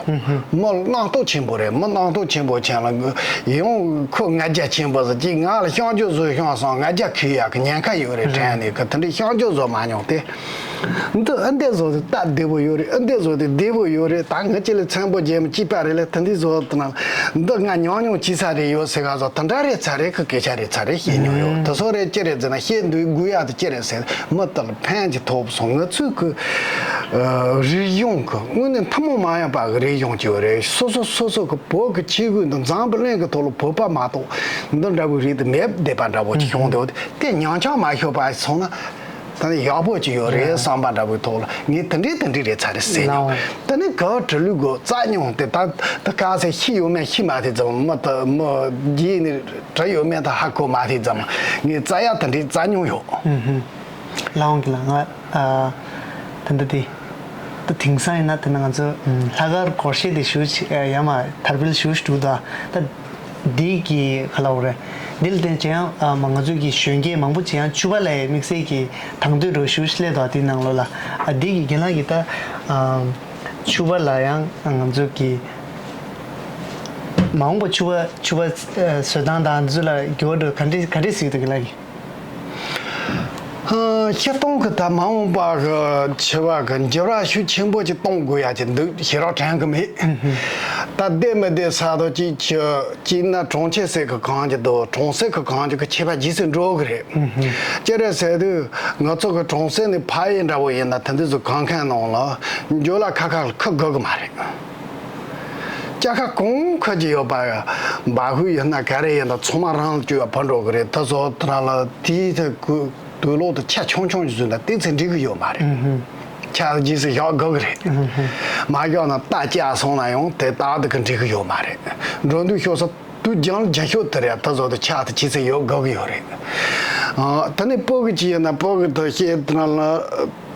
མི་རྣམ་རྟོག་ཆེན་པོ་རེད། མི་རྣམ་རྟོག་ཆེན་པོ་ཅན་ལ་ཡང་ཁོ་ང་རྒྱལ་ཆེན་པོ་ཟེར་གྱིས་ང་ལ་བཤད་རྒྱུ་བཟོ་བཤད་སོང་། ང་རྒྱལ་ཁེལ་ཡག་གི་ཉེན་ཁ་ཡོད་རེད་དྲན་ནས་གི་དེ་འདྲའི་བཤད་རྒྱུ་བཟོ་མ་མྱོང་སྟེ། འདི་ཨ་འདི་བཟོ་དེ་སྟབས་བདེ་པོ་ཡོད་རེད། ཨ་འདི་བཟོ་དེ་བདེ་པོ་ཡོད་རེད། ད་ངི་ཅི་ལ་ཚན་པོ་རྒྱལ་མོ་སྐྱིད་པ་རེད་ལ་དེ་འདི་བཟོ་དེ་ན་འདི་ང་ཉུང་ཉུང་ཅི་ས་རེད་ཡོད་ཟེར་ག་བཟོ་དེ་འདྲ་རེད་ཚ་རེད་གི་སྐད་ཆ་རེད་ཚ་རེད་བཤད་མྱོང་ཡོད། དེ་སོ་རེད་ཅི་རེད་ཟེར་ན་བཤད་འདུག་དགོས་ཡག་དེ་ཅི་རེད་ཟེར་མི་དེ་ལ་ཕན་གྱི་ཐོག་སོང་། ང་ཚོས་གི་རིག་གཞུང་གི་དངོས་གནས་ཐུན་མོང་མ་ཡིན་པ་གི་རིག་གཞུང་ཅིག་ཡོད་རེད། སོ་སོ་སོ་སོ་གི་བོད་གི་ཆས་གོས་འདི་འཛམ་བུ་གླིང་གི་ཐོག་ལ་བོད་པ་མ་གཏོགས་འདི་འདྲ་བོའི་རིགས་དེ་མེད་བསྡད་པ་འདྲ་བོ་ཅིག་བྱུང་འདུག་དེ་ཉམས་ཆག་མ་ཤོར་བ་སོང་ན། ད་ནི་ཡག་པོ་ཅིག་ཡོད་རེད་བསམ་པ་འདྲ་བོའི་ཐོག་ལ་ངས་དེ་འདྲས་དེ་འདྲས་རེད་ཚ་རེད་ཟེར་མྱོང་། ལའོ། ད་ནི་ག་བྲི་ལུགས་གོ་རྩ་མྱོང་དེ་ད་ད་ག་ཚད་ཤི་ཡོད་མེད་ཤི་མ་ཐེ་ཙམ་མི་ད་མི་རྒྱས་ནི་བྲི་ཡོད་མེད་ད་ཧ་གོ་མ་ཐེ་ཙམ་ངས་རྩ་ཡག་དེ་འདྲས་རྩ་མྱོང་ཡོད། ལའོ་གི་ལ་ང་ཨ་ད་འདི་དེ་ད་དེང་སང་ཡིན་ན་དེ་ན་ང་ཚོ་ལྷག་དཀར་སྒོར་གཞས་དེ་ཞུ་ཡ་མ་དར་སྤེལ་ཞུ་ཞུ་ད་ད། འདི་གི་ག་ལ་འོ་རེད། འདི་ལ་བརྟེན་ཅི་ཡང་ཨ་མ་ང་ཚོ་གི་གཞོན་སྐྱེས་མང་པོ་ཅི་ཡང་ཕྱུ་པ་ལ་དམིགས་བསལ་གྱི་དང་དོད་འགྲོ་ཞུ་སླེ་དོ་དེའི་ནང་ལོགས་ལ་ཨ་འདི་གི་རྒན་ལགས་ཀྱི་ད་ཨ་ཕྱུ་པ་ལ་ཡང་ང་ཚོ་གི་མ་འོངས་པ་ཕྱུ་པ་ཕྱུ་པ་ཨ་བཟོ་སྟངས་དང་འདི་ཚོ་ལ་འགྱུར་བ་འགྲོ་ག་འདྲས་ག་འདྲས་སྲིད་འདུག་རྒན་ལགས་ཀྱི། ཨ་སྤྱིར་བཏང་གི་ད་མ་འོངས་པ་གི་འཆི་བ་གི་འགྱུར་བ་ཤུགས་ཆེན་པོ་ཅིག་གཏོང་དགོས་ཡ་ཅིག་འདུག་ཞེ་དྲག་དྲན་གི་མེད། ད་བསྡད་མི་བསྡད་ས་དང་ཅིག་ཅིག་ཅིག་ན་གྲོང་ཁྱེར་ཟེར་གི་གང་ཅིག་འདུག་གྲོང་གསེབ་གི་གང་ཅིག་གི་ཁྱད་པར་ཇི་སྲིད་འགྲོ་གི་རེད། ཅི་རེད་ཟེར་དུས་ང་ཚོ་གི་གྲོང་གསེབ་ནས་ཕ་ཡུལ་འདྲ་བོ་ཡིན་ན་དེ་འདྲ་ཚོ་གང་མཁན་ནང་ལ་འགྱོ་ལ་ཁ་ཁ་ལ་ཁུ་དགོས་གི་མ་རེད། ཅ་ཁ་གང་ཁ་ཅིག་ཡོད་པ་ཡ། འབའ་ཧུ་ཡིན་ན་ག་རེ་ཡིན་ན་ཚང་མ་རང་ལ་བཅོལ་བ་ཕར་འགྲོ་གི་རེད། ད་བཟོ་ད་ལ་དེའི་ཐད་ཀུ་དུག་ལོག་ཏུ་ཆ་ཆུང་ཆུང་ཞིག་བཟོས་ན་དེ་ཚེ་འགྲིག་གི་ཡོད་མ་རེད། ཆ་རྗེས་སུ་བཞག་དགོས་གི་རེད། མ་བཞག་ན་རྟ་བཅག་སོང་ན་ཡང་དེ་རྟག་ཏུ་གི་འགྲིག་གི་ཡོད་མ་རེད། འགྲོ་འདུག་ཤོག་ས་དུས་རྒྱང་རྒྱང་ཤོག་དེ་རེད། ད་བཟོ་དུ་ཆ་དུ་ཆེ་ཚེ་ཡོད་དགོས་གི་ཡོད་རེད། ཨ་ད་ནི་སྤོ་གི་ཅི་ཡིན་ན་སྤོ་གི་དུ་ཤེས་ད་ལ།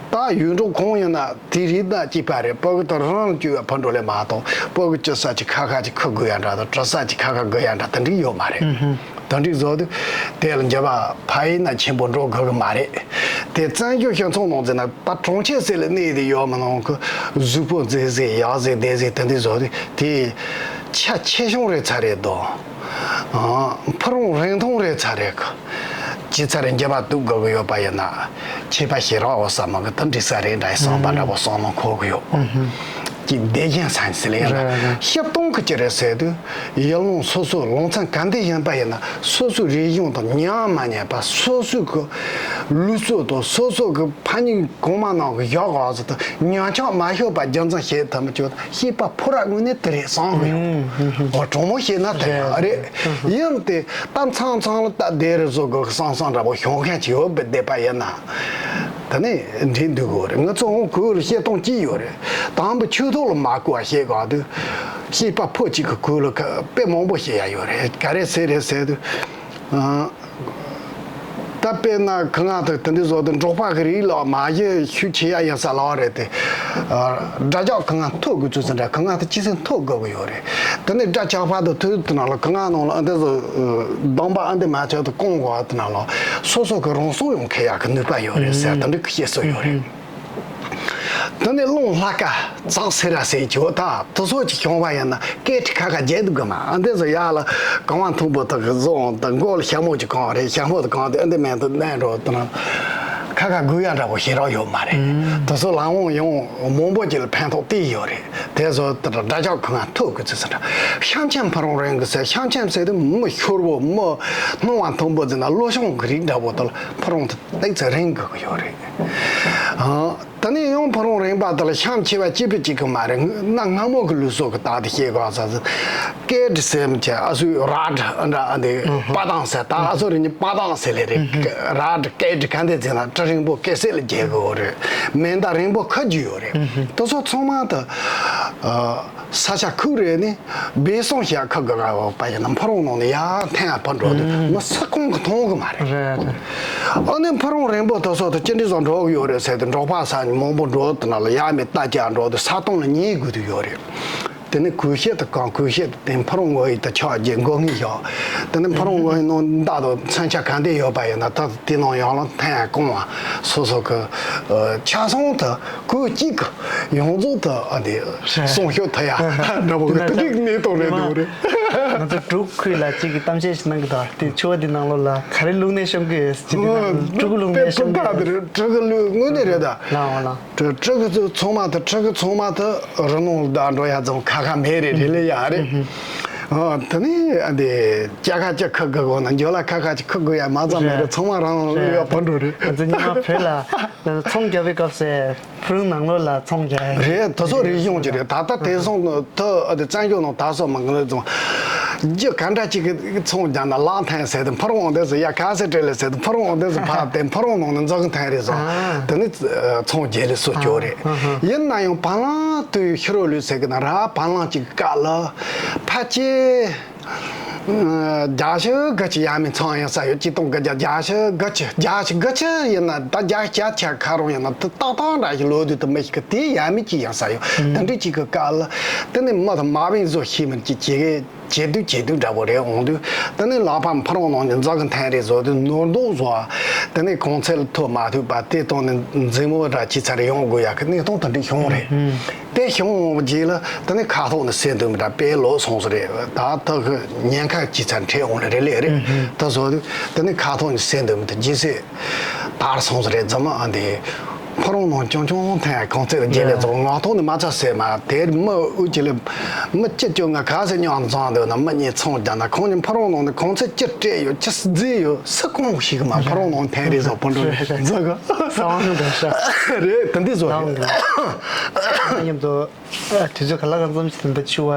ད་ཡུལ་འབྲོག་ཁོངས་ཡིན་ན་དེ་རིགས་ན་གཅིག་པ་རེད། སྤོ་གི་དང་རང་ལ་བཅོལ་བ་ཕར་འགྲོ་ལས་མ་གཏོགས་སྤོ་གི་བཅུ་ས་ཅིག་ཁ་ཁ་ཅིག་ཁུ་དགོས་ཡ་འདྲ་དང་བྲི་ས་ཅིག་ཁ་ཁ་དགོས་ཡ་འདྲ་དེ་འདྲ་ཡོད་མ་རེད། དེ་འདྲ་བཟོ་དུས་དེ་ལ་འགྱུར་བ་ཕ་ཡུལ་ན་ཆེན་པོ་འགྲོ་དགོས་གི་མ་རེད། དེ་བཙན་བྱོལ་སྤྱི་ཚོགས་ནང་ཟེར་ན་ད་གྲོང་ཁྱེར་ཟེར་ལ་གནས་དེ་ཡོད་མ་ནང་གི་གཟུགས་པོ་མཛེས་མཛེས་ཡག་མཛེས་བདེ་མཛེས་དེ་འདྲ་བཟོ་དུས་དེ་ཆ་ཆེ་ཆུང་རེད་ཚ་རེད་དོ། ཨ་ཕུ་རུང་རིང་ཐུང་རེད་ཚ་རེད་གི། ཇི་ཚ་རེ་འགྱུར་བ་གཏུག་དགོས་ཀྱི་ཡོད་པ་ཡིན་ན། ཁྱད་པར་ཞེ་དྲག་འོ་ས་མ་གི་དེ་འགྲིག་ས་རེད་འདྲ་ཡི་བསམ་པ་འདྲ་པོ་བསམ་བློ་འཁོར་གི་ཡོད། ཀྱི་བདེ་ཞན་ས་ནི་ཟེར་ལེ་ཡིན་ན་ཞིབ་གཏོང་གི་ཅི་རེད་ཟེར་དུས་ཡུལ་ལུང་སོ་སོའི་ལུང་ཚན་ག་འདི་ཡིན་པ་ཡིན་ན་སོ་སོའི་རིག་གཞུང་དང་ཉམས་མ་ཉམས་པ་སོ་སོའི་གི་ལུགས་སྲོལ་དང་སོ་སོ་གི་ཕ་ཉིན་གོང་མ་ནང་གི་ཡག་ག་ཟེར་དུས་ཉམས་ཆག་མ་ཤོར་བ་རྒྱུ་མཚན་བཤད་ཐུབ་མི་ཆོག་ཤེས་པ་ཕོ་ར་དངོས་གནས་དེ་རེད་བསམ་གི་ཡོད། འོ་དྲང་མོ་བཤད་ན་དེ་རེད། ཡིན་ཏེ་ད་མཚམས་མཚམས་ལ་ད་དེ་རེད་བཟོ་དགོས་གི་བསམ་བསམ་འདྲ་པོ་ཤོང་མཁན་ཅིག་ཡོད་པའི་བསྡད་པ་ཡིན་ན། ད་ནི་འགྲིག་འདུག་གོ་རེད། ང་ཚོ་འོང་གོས་ལ་བཤད་སྟངས་ཅི་ཡོད་རེད། དང་པོ་ཆོས་ཐོག་ལ་མ་གོ་བ་བཤད་ག་དུས་ཤེས་པ་ཕོ་གཅིག་གི་གོས་ལ་དཔེ་མང་པོ་བཤད་ཡ་ཡོད་རེད། ག་རེ་ཟེར་རེད་ཟེར་དུས། ད་དཔེར་ན་གང་ང་དང་དེ་འདྲ་བཟོ་དུས་འབྲོག་པ་གི་རིགས་ལ་མ་གཞི་ཤུགས་ཆེ་ཡ་ཡིན་ས་ལ་རེད་དེ། དགྲ་ཇག་གང་ང་ཐུག་དགོས་ཚུལ་ཟེར་འདྲ་གང་ང་དང་ཅི་ཟེར་ཐུག་དགོས་གི་ཡོད་རེད། དེ་ནས་དགྲ་ཇག་པ་དང་ཐུག་དུས་ན་ལ་གང་ང་ནང་ལ་ཨ་འདི་ཚོ་སྡོམ་པ་ཨ་འདི་མ་ཆགས་དུ་སྐོང་དགོས་དུས་ན་ལ་སོ་སོ་གི་རང་སྲོག་ཡང་འཁྱེར་ཡག་གི་ནུས་པ་ཡོད་རེད་ཟེར་དེ་འདྲ་གི་བཤད་སྲོལ་ཡོད་རེད། དེ་ནས་རླུང་ལྷ་ཀ་ཙག་སེ་ར་སེ་ཅོ་ད་དུ་སོ་ཅིག་བྱུང་བ་ཡིན་ན་སྐད་ཁྲི་ཁ་ཁ་རྒྱལ་དུ་དགོས་མ་ཨ་འདི་ཚོ་ཡག་ལ་གང་བ་མཐུག་པོ་དག་གི་བཟོ་འོང་དང་མགོ་ལ་ཞྭ་མོ་ཅིག་གང་རེད། ཞྭ་མོ་དུ་གང་དུ་ཨ་འདི་མེད་དུ་གནས་འགྲོ་དུ་ན་ཁ་ཁ་དགོས་ཡ་འདྲ་པོ་ཞེ་དྲག་ཡོད་མ་རེད། དུ་སོ་ལམ་འོང་ཡོང་མང་པོ་ཅིག་ལ་ཕན་ཐོགས་དེ་ཡོད་རེད། དེ་ཚོ་དེ་འདྲ་འདྲ་ཆགས་གང་ཐུག་གི་ཚུལ་ཚུལ་འདྲ་ཤམ་ཆམ་ཕ་རོང་རིང་གི་ཟེར་ཤམ་ཆམ་ཟེར་དུས་མི་ཤོར་བོ་མི་སྣང་བ་མཐོན་པོ་ཟེར་ན་ལོ་ཤོང་གི་རིགས་འདྲ་པོ་དེ་ལ་ཕ་རོང་དུ་ཏིག་ཙམ་རིང་དགོས་ཀྱི་ཡོད་རེད། ཨ། ད་ནི་ཡང་ཕ་རོང་རིང་པ་དེ་ལ་ཤམ་ཆེ་བ་གཅིག་པུ་གཅིག་གི་མ་རེད། གནའ་སྔ་མོ་གི་ལུགས་སྲོལ་གི་རྟགས་དེ་ཤེས་དགོས་ས་ཟེར། ཀེ་ཏི་ཟེར་མི་ཆེ་ཨ་སུའི་ར་ཏི་ཨ་འདྲ་ཨ་འདི་པ་དང་ཟེར་ད་ཨ་སུ་རི་ནི་པ་དང་ཟེར་ལེ་རེད། ར་ཏི་ཀེ་ཏི་ག་འདི་ཟེར་ན་གྲི་རིང་པོ་གེ་སེ་ལ་རྒྱལ་གི་ཡོད་རེད། མེ་མདའ་རིང་པོ་ཁ་རྒྱུ་ཡོད་རེད། དེ་ཚོ་ཚང་མ་དེ་ཨ། ས་ཆ་ཁུག་རེ་ནི་སྦས་གསང་བྱ་ཁ་གི་ག་འོག་པ་ཡིན་ན་ཕ་རོང་ནང་ནས་ཡར་འཐེན་ཡ་ཕར་འགྲོ་དུས་མི་ས་ཁོང་གི་མཐོང་གི་མ་རེད། རེད་རེད། ཨ་ནི་ཕ་རོང་རིང་པོ་དེ་སོགས་དུ་ཅི་འདྲ་བཟོ་འགྲོ་གི་ཡོད་རེད་ཟེར་དུས་འབྲོག་པ་ས་ནི་མང་པོ་འགྲོ་དུ་ན་ལ་ཡ་མི་རྟ་རྒྱག་འགྲོ་དུས་ས་སྟོང་ལ་ཉལ་དགོས་དུས་ཡོད་རེད། དེ་ནས་གོས་ཤེལ་དུ་གང་གོས་ཤེལ་དུ་དེ་ཕུ་རུང་ངོ་ཡི་དུ་ཆགས་རྗེས་མགོ་སྔས་བཞག་དེ་ནས་ཕུ་རུང་ངོ་ཡི་ནང་བདག་དང་མཚོན་ཆ་གང་དེ་ཡོད་པ་ཡིན་ན་ད་དེ་ནང་ཡང་ལ་ཐན་ཡང་གང་བ་སོ་སོ་གི་ཆ་ཚང་དུ་གོས་གཅིག་གི་ཡོངས་རྫོགས་དུ་ཨ་དེ་སྲུང་སྐྱོབ་ཐུབ་ཡ་འདྲ་པོ་གི་དེ་འདྲའི་གནས་སྟངས་རེད་འདུག་རེད། ང་ཚོ་འབྲུག་ཁུལ་ལ་གཅིག་གི་གཏམ་བཤད་ཞིག་གནང་གི་འདུག་དེ་ཆུ་བ་འདི་ནང་ལོགས་ལ་ག་རེ་བླུགས་ནས་བཤམས་ཀྱི་ཡོད་ཟེར་གྱི་འདུག་ཕྲུ་གུ་བླུགས་ནས་བཤམས་ཀྱི་ཡོད་ཟེར། ཕྲུ་གུ་བླུགས་དངོས་གནས་རེད་ད། ལའང་ལའང་། ཕྲུ་གུ་ཚོ་ཚང་མ་དང་ཕྲུ་གུ་ཚང་མ་དང་རི་ནང་ལ་བསྡད་འགྲོ་ཡ་ཙམ་ཁ་ཁ་མེད་རེད་རེད་ལེ་ཡ་རེད། ཨ་དེ་ནས་ཨ་འདི་སྐྱ་ཁ་ཅིག་ཁུག་དགོས་ན་འཇོ་ལ་ཁ་ཁ་ཅིག་ཁུག་དགོས་ཡ་མ་ཙམ་མེད་རེད། ཚང་མ་རང་རང་ལུས་ཡ་བུད་འགྲོ་རེད། ང་ཚོ་ཉི་མ་བོད་ལ་ཚོང་རྒྱག་པའི་སྐབས་སུ་ཕུ་རུང་ནང་ལོགས་ལ་ཚོང་རྒྱག་ཡ་རེད། དེ་ཚོ་རིག་གཞུང་ཅིག་རེད། ད་ལྟ་དེང་སང་ནི་ཐུ་ཨ་དེ་བཙན་བྱོལ་ནང་ད་སོ་མ་གི་ལ་ཙང་རྒྱུ་ག་འདྲ་ཅིག་གི་ཚོང་རྒྱག་ན་ལག་འཐེན་ཟེར་དུས་ཕུ་རུང་འོང་དེ་ཟེར་ཡ་ག་ཟེར་སྤྲད་ལེ་ཟེར་དུས་ཕུ་རུང་འོང་དེ་ཟེར་ཕ་དེ་ཕུ་རུང་ནང་ནས་འཛག་གི་འཐེན་རེད་ཟེར། ཨ། དེ་ནི་ཚོང་རྒྱག་ལེ་སུ་སྐྱོ་རེད། ཨ་ཧ། ཡིན་ན་ཡང་བ་ལང་དུ་ཤི་རོ་ལུས་ཟེར་གི་ན་ར་བ་ལང་ཅིག་བཀག་ལ་ཕ་ཅེ། རྒྱ་ཤི་ག་ཅི་ཡ་མི་ཚང་ཡང་ས་ཡོད་ཅི་གཏོང་གི་རྒྱ་རྒྱ་ཤི་ག་ཅི་རྒྱ་ཤི་ག་ཅི་ཡིན་ན་ད་རྒྱ་སྐྱ་ཆ་ཁ་རོང་ཡིན་ན་ད་ཏག་ཏག་འདྲ་ཞིག་ལོ་དུས་དུ་མི་ཞིག་གི་དེ་ཡ་མི་ཅི་ཡང་ས་ཡོད། དེ་འདྲ་ཅིག་གི་བཀག་ལ་དེ་ནི་མི་དང་མ་བིན་བཟོ་ཤེས་མི་ཅི་ཅི་གི་བྱེད་དུས་བྱེད་དུས་འདྲ་པོ་རེད་འོང་དུས་དེ་ནི་ལག་པ་ཕུ་རོང་ནང་ནས་འཛག་གི་འཐེན་རེ་བཟོ་དུས་ནོར་འདུག་བཟོ་བ་དེ་ནི་གོང་ཚད་ལ་ཐོབ་མ་ཐུབ་པ་དེ་སྟོང་ནས་འཛིང་མོ་འདྲ་ཅི་ཚ་རེ་ཡོང་དགོས་ཡ་གི་གནས་སྟངས་དེ་འདྲ་བྱུང་རེད། དེ་བྱུང་རྗེས་ལ་དེ་ནི་ཁ་ཐོག་ནས་སེ་འདུམ་འདྲ་དཔེ་ལོ་སོང་ས་རེད། ད་ཐག་གི་ཉེན་ཁ་ཅི་ཚ་འཕྲད་འོང་རེད་ལེ་རེད། ད་བཟོ་དུས་དེ་ནི་ཁ་ཐོག་ནས་སེ་འདུམ་དེ་ཇི་སེ་དར་སོང་ས་རེད། རྫ་མ་ཨ་འདི་ཕུ་རོང་ནང་ཆུང་ཆུང་ཐེངས་གོང་ཚད་རྗེས་ལས་རྫོང་ངག་ཐོག་ནས་མ་ཚ་ཟེར་མ་དེར་མི་དབུས་ཀྱི་ལས་མི་སྤྱི་སྤྱོད་ང་ག་ཟེར་མྱོང་བཟང་འདོད་ན་མི་གཉིས་ཚོང་རྒྱག་ན་ཁོང་ཉིད་ཕུ་རོང་ནང་ནས་གོང་ཚད་ཅི་སྤྲད་ཡོད་ཅི་རྫས་ཡོད་སུ་གོང་ཞིག་མ་ཕུ་རོང་ནང་ཐེངས་རེ་བཟོ་ཕུ་འགྲོ་རེད་འཛག་གི་ས་བང་དང་ཤ་རེད། དེ་འདི་བཟོ་ས་བང་དང་མཉམ་དུ་དུས་ཚོད་ག་ལ་གང་འཚམ་ཞིག་དེ་འདི་ཆུ་བ་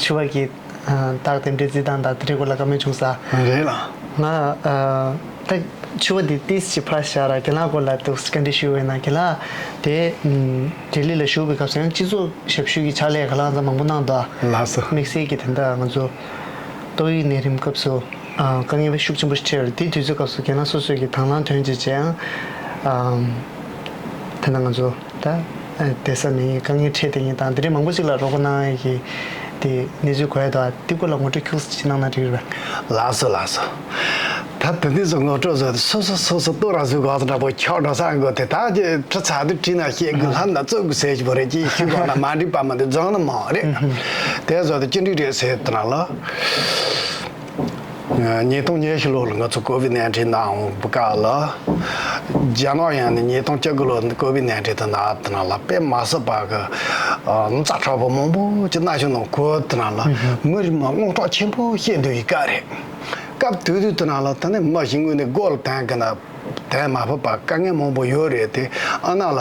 ཆུ་བ་གི་ད་དེ་འདྲའི་རྩིས་སྟངས་དང་དེ་འདྲའི་སྐོར་ལ་བཀའ་མོལ་བྱུང་ས་རེད་ལ། ང་ད་ཆུ་བ་འདི་ཏིས་ཅི་ཕར་བཞག་ར་རྒན་ལགས་སྐོར་ལ་འདུག་བཀའ་འདྲི་ཞུ་བས་ན་རྒན་ལགས་དེ་ལྡི་ལི་ལ་བཞུགས་པའི་སྐབས་སུ་ཡང་སྤྱི་ཚོགས་ཞབས་ཞུ་གི་ཕྱག་ལས་ག་ལ་ང་ཚོ་མང་པོ་གནང་འདུག་ལགས་སོ། དམིགས་བསལ་གྱི་དེ་འདྲ་ང་ཚོ་ཏོག་དབྱིབས་ནད་རིམས་སྐབས་སུ་དཀའ་ངལ་ཤུགས་ཆེན་པོ་ཞིག་འཕྲད་ཡོད་རེད། དེའི་དུས་ཚོད་སྐབས་སུ་རྒན་ལགས་སོ་སོས་ཀྱི་དང་བླངས་དོན་གཅིག་བྱས་ཡང་དེ་འདྲ་ང་ཚོ་ད་བསྡད་ས་མེད་དཀའ་ངལ་འཕྲད་བསྡད་མཁན་དང་དེ་འདྲའི་མང་པོ་ཞིག་ལ་རོགས་པ་གནང་ཡས་ཀྱི་དེ་གནས་ཚུལ་གོ་ཡ་དང་དེ་སྐོར་ལ་ངོ་སྤྲོད་ཁྱུག་ཙམ་ཅིག་གནང་ན་འགྲིག་རེད་པས། ལགས་སོ་ལགས་སོ། ད་དེ་འདྲ་ཚོ་ངོ་སྤྲོད་བཟོས་ཏེ་སོ་སོ་སོ་སོ་ལྟོ་ར་བཟོས་གོ་ཙམ་འདྲ་པོ་ཁྱོག་འགྲོ་ས་འགོ་དེ་ད་ཀྱི་ཁྲི་ཚ་དུ་ཁྲི་ན་ཤེས་དགོས་ལྷམ་ན་བཙོག་དགོས་ཟེར་གྱི་བོ་རེད་ཅེས་ཤུགས་གོ་ན་མ་འགྲིག་པ་མ་འདི་རྫོང་ན་མང་རེད། དེ་བཟོ་དེ་ཅི་འགྲིག་རེད་ཟེར་དེ་ན་ལ། ཉིས་སྟོང་ཉི་ཤུ་ལོ་ལ་ང་ཚོ་ཀོ་བིད་ནའིན་ཊིན་ནང་འོང་བུ་ཀ་ལ། རྒྱ་ནག་ཡང་ནི་ཉིས་སྟོང་བཅུ་དགུ་ལོ་ཀོ་བིད་ནའིན་ཊིན་དུ་ན་དེ་ན་ལ་དཔེ་མ་སྲིད་པ་གི་རྩ་ཁྲ་པོ་མང་པོ་ཅིག་ན་ཤུ་ནང་གོ་དེ་ན་ལ་མི་རིགས་མ་དངངས་སྐྲག་ཆེན་པོ་བཤད་འདུག་ཡི་ག་རེད། སྐབས་དུས་དུས་དེ་ན་ལ་དེ་ནས་མི་ཞིག་ངོས་ནས་སྒོ་ལ་དན་གི་ན། དེ་མ་ཕོད་པ་དཀའ་ངལ་མང་པོ་ཡོད་རེད་དེ། ཨ་ན་ལ་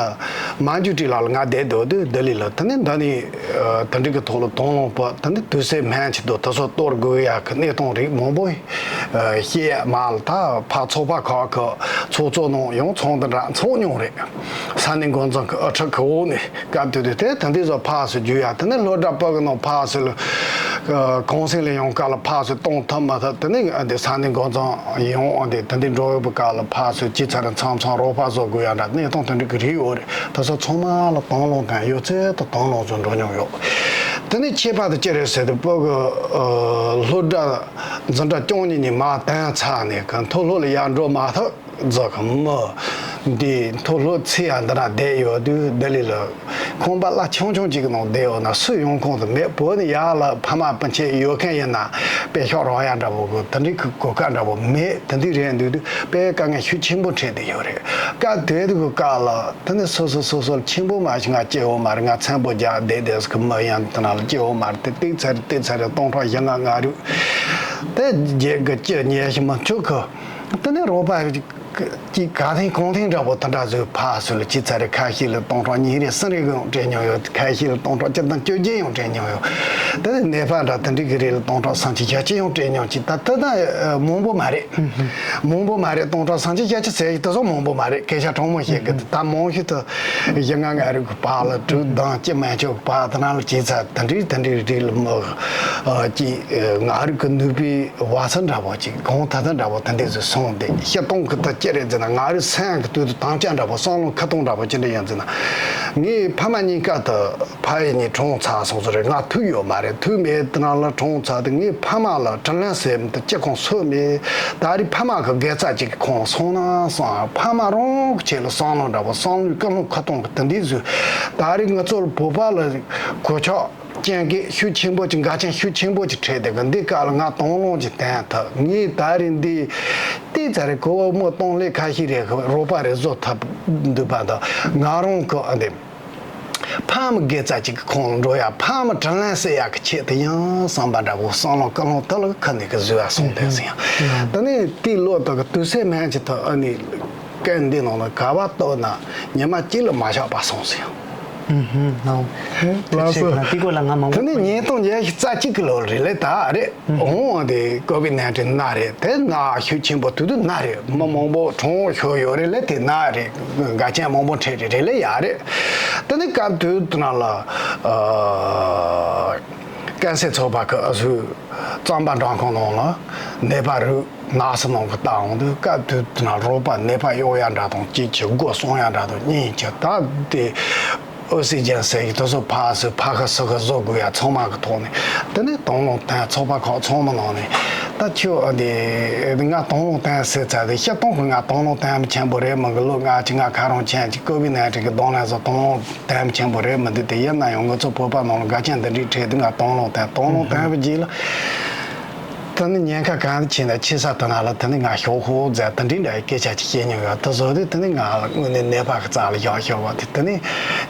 མ་འཇུ་ཀྲི་ལ་ལ་ང་བསྡད་འདུག་དུས་ལྡི་ལི་ལ་དེ་ནས་འདི་ནས་དེ་འདྲི་གི་ཐོག་ལ་དོང་ལོང་པ་དེ་ནས་དུས་སེ་སྨན་ཆེད་དུ་དེ་ཚོ་གཏོར་དགོས་ཡ་གི་གནས་སྟངས་རིགས་མང་པོ་བཤད་མ་ལ་ད་ཕ་ཚོགས་པ་ཁག་གི་ཚོགས་གཙོ་ནང་ཡང་ཚོང་འདི་འདྲ་ཚོགས་མྱོང་རེད། ས་གནས་འགོ་འཛིན་གི་ཨ་ཁྲག་གི་འོག་ནས་སྐབས་དེ་དུས་དེ་དེ་འདྲི་ཚོ་ཕག་སུ་རྒྱུ་ཡ་དེ་ནས་སློབ་གྲྭ་པ་གི་ནང་ཕག་སུ་ལ་གུང་སེང་ལ་ཡོང་སྐབས་ལ་ཕག་སུ་གཏོང་ཐུབ་མ་ཐུབ་དེ་ནས་ཨ་འདི་ས་གནས་འགོ་འཛིན་ཡོང་ཨ་འདི་དེ་འདི་འགྲོ་ཡོད་པའི་སྐབས་ལ་ཕག་སུ་ཅི་ཚར་མཚམས་མཚམས་རོགས་པ་བཟོ་དགོས་ཡ་འདྲ་གནས་སྟངས་དེ་འདྲ་གི་རིགས་ཡོད་རེད། དེ་ཚོ་ཚང་མ་ལ་དང་བླངས་དང་ཡོད་ཚད་དུ་དང་བླངས་བཟོ་འགྲོ་མྱོང་ཡོད། དེ་ནས་ཁྱད་པར་དུ་ཅི་རེད་ཟེར་དུས་བོད་གི་སློབ་གྲྭ་འཛིན་གྲྭ་བཅུ་གཉིས་ནས་མར་བཏང་ཚར་ནས་གི་མཐོ་སློབ་ལ་ཡར་འགྲོ་མ་ཐུབ། རྫོགས་མི་འདི་མཐོ་སློབ་ཚེ་ཡང་འདི་ན་བསྡད་ཡོད་དུས་ལྡི་ལི་ལ་ཁང་པ་གླ་ཆུང་ཆུང་ཅིག་གི་ནང་བསྡད་ཡོད་ན་སུ་ཡོང་ཁོང་དུ་མེད། བོད་ནས་ཡར་ལ་ཕ་མ་སྤུན་མཆེད་ཡོད་མཁན་ཡིན་ན་དཔེ་ཤོག་རག་ཡ་འདྲ་པོ་གི་དེ་འདྲའི་གི་གོ་སྐབས་འདྲ་པོ་མེད། དེ་འདྲའི་རེད་འདུག་དུས་དཔེ་དཀའ་ངལ་ཤུགས་ཆེན་པོ་འཕྲད་དུ་ཡོད་རེད། སྐབས་དེ་དུས་གི་སྐབས་ལ་དེ་ནི་སོ་སོ་སོ་སོ་ལ་ཆེན་པོ་མ་ཞིག་ང་སྐྱེ་བོ་མ་རེད། ང་ཚན་པོ་རྒྱག་བསྡད་བསྡད་སུ་གི་མི་ཡང་དེ་ན་ལ་སྐྱེ་བོ་མ་རེད། དེ་ཏིག་ཚ་རེད་ཏིག་ཚ་རེད་སྟོང་ཕྲག་བཞི་ལྔ་ལྔ་རུ་དེ་རྗེས་གི་སྤྱི་ཉེ་ཤི་མ་བཅུག་གི་དེ་ནས་རོགས་པ་ཅིག་ག་ཐེངས་གང་ཐེངས་འདྲ་པོ་དེ་འདྲ་བཟོས་ཕར་ཚུར་ལ་ཅི་ཚར་རེ་ཁ་ཤས་ལ་སྟོང་ཕྲག་གཉིས་རེ་གསུམ་རེ་གི་ཡང་སྤྲད་མྱོང་ཡོད། ཁ་ཤས་ལ་སྟོང་ཕྲག་བཅུ་དང་བཅོ་བརྒྱད་ཡང་སྤྲད་མྱོང་ཡོད། དེ་ནས་ནད་པ་འདྲ་དེ་འདྲའི་གི་རེ་ལ་སྟོང་ཕྲག་སུམ་ཅུ་བརྒྱད་ཅུ་ཡང་སྤྲད་མྱོང་ཅིག་ད་དེ་ད་མང་པོ་མ་རེད། མང་པོ་མ་རེད། སྟོང་ཕྲག་སུམ་ཅུ་བརྒྱད་ཅུ་ཟེར་གི་དེ་ཚོ་མང་པོ་མ་རེད། སྐད་ཆ་དྲང་མོ་བཤད་གི་ད་མང་ཤོས་དུ་བཞི་ལྔ་ལྔ་རེ་གི་བར་ལ་དྲུག་བདུན་གཅིག་མན་ཆོག་གི་བར་དེ་ན་ལ་ཅི་ཚར་དེ་འདྲའི་དེ་འདྲའི་རིགས་ལ་མི་ ཨ་ཅིག་ཨ་ང་རང་གི་ནུས་པའི་བ་ཚ་འདྲ་པོ་ཅིག་གང་ཐད་ཐད་འདྲ་པོ་དེ་འདྲ་ཟིག་སོང་སྟེ། སྤྱིར་བཏང་གི་ད་ཅི་རེད་ཟེར་ན། ང་རང་སེམས་ཀྱི་དོན་དུ་དམ་བཅའ་འདྲ་པོ་བསམ་བློ་ཁ་གཏོང་འདྲ་པོ་ཅི་འདྲ་ཡིན་ཟེར་ན། ངའི་ཕ་མ་གཉིས་ཀ་ད་ཕ་ཡུལ་ནས་གྲོངས་ཚར་སོང་ཟིག་རེད། ང་ཐུག་ཡོད་མ་རེད། ཐུག་མེད་དེ་ན་ལ་གྲོངས་ཚར་དུས་ངའི་ཕ་མ་ལ་དྲིན་ལན་ཟེར་མི་དེ་ཅི་གང་གསོས་མེད། ད་རེས་ཕ་མ་གི་དགེ་རྩ་ཅིག་གི་ཁོང་སོང་ན་སོང་། ཕ་མ་རང་གི་ཆེད་ལ་བསམ་བློ་འདྲ་པོ་བསམ་བློའི་ཀུན་སློང་ཁ་གཏོང་གི་དེ་འདྲ་ཟིག་ད་རེས་ང་ཚོ་ལ་བོད་པ་ལ་གོད་ཆག་རྐྱེན་གྱིས་ཤུགས་ཆེན་པོ་ཅིག་འགལ་རྐྱེན་ཤུགས་ཆེན་པོ་ཅིག་འཕྲད་དེ་གི། འདི་སྐབས་ལ་ང་དང་བླངས་ཅིག་བསྟེན་ཐུབ། ངས་ད་རེས་འདི་ཏོག་ཙམ་རེ་གོ་བ་མོ་གཏོང་ལེ་ཁ་ཤས་རེ་རོགས་པ་རེ་བཟོ་ཐུབ་འདུག་པ་དང་། ང་རང་གི་ཨ་འདི་ཕ་མ་དགེ་རྩ་ཅིག་གི་ཁོང་འགྲོ་ཡ། ཕ་མ་དྲིན་ལན་གསོ་ཡ་གི་ཆེད་དུ་ཡང་བསམ་པ་འདྲ་པོ་བསམ་བློ་ཀུན་སློང་དེ་ལ་ཁ་ནས་གི་བཟོས་ཡ་སོང་དེ་ཟིན་ཡང་། དེ་ནས་དེའི་ལོ་དག་གི་དུས་ཚོད་མན་ཆད་དུ་ཨ་ནི་སྐད་འདི་ནང་ལ་ག་བ་གཏོགས་ན་ཉི་མ་གཅིག་ལ་མ་བཞག་པ་སོང་ཟིན་ཡང་། ཨུ་ཧུ། ལགས་སོ། དེ་སྐོར་ལ་ང་མང་པོ། དེ་ནས་ཉིས་སྟོང་བརྒྱད་བརྒྱ་རྩ་གཅིག་གི་ལོ་རེད་ལེ་ད་རེད། འོང་དེ་ཀོ་བིད་ནའིན་ཊིན་ན་རེད། དེ་ན་ཤུགས་ཆེན་པོ་དུས་དུས་ན་རེད། མི་མང་པོ་གྲོངས་ཤོར་ཡོད་རེད་ལེ། དེ་ན་རེད། འགལ་རྐྱེན་མང་པོ་འཕྲད་རེད་རེད་ལེ་ཡ་རེད། དེ་ནས་སྐབས་དུས་དེ་ན་ལ་ཨ་ཀན་སར་ཚོགས་པ་གི་ཨ་ཟུ་གཙང་པ་སྦྲག་ཁང་ནང་ལ་ནད་པ་རུ་ནགས་སུ་ནང་གི་བཏང་འོང་དུས། སྐབས་དུས་དེ་ན་རོགས་པ་ནད་པ་གཡོག་ཡ་འདྲ་དང་གཅིག་གི་སྒོ་སྲུང་ཡ་འདྲ་དང་གཉིས་ཀྱི་ད་དེ་ཨོག་སི་ཇན་ཟེར་གི་དེ་ཚོ་ཕར་ཚུར་ཕར་ཁ་ཚུར་ཁ་བཟོ་དགོས་ཡ་ཚང་མ་གི་ཐོག་ནས། དེ་ནས་དང་བླངས་བསྟེན། ཚོགས་པ་ཁག་ཚང་མ་ནང་ནས་ད་ཁྱོད་ཨ་དེ་ང་དང་བླངས་བསྟེན་ཟེར་ཚར་དེ། སྤྱིར་བཏང་གི་ང་དང་བླངས་བསྟེན་མི་ཆེན་པོ་རེད་མི་གི། ལོ་ལྔ་ཅིག་ང་ཁ་རང་ཆེན་ཅིག་ཀོ་བིད་ནའིན་ཊིན་གི་གདོང་ལེན་བཟོ་དང་བླངས་བསྟེན་མི་ཆེན་པོ་རེད་མི་འདུག་དེ་ཡིན་ན་ཡང་ང་ཚོ་བོད་པ་ནང་ལ་འགལ་རྐྱེན་འདི་འདྲའི་འཕྲད་དུས་ང་དང་བླངས་བསྟེན། དང་བླངས་བསྟེན་པའི་རྗེས་ལ། དེ་ནི་ཉེན་ཁ་གང་ཆེ་ན་ཆེ་ས་དེ་ན་ལ་དེ་ནི་ང་ཤོག་ཧོ་མཛད་དེ་འདྲའི་འདྲ་བའི་སྐད་ཆ་ཅིག་བཤད་མྱོང་ཡོད། དེ་བཟོ་དུས་དེ་ནི་ང་ལ་དངོས་གནས་ནད་པ་གི་རྩ་ལ་བཞག་ཤོག་བ་དེ། དེ་ནི་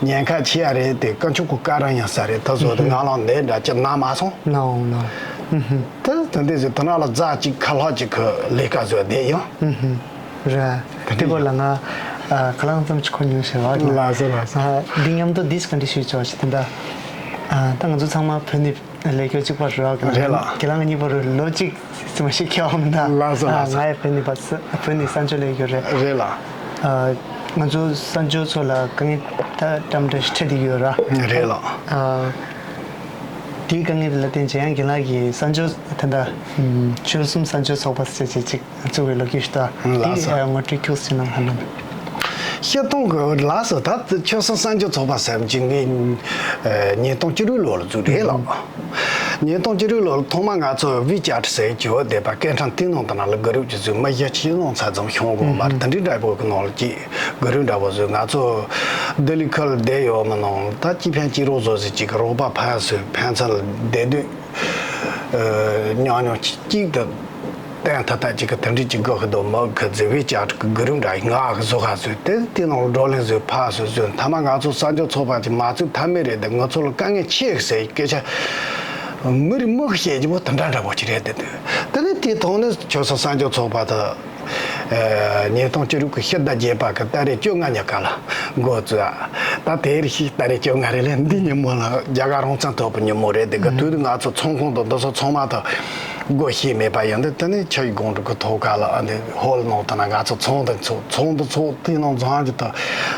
ཉེན་ཁ་ཆེ་ཡ་རེད་དེ། དཀོན་མཆོག་གི་བཀའ་རང་ཡིན་ས་རེད། དེ་བཟོ་དུས་ང་ལ་ནད་འདྲ་ཅིག་ན་མ་སོང་། ནའོ་ནའོ། དེ་དེ་འདྲ་ཟེར་དེ་ན་ལ་ཛ་ཅིག་ཁ་ལྷག་ཅིག་གི་ལས་ཀ་བཟོས་བསྡད་ཡོང་། རེད། དེ་སྐོར་ལ་ང་ཁ་ལང་ཙམ་ཅིག་གོ་མྱོང་ཞེས་བ། ལགས་སོ་ལགས་སོ། འདི་མཉམ་དུ་འདིས་ག་འདྲ་ཞུས་ཆོག་ཅིག་དེ་འདྲ། ད་ང་ཚོ་ཚང་མ་བོད་ནས། ལས་ཀ་གཅིག་པ་རེད་བ། རེད་ལགས། ཁྱེད་རང་གཉིས་པོ་རུ་ལོ་གཅིག་ཙམ་ཞིག་འཁྱེར་བ་མི་འདུག་ལགས་སོ་ལགས་སོ། ང་ཡང་བོད་ནས་པ་བོད་ནས་གསར་འགྱུར་ལས་ཡོད་རེད། རེད་ལགས། ང་ཚོ་གསར་འགྱུར་ཚོ་ལ་དཀའ་ངལ་ད་འདྲ་འདྲ་ཞིག་འཕྲད་བསྡད་ཡོད་ར། རེད་ལགས། དེའི་དཀའ་ངལ་དེ་ལ་བརྟེན་བྱས་ཡང་རྒན་ལགས་ཀྱིས་གསར་འགྱུར་ད་ལྟ་ཆོལ་གསུམ་གསར་འགྱུར་ཚོགས་པ་ཟེར་བྱས་ཅིག་བཙུགས་པའི་ལོ་རྒྱུས་ཤིག་ད། ལགས་སོ། དེ་ངོ་སྤྲོད་ཁྱུག་ཙམ་གནང་ཧ་ལམ། སྤྱིར་བཏང་གི་ལགས་སོ། ད་ཆོལ་གསུམ་གསར་འགྱུར་ཚོགས་པ་ཟེར་བ་ཅིག་ངས་ཉིས་སྟོང་བཅུ་དྲུག་ལོ་ལ་བཙུགས་རེད་ལགས། ཉིས་སྟོང་བཅུ་དྲུག་ལོ་ལ་ཐོག་མ་ང་ཚོ་ཝི་ཅེཊ་ཟེར་གྱི་ཡོད་བསྡད་པ། སྐད་འཕྲིན་དེ་ནང་དུ་ན་ལ་གུ་རུབ་ཅིག་བཙུགས། མི་བཞི་བཅུ་ལོང་ཚད་ཙམ་བྱུང་དགོས་མ་རེད། དེ་འདྲའི་འདྲ་པོ་གི་ནང་ལ་ཅིག་གུ་རུབ་འདྲ་པོ་བཟོས། ང་ཚོ་ལྡི་ལི་ཁུལ་བསྡད་ཡོད་མི་ནང་ད་སྐྱིད་ཕན་སྐྱིད་རོགས་བཟོ་ཟེར་ཅིག་གི་རོགས་པ་ཕར་ཚུར་ཕན་ཚུན་ལ་བསྡད་དུས། ཉག་ཉོག་གཅིག་ཏུ་བསྟན་ཐ་ཐ་གཅིག་གི་དེ་འདྲའི་གཅིག་དགོས་ཀྱི་འདུག་མི་གི་ཛི་ཝི་ཅེཊ་གི་གུ་རུབ་འདྲ་ཡི་ང་གི་བཟོ་ཁ་བཟོས་ཏེ་དེ་ནང་བགྲོ་གླེང་བཟོས། ཕར་ཚུར་བཟོས། མཐའ་མ་ང་ཚོ་གསར་འགྱུར་ཚོགས་པ་ཅིག་མ་བཙུགས་ཐབས་མེད་རེད་དེ། ང་ཚོ་ལ་དཀའ་ངལ་ཆེ་གི་ཟེར་སྐད་ཆ་མི་རེ་མི་གི་བཤད་རྒྱུ་བོ་དེ་འདྲ་འདྲ་པོ་ཅིག་རེད་དེ། དེ་ནས་དེའི་ཐོག་ནས་ཆོལ་གསུམ་གསར་འགྱུར་ཚོགས་པ་དེ། ཉིས་སྟོང་བཅུ་དྲུག་གི་ཕྱི་ཟླ་བརྒྱད་པ་གི་ཏ་རིག་བཅོ་ལྔ་ཉིན་ཀ་ལ་འགོ་བཙུགས། ད་དེ་རིང་ཞིག་ཏ་རིག་བཅོ་ལྔ་རེད་ལེ། འདི་ཉིན་མོ་ལ་རྒྱ་གར་རང་བཙན་ཐོབ་པའི་ཉིན་མོ་རེད་དེ། གི་དུས་དུ་ང་ཚོ་ཚོང་ཁང་དང་འདི་ཚོ་ཚང་མ་དང་སྒོ་ཕྱེ་མེད་པ་ཡིན་དུས། དེ་ནས་ཆུ་ཡི་སྒང་དྲུག་གི་ཐོག་ཁ་ལ་ཨ་འདི་ཧོལ་ནང་དུ་ན་ང་ཚོ་ཚོང་དུ་ཚོགས། ཚོང་དུ་ཚོགས་དེ་ནང་འཛོམས་རྒྱུ་དུ་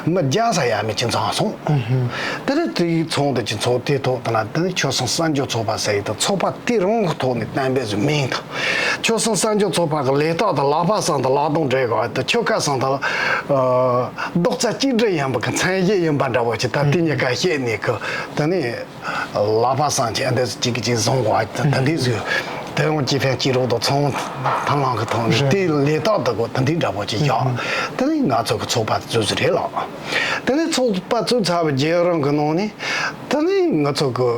མི་བརྒྱ་ས་ཡ་མི་ཅིག་འཛོམས་སོང་། དེ་ནས་དེའི་ཚོང་དུ་ཅིག་ཚོགས། དེའི་ཐོག་དུ་ན་དེ་ནས་ཆོལ་གསུམ་གསར་འགྱུར་ཚོགས་པ་ཟེར་ཡི་དུ་ཚོགས་པ་དེ་རང་གི་ཐོག་ནས་གཏན་འབེབས་སུ་མིང་དང་། ཆོལ་གསུམ་གསར་འགྱུར་ཚོགས་པ་གི་ལས་རྟགས་དང་ལག་པ་གསུམ་དང་ལག་གདང་སྦྲེལ་དགོས་དང་། ཆོལ་ཁ་གསུམ་དང་རྡོག་རྩ་གཅིག་སྒྲིལ་ཡིན་པ་གི་མཚན་གཞི་ཡིན་པ་འདྲ་བོ་ཅིག་ད་དེ་གཉིས་ཀ་བཤད་ནས་གི་དེ་ནས་ལག་པ་གསུམ་གྱི་འདི་གཅིག་གིས་གཅིག་བཟུང་དགོས་དང་། དེ་འདྲའི་བཟོས། དེ་ཡང་སྐྱིད་ཕན་སྐྱིད་རོགས་དང་ཚོང་དང་བླངས་གི་ཐོག་ནས་དེའི་ལས་རྟགས་དང་གོ་དེ་འདྲའི་འདྲ་བོ་ཅིག་བཞག་དེ་ནས་ང་ཚོ་གི་ཚོགས་པ་བཙུགས་ཟིན་རེད་ལགས། དེ་ནས་ཚོགས་པ་བཙུགས་ཚར་བའི་རྗེས་རང་གི་ནང་ནས་དེ་ནས་ང་ཚོ་གི་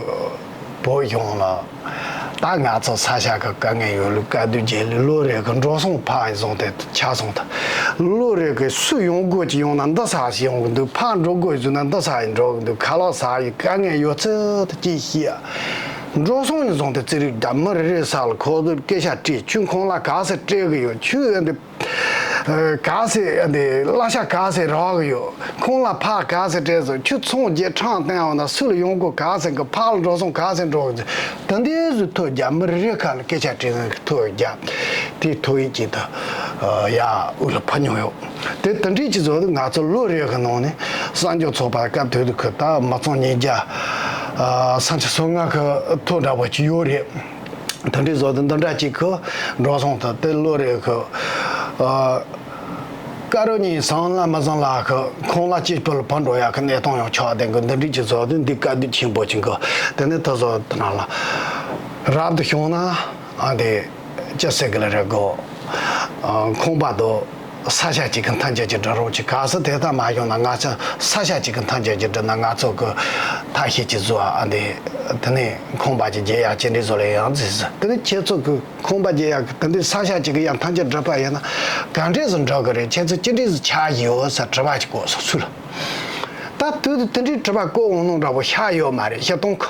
བོད་གཞུང་ལ། ད་ང་ཚོ་ས་ཆ་གི་དཀའ་ངལ་ཡོད་ལུགས་བཀའ་བསྡུར་བརྒྱབ་ལུགས་ལོ་རེ་གི་འགྲོ་སོང་ཕར་བཟུང་སྟེ་ཆ་སོང་ད། ལོ་རེ་གི་སུ་ཡོང་དགོས་ཀྱི་ཡོང་ན་འདི་ས་ཞིག་ཡོང་གི་འདུག་ཕར་འགྲོ་དགོས་ཟེར་ན་འདི་ས་ཡི་འགྲོ་གི་འདུག་ཁ་ལག་ཟ་ཡི་དཀའ་ངལ་ཡོད་ཚད་ད་ཅི་ཤེས་ཡ། འགྲོ་སོང་ཡི་བཟུང་སྟེ་རྩིས་རིག་ད་མི་རེ་རེ་ས་ལ་ཁོ་ཚོར་སྐད་ཆ་དྲིས། ཁྱོད་ཁོང་ལ་ག་ཚད་སྤྲད་གི་ཡོད། ཁྱོད་འདི། ག་ཚད་འདི་གླ་ཆ་ག་ཚད་རག་གི་ཡོད། ཁོང་ལ་ཕར་ག་ཚད་སྤྲད་སོང་། ཁྱོད་ཚོང་རྒྱག་ཁྲང་བཏང་བ་ན་སུ་ལ་ཡོང་སྒོ་ག་ཚད་གི་ཕར་ལ་འགྲོ་སོང་ག་ཚད་འགྲོ་གི་ཟེར། ད་འདི་ཚོ་ཐོ་རྒྱག་མི་རེ་ཁ་ལ་སྐད་ཆ་དྲིས་ནས་ཐོ་རྒྱག་དེ་ཐོ་ཡིག་ཅིག་ད་ཡ་དབུ་ལ་ཕབ་མྱོང་ཡོད། དེ་ད་འདྲིས་ཅིག་བཟོ་དུས་ང་ཚོ་ལོ་རེ་གི་ནང་ནས་གསར་འགྱུར་ཚོགས་པ་སྐབས་དེ་དུས་ཁུ་ད་མི་ཚང་ཉིས་བརྒྱ་ ཨ། ས་ཆ་སོ་ལྔ་གི་ཐོ་འདྲ་པོ་ཅིག་ཡོད་རེད། དེ་འདྲའི་བཟོ་དེ་འདི་འདྲ་ཅིག་གི་འགྲོ་སོང་དེ་དེ་ལོ་རེ་གི། ཨ། དཀར་རོ་གཉིས་བཟང་ལ་མི་བཟང་ལ་གི་ཁོང་ལ་གཅིག་པུ་ལ་ཕར་འགྲོ་ཡག་གི་གནས་སྟངས་ཡང་ཆགས་བསྡད་གི། འདི་འདྲའི་ཅིག་བཟོ་དེ་འདི་དཀའ་སྡུག་ཆེན་པོ་ཅིག་གི། དེ་ནས་དེ་བཟོ་དེ་ནང་ལ་རབ་ཏུ་བྱུང་ན། ཨ། དེ་ཅི་ཟེར་གི་ལ་རེད་གོ། ཨ། ཁང་པ་དང་ས་ཆ་གཅིག་གི་མཐའ་འཇལ་གྱི་འགྲོ་རོགས་ཀྱི། གལ་སྲིད་དེ་ལྟར་མ་བྱུང་ན། ང་ཚོ་ས་ཆ་གཅིག་གི་མཐའ་འཇལ་གྱི་འགྲོ་ན། ང་ཚོ་གི་ཐབས་ཤེས་ཀྱི་བཟོ། ཨ། དེ་དེ་ནས་ཁང་པ་ཅིག་རྒྱག་ཡག་ཅི་འདྲའི་བཟོ་ལ་ཡང་ཟེར་ཟེར། དེ་ནས་ཁྱེད་ཚོ་གི་ཁང་པ་རྒྱག་ཡག་གི་དེ་འདྲའི་ས་ཆ་གཅིག་གི་ཡང་མཐའ་འཇལ་འགྲོ་པ་ཡིན་ན། ག་འདྲས་སུ་འགྲོ་གི་རེད། ཁྱེད་ཚོ་ཅི་འདྲས་སུ་ཆགས་ཡོད་ཟེར་དྲི་བ་ཅིག་བཀོད་སོང་ཚུལ། ད་དུས་དེ་འདྲའི་དྲི་བ་བཀོད་འོང་ནོ་འདྲ་པོ་ཤ་ཡོད་མ་རེད། ཤ་སྟོང་གི་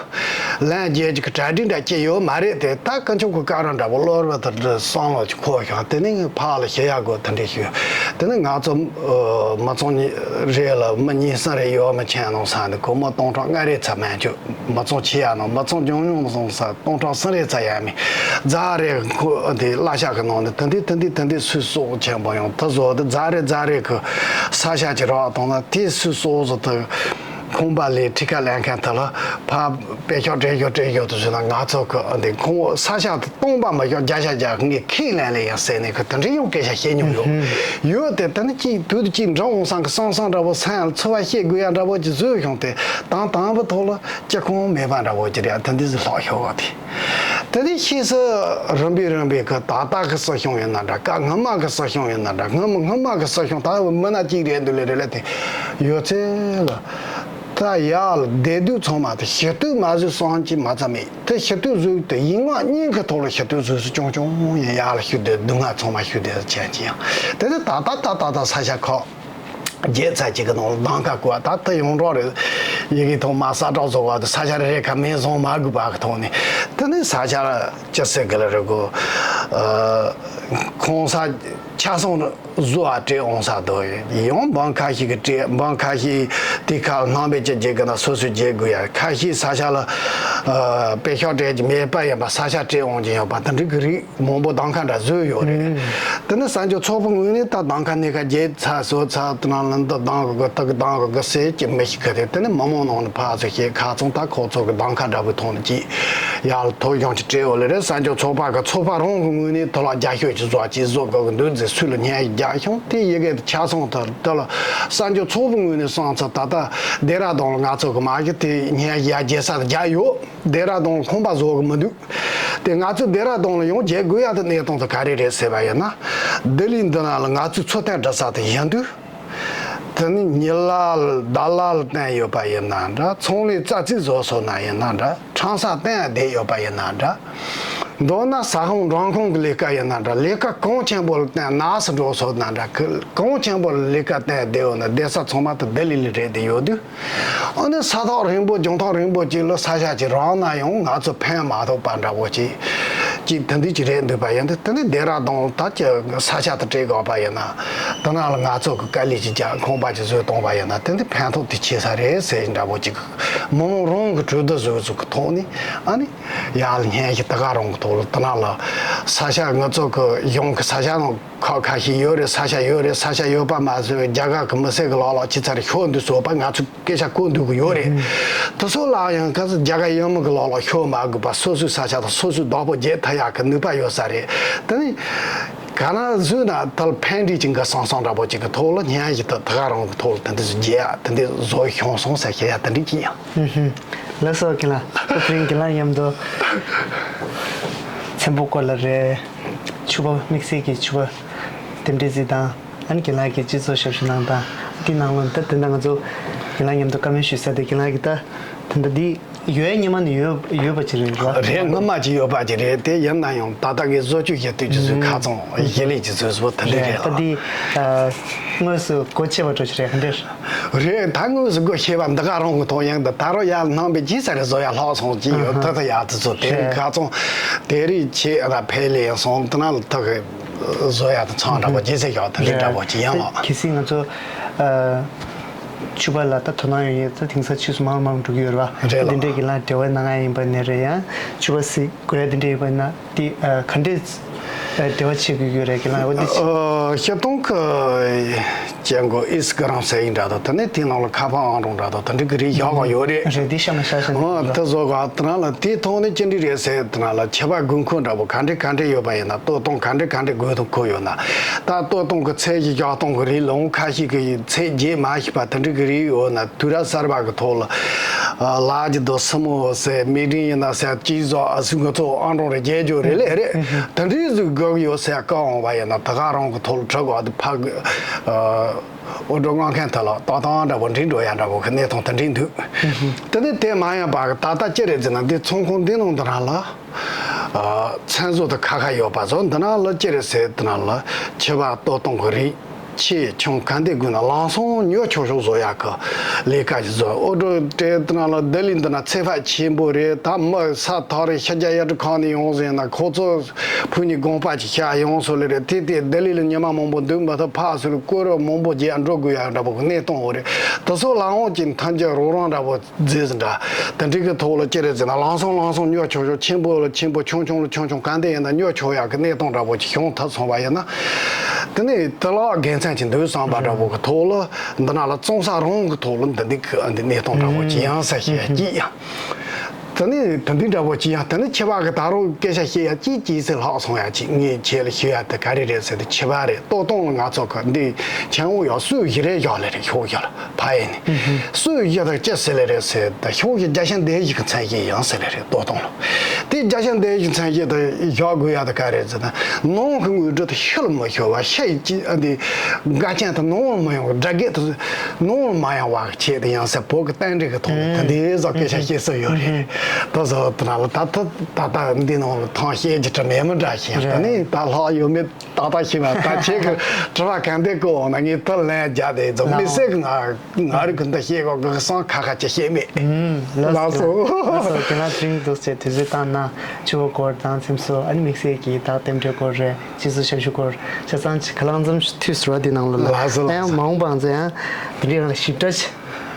ལན་རྒྱག་རྒྱུ་གི་གྲ་སྒྲིག་འདྲ་ཅི་ཡོད་མ་རེད་དེ། ད་དཀོན་མཆོག་གི་བཀའ་དྲིན་འདྲ་པོ་བློ་རབ་དང་འདྲ་བསམ་བློ་ཅིག་འཁོར་ཤག་དེ་ནས་ཕར་ལ་ཞུ་ཡག་དགོས་དེ་འདྲ་ཞུས། དེ་ནས་ང་ཚོ་མི་ཚང་གཉིས་རེ་ལ་མི་གཉིས་གསུམ་རེ་ཡོད་མི་ཆེན་ནོ་ས་འདི་སྒོར་མོ་སྟོང་ཕྲག་ལྔ་རེ་ཙམ་མན་ཆོད། མི་ཚང་ཆེ་ཡག་ནང་མི་ཚང་ཉུང་ཉུང་སོང་ས་སྟོང་ཕྲག་གསུམ་རེ་ཙམ་ཡོད་མེད། རྫ་རེ་ཁོ་དེ་གླ་ཆ་གི་ནང་ནས་དེ་འདི་དེ་འདི་དེ་འདི་སུས་གསོག་ཆེན་པོ་ཡོང་དེ་བཟོ་དེ་རྫ་རེ་རྫ་རེ་གི་ས་ཆ་ཅིག་རག་བཏང་ན་དེ་སུས་གསོག་བཟོ་དེ། ཁང་པ་ལས་ཁྲི་ཁ་ལེན་མཁན་དེ་ལ་ཕར་པད་ཤག་སྤྲད་ཤོག་སྤྲད་ཤོག་དུ་ཟེར་ན། ང་ཚོ་གི་འདི་ཁོང་ས་ཆ་དེ་སྟོང་པ་མ་ཤོག་བརྒྱ་ཆ་བརྒྱ་ངས་ཁས་ལེན་ལེ་ཡང་ཟེར་ནས་གི་དེ་འདྲའི་ཡང་སྐད་ཆ་བཤད་མྱོང་ཡོད། ཡོད་དེ་དེ་ནི་གཅིག་དུས་དུ་གཅིག་འདྲ་འོང་སང་གི་སང་སང་འདྲ་པོ་སེམས་ལ་ཚོར་བ་བཤད་དགོས་ཡ་འདྲ་པོ་ཅིག་བཟོས་བྱུང་སྟེ། དང་དང་པོ་ཐོག་ལ་སྤྱི་ཁོང་མེད་པ་འདྲ་པོ་ཅིག་རེད། དེ་འདི་ཟིག་ལྷག་ཤོག་ག་དེ། དེ་ནས་ཕྱིས་སུ་རིམ་པས་རིམ་པས་ཀྱི་ད་ལྟ་གི་སྲིད་གཞུང་ཡིན་ན་འདྲ། སྐབས་སྔོན་མ་གི་སྲིད་གཞུང་ཡིན་ན་འདྲ། སྔོན་མ་སྔོན་མ་གི་སྲིད་གཞུང་ད་མི་སྣ་གཅིག་རེད་འདུག་ལེ་རེད་ལེ་དེ་ཡོད་ཚད་ལ། ད་ཡར་ལ་བསྡད་དུས་ཚང་མ་དེ་ཞུ་གཏུག་མ་བཟོས་སོང་ཅི་མ་ཚ་མེད་དེ། ཞུ་གཏུག་བཟོས་དེ་ཡིག་ངག་གཉིས་ཀྱི་ཐོག་ལ་ཞུ་གཏུག་བཟོས་སུ་ཅུང་ཅུང་ཡིན། ཡར་ལ་ཞུ་དེ་སྡུག་བསྔལ་ཚང་མ་ཞུ་དེ་ཆེན་ཅི་ཡང་དེ་ནི་ད་ད་ད་ད་ད་ས་ཆ་ཁག་བརྒྱད་ཚ་གཅིག་གི་ནང་ལ་གདམ་ཁ་བསྐོར་བ། ད་ལྟ་ཡོངས་གྲགས་རེད། ཡི་གེ་ཐོག་མ་ས་བསྒྲགས་བཟོ་བ་དུ་ས་ཆ་རེ་རེ་ཁ་མིང་བཟུང་མ་དགོས་པ་གི་ཐོག་ནས་དེ་ནས་ས་ཆ་ཅི་ཟེར་གི་ལ་རེད་གོ། ཨ། ཁོང་ས་ཆ་ཚང་བཟོ་བ་སྤྲད་འོང་ས་དོ་ཡོང་འབངས་ཁ་ཤས་ཀྱི་སྤྲད། འབངས་ཁ་ཤས་དེ་ཁ་ལྷང་བེ་ཅི་བརྗེ་གི་ན་སོ་སོས་བརྗེ་དགོས་ཡ། ཁ་ཤས་ས་ཆ་ལ་ཨ་པད་ཤག་སྤྲད་ཀྱི་མེད་པ་ཡིན་པ། ས་ཆ་སྤྲད་འོང་གི་ཡོད་པ་དེ་འདྲ་གི་རིགས། མང་པོ་གདམ་ཁ་འདྲ་བཟོས་ཡོད་རེད། ཨུ། དེ་ནི་གསར་འགྱུར་ཚོགས་པའི་ངོས་ནས་ད་གདམ་ཁ་སྣེ་ཁ་བརྒྱད་ཚ་བཟོ་ཚ་དེ་ནང་ལ་འདི་གདམ་གི་དགོས་དེ་གི་གདམ་གི་དགོས་ཟེར་གྱི་མི་ཞིག་གི་རེད། དེ་ནི་མི་མང་ནང་ནས་ཕར་ཚུར་བཤད། ཁ་ཚང་ད་ཁོ་ཚོ་གི་གདམ་ཁ་འདྲ་པོའི་ཐོག་ནས་ཅིག་ཡར་ལ་ཐོ་གཞུང་ཅིག་སྤྲད་ཡོད་ལེ་རེད། གསར་འགྱུར་ཚོགས་པ་གི་ཚོགས་པ་རང་གི་ངོས་ནས་དེ་ལ་རྒྱབ་སྐྱོར་ཅིག་བཟོ་ཅིག་བཟོ་དགོས་གི་འདུག་ཟེར་སུས་ལ་སྙན་ཞུ་རྒྱག་བྱུང་། དེ་ཡི་གེ་དེ་ཆ་ཚང་དེ་དེ་ལ་གསར་འགྱུར་ཚོགས་པའི་ངོས་ནས་སོང་ཚེ་ད་ལྟ་ལྡེ་ར་ལྡུན་ལ་ང་ཚོ་གི་མ་གཞི་དེ་སྙན་ཞུ་ཡར་རྒྱག་ས་དེ་རྒྱག་ཡོད། ལྡེ་ར་ལྡུན་ལ་ཁང་པ་བཟོ་གི་མི་འདུག་དེ་ང་ཚོས་ལྡེ་ར་ལྡུན་ལ་ཡང་བརྒྱབ་དགོས་ཡ་དེ་གནས་སྟངས་དེ་ག་རེ་རེད་ཟེར་བ་ཡིན་ན། ལྡི་ལི་འདི་ནང་ལ་ང་ཚོས་འཚོ་རྟེན་སྒྲུབ་ས་དེ་ཡིན་དུས། དེ་ནི་ཉི་ལ་ལ་དྭ་ལ་ལ་བསྟན་ཡོད་པ་ཡིན་ན་འདྲ། ཚོང་ལས་རྩ་རྩིས་བཟོ་སོང་ན་ཡིན་ན་འདྲ། ཁྲང་ས་བསྟན་བསྡད་ཡོད་པ་ཡིན་ན་འདྲ། མདོར་ན་ཟ་ཁང་འགྲེམས་ཁང་གི་ལས་ཀ་ཡིན་ན་འདྲ། ལས་ཀ་གོང་ཆེན་པོ་ལ་བརྟེན་ནགས་སུ་འགྲོ་སོང་ན་འདྲ། གོང་ཆེན་པོ་ལ་ལས་ཀ་བརྟེན་བསྡད་ཡོད་ན་བསྡད་ས་ཚང་མ་དེ་ལྡི་ལི་ལ་རེད་བསྡད་ཡོད་དུས། ཨ་ནི་ས་ཐག་རིང་པོ་རྒྱང་ཐག་རིང་པོ་ཅིག་ལ་ས་ཆ་ཅིག་རག་ན་ཡང་ང་ཚོ་ཕན་མ་ཐོགས་པ་འདྲ་བོ་ཅིག་ཅིག་དེ་འདྲ་ཅིག་རེད་འདུག་པ་ཡིན་དུས། དེ་ནི་ལྡེ་ར་ལྡུན་ད་ཀྱི་ས་ཆ་དེ་སྤྲད་དགོས་པ་ཡིན་ན། དེ་ནང་ལ་ང་ཚོ་གི་དཀའ་ལས་ཅིག་རྒྱག་ཁང་པ་ཅིག་བཟོས་གཏོང་པ་ཡིན་ན་དེ་འདི་ཕན་ཐོགས་དེ་ཆེ་ས་རེད་ཟེར་འདྲ་བོ་ཅིག་མི་མང་རང་གི་གྲོས་བསྡུར་བཟོས་བཟོས་གི་ཐོག་ནས། ཨ་ནི་ཡར་ལ་སྙན་ཞུ་དེ་ག་རང་གི་ཐོག་ལ་དེ་ནང་ལ་ས་ཆ་ང་ཚོ་གི་གཞུང་གི་ས་ཆ་ནང་ཁག་ཁ་ཤས་ཡོད་རེད། ས་ཆ་ཡོད་རེད། ས་ཆ་ཡོད་པ་མ་ཟད་རྒྱ་གར་གི་མི་སེར་གི་ལག་ལ་ཅི་ཚར་ཤོར་འདུག་བཟོས་པ་ང་ཚོ་སྐད་ཆ་གོ་འདུག་གི་ཡོད་རེད། དེ་ཚོ་ལ་ཡང་ག་ཚོད་རྒྱ་གར་ཡུལ་མི་གི་ལག་ལ་ཤོར་མ་དགོས་པ་སོ་སོའི་ས་ཆ་དང་སོ་སོའི་བདག་པོ་བརྗེ་ཐུབ་ཡག་གི་ནུས་པ་ཡོད་ས་རེད། དེ་ནི་ག་ན་བཟོས་ན་ད་ལ་ཕན་འབྲས་ཅིག་འགའ་སང་སང་འདྲ་པོ་ཅིག་གི་ཐོག་ལ་སྙན་ཞུ་དེ་དེ་ག་རང་གི་ཐོག་ལ་དེ་འདྲ་ཟིག་བརྗེ་ཡག་དེ་འདྲ་བཟོ་བྱུང་སོང་ཟེར་བཤད་ཡག་དེ་འདྲ་ཅིག་ཡིན། ཧུམ་ཧུམ། ལགས་སོ། ཁྱེད་རང་ཁོ་ཚོ་ཁྱེད་རང་མཉམ་དུ་ཚེམ་བུ་སྐོར་ལ་རེད། ཕྱུ་པ་དམིགས་བསལ་གྱི་ཕྱུ་པ་རྟེན་འབྲེལ་གཟིགས་དང་། ཨ་ནི་ཁྱེད་རང་གིས་སྤྱི་ཚོགས་ཞབས་ཞུ་གནང་སྟངས་དེ་ནང་ལ་ད་དེ་འདྲ་ང་ཚོ་ཁྱེད་རང་མཉམ་དུ་བཀའ་མོལ་ཞུ་ས་དེ་ཁྱེད་རང་གིས་ད་དེ་འདྲ་འདི་ཡོད་སྔོན་མ་ནས་ཡོད་ཡོད་པ་ཅིག་རེད་བ། རེད། སྔོན་མ་ཅིག་ཡོད་པ་ཅིག་རེད། དེ་ཡིན་ན་ཡང་ད་ལྟ་གི་བཟོ་བཅོས་བྱེད་དུས་ཀྱི་ཚོད་ཁ་ཚང་གཞི་ལས་ཀྱི་ཚོད་སོ་དེ་འདྲ་རེད་ད་ལ། འདི་ཨ་དངོས་སུ་སྒོ་ཕྱེ་བ་འགྲོ་ཆེ་རེད་ཧ་འདྲེ། རེད། ད་དངོས་སུ་སྒོ་ཕྱེ་བ་འདི་ག་རང་གི་ཐོག་ཡང་འདི་ད་རུང་ཡར་ནང་པའི་ཅི་ས་རེ་བཟོ་ཡ་ལྷག་སོང་ཅི་ཡོད་ད་ད་ཡ་དེ་ཚོ་དེ་རེད། ཁ་ཚང་དེ་རིགས་ཆེ་ར་ཕལ་ལས་ཡང་སོང་དེ་ན་ལ་ཐག་གི་བཟོ་ཡ་དེ་ཚང་འདྲ་པོ་ཅི་ཟེར་ཡོད་དེ་འདྲ་འདྲ་པོ་ཅི་ཡང་ལ། གལ་སྲིད་ང་ཚོ་ཨ་ཕྱུ་པ་ལ་ད་དོ་སྣང་ཡོད་ཡོད་ད་དེང་སང་ཕྱིས་སུ་མང་མང་འགྲོ་གི་ཡོད་རེད་བ། རེད་ལ། འདི་འདྲས་ཀྱི་ལ་འབྲེལ་བ་གནང་ཡ་ཡིན་པ་ནས་རེད། ཡང་ཕྱུ་པ་སི་དགོས་ཡ་འདི་འདྲས་ཡོད་པ་ན་དེ་ཨ་ག་འདྲས་ཨ་འབྲེལ་བ་བྱེད་དགོས་ཀྱི་ཡོད་རེད་ཀྱི་ལ་འོ་འདི་ཕྱི། ཨ་ཞབས་དོང་གི་ ཅན་གོ་ཨིས་ཀི་རང་ཟེར་ཡིན་འདྲ་དང་། དེ་ནས་དེའི་ནང་ལ་ཁ་པར་ཨང་གྲངས་འདྲ་དང་དེ་འདྲ་གི་རིགས་བཞག་ག་ཡོད་རེད། རེད། དེ་ཤ་མ་ཤ་ཤ་ཨང་དེ་བཟོ་ག་དེ་ནང་ལ་དེའི་ཐོག་ནས་ཅི་འདྲ་རེད་ཟེར་དེ་ནང་ལ་ཁྱད་པར་དགོས་མཁོ་འདྲ་པོ་ག་འདྲ་ག་འདྲ་ཡོད་པ་ཡིན་ན། ལྟོ་སྟངས་ག་འདྲ་ག་འདྲ་དགོས་མཁོ་ཡོད་ན། ད་ལྟོ་སྟངས་ཀྱི་ཚད་གཞི་བཞག་སྟངས་ཀྱི་རིགས་ལུང་ཁ་ཤས་ཀྱི་ཚད་བརྗེད་མ་ཤེས་པ་དེ་འདྲ་གི་རིགས་ཡོད་ན། དུས་རབས་གསར་པ་གི་ཐོག་ལ་ལ་རྒྱུ་དང་སྲིན་མོ་ཟེར་མིག་སྒྲིམ་ཡིན་ན་ཟེར་ཅི་ཟོ་ཨ་སུ་ང་ཚོ་ཨང་གྲངས་རེ་བརྗེད་རྒྱུ་རེད་ལེ་རེད། དེ་འདྲའི་ཟིག་དགོས་ཡོད་ཟེར་བཀའ་འོང་བ་ཡིན་ན། ད་ག་རང་གི་ཐོག་ལ་ཁྲག་ག་དེ་ཕ་གི་ཨ། འུར་སྒྲོག་མངགས་མཁན་དེ་ལ་ཏག་ཏག་འདྲ་པོ་འགྲིག་འགྲོ་ཡ་འདྲ་པོ་གི་གནས་སྟངས་དེ་འདྲ་འདུག་དེ་ནས་དེ་མ་ཡིན་པ་གི་ད་ལྟ་ཅི་རེད་ཟེར་ན། འདི་ཚོང་ཁང་འདི་ནང་དུ་རང་ལ་ཨ། ཚོན་བཟོ་དེ་ཁ་ཁ་ཡོད་པ་ཚོ་འདི་ནང་ལ་ཅི་རེད་ཟེར་དེ་ནང་ལ་ཁྱད་པར་ལྟོ་སྟངས་གི་རིགས། ཆེ་ཆུང་ག་འདྲ་དགོས་ན་ལམ་སང་ཉོ་ཆོག་ཆོག་བཟོ་ཡག་གི་ལས་ཀ་ཞིག་བཟོ། འུར་སྒྲོག་སྤྲད་དེ་ནང་ལ་ལྡི་ལི་འདི་ན་ཚེ་ཕག་ཆེན་པོ་རེད། ད་མི་ས་ཐག་རིང་ཕྱི་རྒྱལ་གཡུ་སྒྲ་ཁང་ནས་ཡོང་ཟེར་ན་ཁོ་ཚོ་ཕུ་ནས་དགོངས་པ་ཅིག་བཞག་ཡོང་སོ་ལེ་རེད། དེ་དེ་ལྡི་ལི་ལ་ཉི་མ་མང་པོ་འདུག་མ་ཐུབ། ཕག་སུ་ལ་སྐོར་ར་མང་པོ་རྒྱག་འགྲོ་དགོས་ཡག་འདྲ་པོ་གི་གནས་སྟངས་འོ་རེད། དེ་ཚོ་ལ་འོང་ཅིག་ཐམས་ཅད་རོགས་རམ་འདྲ་པོ་མཛད་ཟིན་འདྲ། དེ་འདྲ་གི་ཐོག་ལ་ཅི་རེད་ཟེར་ན། ལམ་སང་ལམ་སང་ཉོ་ཆོག་ཆོག་ཆེན་པོ་ལ་ཆེན་པོ། ཆུང་ཆུང་ལ་ཆུང་ཆུང་ག་འདྲ་ཡིན་ན་ཉོ་ཆོག་ཡག་གི་གནས་སྟངས་འདྲ་པོ་ཅིག་བྱུང་ཐུབ་སོང་བ་ཡིན་ན། དེ་ནས་དེ་ལ་དགེ་མཚན་ཅིག་འདུག་བསམ་པ་འདྲ་པོ་གི་ཐོག་ལ་འདི་ན་ལ་བཙོང་ས་རང་གི་ཐོག་ལ་འདི་འདྲ་གི་འདི་གནས་སྟངས་འདྲ་པོ་ཅིག་ཡང་ས་ཞེ་གཅིག་ཡང་། དེ་ནས་དེ་འདྲ་འདྲ་པོ་ཅིག་ཡང་། དེ་ནས་ཁྱད་པར་གི་ད་རུང་སྐད་ཆ་བཤད་ཡ་ཅིག་ཅིག་ཟེར་ལྷག་སོང་ཡ་ཅིག་ངས་ཁྱེད་ལ་ཞུ་ཡ་དེ་ག་རེ་རེད་ཟེར་དུས། ཁྱད་པར་རེད། ལྟོ་སྟངས་ལ་ང་ཚོ་གི་འདི་ཆང་འུ་ཡ་སུ་ཞིག་རེད་བཞག་ལེ་རེད། ཤོག་ཞིག་ལ་ཕ་ཡེ་ནས་སུ་ཞིག་དང་ཅི་ཟེར་ལེ་རེད་ཟེར་ད། ཤོག་ཞིག་རྒྱ་ཤ་འདེབས་ཞིག་གི་མཚན་ཞིག་ཡང་ཟེར་ལེ་རེད། ལྟོ་སྟངས་ལ་དེ་རྒྱ་ཤ་འདེབས་ཞིག་མཚན་ཞིག་དང་བཞག་དགོས་ཡ་དེ་ག་རེད་ཟེར་ན། ནང་གི་འུར་སྒྲོག་དེ་ཕྱི་ལ་མི་ཤོར་བ། ཕྱི་ཡི་ཅི་ཨ་འདི་འགལ་རྐྱེན་དེ་ནང་ལ་མི་ཡོང་བ། དགྲ་བགེགས་དེ་ནང་ལ་མ་ཡོང་བ་གི་ཆེད་དུ་ཡང་ཟེར། བོད་ཀྱི་རྟེན་འབྲེལ་གི་ཐོག་ནས་དེ་འདྲའི་བཟོ་སྐད་ཆ་བཤད་སྲོལ་ཡོད་རེད། ད་བཟོ་དེ་ན་ལ་ད་ད་ད་ད་འདི་ནང་ལ་ཐང་བཤད་རྒྱུ་དྲི་མེད་མི་འདྲ་ཞིག་ཡང་། ད་ནི་ད་ལྷག་ཡོད་མེད་ཏག་ཏག་ཤེས་མ། ད་ཁྱེད་ཀྱི་དྲི་བ་གང་དེ་བཀོད་འོང་ན་ངས་ད་ལན་རྒྱག་དེ་ཚོ་མི་སྲིད་གི། ང་ང་རིག་གི་འདི་བཤད་གོ་གི་སང་ཁ་ཁ་ཅི་བཤད་མེད། ལགས་སོ། ལགས་སོ། ཁྱེད་རང་དྲིན་འདུག་ཟེར་དུས་ཚོད་བཏང་ན་ཆུ་བོ་སྐོར་དང་ཚིམ་སོ་ཨ་ནི་དམིགས་བསལ་གྱི་ད་རྟེན་འབྲེལ་སྐོར་རེད། སྤྱི་ཚོགས་ཞབས་ཞུ་སྐོར་ཆ་ཚང་ཅིག་ག་ལང་ཙམ་ཞིག་ཐུས་ཟེར་བ་འདི་ནང་ལ་ལ། ལགས་སོ་ལགས་ཡང་སོ། མ་འོངས་པའང་ཚེ་ཡང་དེ་འདྲའི་རང་ཞིབ་ཕྲ་ཅིག་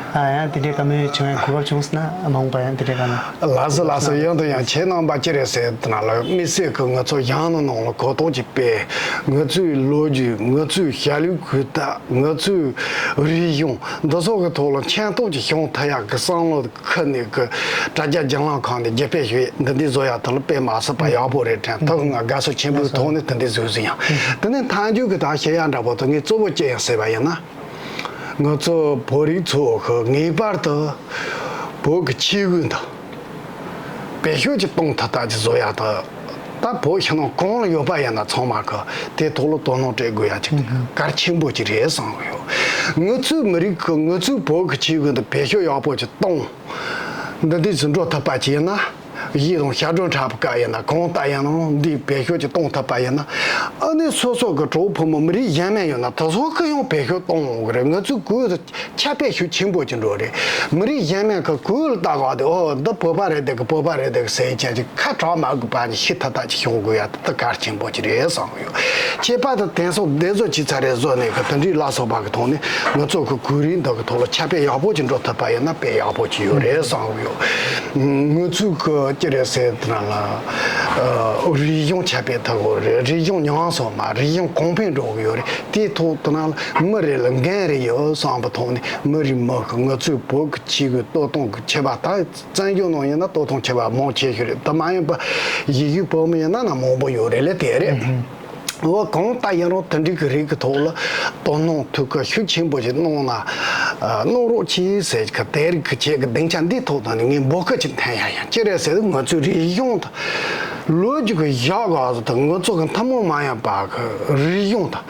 ཨ་ཡང་དེ་འདྲའི་བཀའ་མོལ་བྱུང་ཡང་གོ་སྐབས་བྱུང་སོང་ན་མ་འོངས་པ་ཡང་དེ་འདྲའི་ག་ན། ལགས་སོ་ལགས་སོ། ཡང་དུ་ཡང་ཁྱེད་རྣམ་པ་ཅི་རེད་ཟེར་དེ་ན་ལ་དམིགས་བསལ་གྱི་ང་ཚོ་ཡང་ནང་ནང་ལ་གོ་རྟོགས་ཅིག་སྤེལ། ང་ཚོའི་ལོ་རྒྱུས། ང་ཚོའི་ཞྭ་ལུའི་གོས་རྟགས། ང་ཚོའི་རིག་གཞུང་འདི་ཚོ་གི་ཐོག་ལ་མཁྱེན་རྟོགས་ཅིག་བྱུང་ཐུབ་ཡག་གི་བསམ་བློ་ཁུར་ནས་གི་དྲ་རྒྱ་རྒྱང་ལམ་ཁག་ནས་རྒྱུ་སྤེལ་ཞུ་ཡས་འདི་འདྲའི་བཟོ་ཡག་དེ་ལ་དཔེ་མ་སྲིད་པ་ཡག་པོ་རེད་དྲན་ཐུབ། ང་དགའ་བསུ་ཆེན་པོའི་ཐོག་ནས་དེ་འདྲའི་བཟོས་ཟིན་ཡང་། དེ་ནས་མཐའ་མཇུག་གི་ད་བཤད་ཡག་འདྲ་པོ་དེ་ངས་གཙོ་བོ་ཅི་ཡང་ཟེར་བ་ཡིན་ན། ང་ཚོ་བོད་རིགས་ཚོ་གི་ངེས་པར་དུ་བོད་ཀྱི་ཆས་གོས་འདི་བེད་སྤྱོད་ཅིག་གཏོང་ཐུབ་ཐབས་ཅིག་བཟོ་ཡག་དང་། ད་བོད་ཕྱི་ནང་གང་ལ་ཡོད་པ་ཡིན་ན་ཚང་མ་གི་དེ་ཐོག་ལ་དོ་སྣང་སྤྲད་དགོས་ཡག་ཅིག་གལ་ཆེན་པོ་ཅིག་རེད་བསམ་གི་ཡོད། ང་ཚོའི་མི་རིགས་ཀྱི་ང་ཚོའི་བོད་ཀྱི་ཆས་གོས་འདི་བེད་སྤྱོད་ཡག་པོ་ཅིག་གཏོང་། འདི་འདྲ་ཅིག་འགྲོ་ཐུབ་པ་ཅིག་ཡིན་ན། གཞས་དང་ཞབས་བྲོ་འཁྲབ་པའི་སྐབས་ཡིན་ན་གང་ལྟར་ཡང་ནང་འདི་བེད་སྤྱོད་ཅིག་གཏོང་ཐུབ་པ་ཡིན་ན། ཨ་ནི་སོ་སོ་གི་གྲོགས་ཕོ་མོ་མི་རིགས་གཞན་མ་ཡོད་ན་དེ་ཚོ་གི་ཡང་བེད་སྤྱོད་གཏོང་འོང་གི་རེད། ང་ཚོའི་གོས་དེ་ཁྱབ་སྤེལ་ཤུགས་ཆེན་པོ་ཅིག་འགྲོ་རེད། མི་རིགས་གཞན་མ་གི་གོས་ལ་ལྟ་ག་དེ་ཨོ་འདི་བོད་པ་རེད་དེ་གི་བོད་པ་རེད་དེ་གི་ཟེར་ཅན་ཅིག་ཁ་གྲག་མ་དགོས་པ་ནི་ཤི་ཐ་ཐ་ཅིག་བྱུང་དགོས་ཡ་དེ་གལ་ཆེན་པོ་ཅིག་རེད་བསམ་གི་ཡོད། ཁྱད་པར་དུ་དེང་སང་བདེ་བཟོ་ཅིག་ཚ་རེ་བཟོ་ནས་གི་དེ་འདྲའི་ལ་སོགས་པ་གི་ཐོག་ནས་ང་ཚོ་གི་གོས་རིགས་འདི་གི་ཐོག་ལ་ཁྱབ་སྤེལ་ཡག་པོ་ཅིག་འགྲོ་ཐུབ་པ་ཡིན་ན་དཔེ་ཡག་པོ་ཅིག་ཡོད་རེད་བསམ་གི་ཡོད། ང་ཚོའི་གི་ཅི་རེད་ཟེར་དེ་ན་ལ་རིག་གཞུང་ཁྱབ་སྤེལ་ཐུབ་གི་རེད། རིག་གཞུང་ཉམས་སོང་མ་རིག་གཞུང་གོང་འཕེལ་འགྲོ་གི་ཡོད་རེད། དེའི་ཐོག་དེ་ན་ལ་མི་རེ་ལ་འགན་རེ་ཡོད་བསམ་པའི་ཐོག་ནས་མི་རེ་མི་གི་ང་ཚོའི་བོད་གི་ཆས་གོས་ལྟོ་སྟངས་གི་ཁྱད་པར་ད། བཙན་བྱོལ་ནང་ཡིན་ན་ལྟོ་སྟངས་ཁྱད་པར་མང་ཆེ་ཤོས་རེད། དེ་མ་ཡིན་པ་ཡུལ་ཤུལ་བོད་མི་ཡིན་ན་ན་མང་པོ་ཡོད་རེད་ལེ་དེ་རེད། འོ་གང་ལྟར་ཡིན་རུང་དེ་འདྲའི་གི་རིགས་ཀྱི་ཐོག་ལ་དོ་སྣང་ཐུགས་ཁུར་ཤུགས་ཆེན་པོ་ཞིག་གནང་ན་གནང་རོགས་གྱིས་ཟེར་གི་དེ་རིགས་ཀྱི་ཁྱེད་ཀྱི་སྡིངས་ཆ་འདིའི་ཐོག་ནས་ངས་འབོད་སྐུལ་ཅིག་འཐེན་ཡ་ཡིན། ཅི་རེད་ཟེར་ན་ང་ཚོའི་རིག་གཞུང་དང་ལོ་རྒྱུས་ཀྱི་ཞག་ག་ཟེར་དང་ང་ཚོ་གི་ཐུན་མོང་མ་ཡིན་པ་གི་རིག་གཞུང་དང་།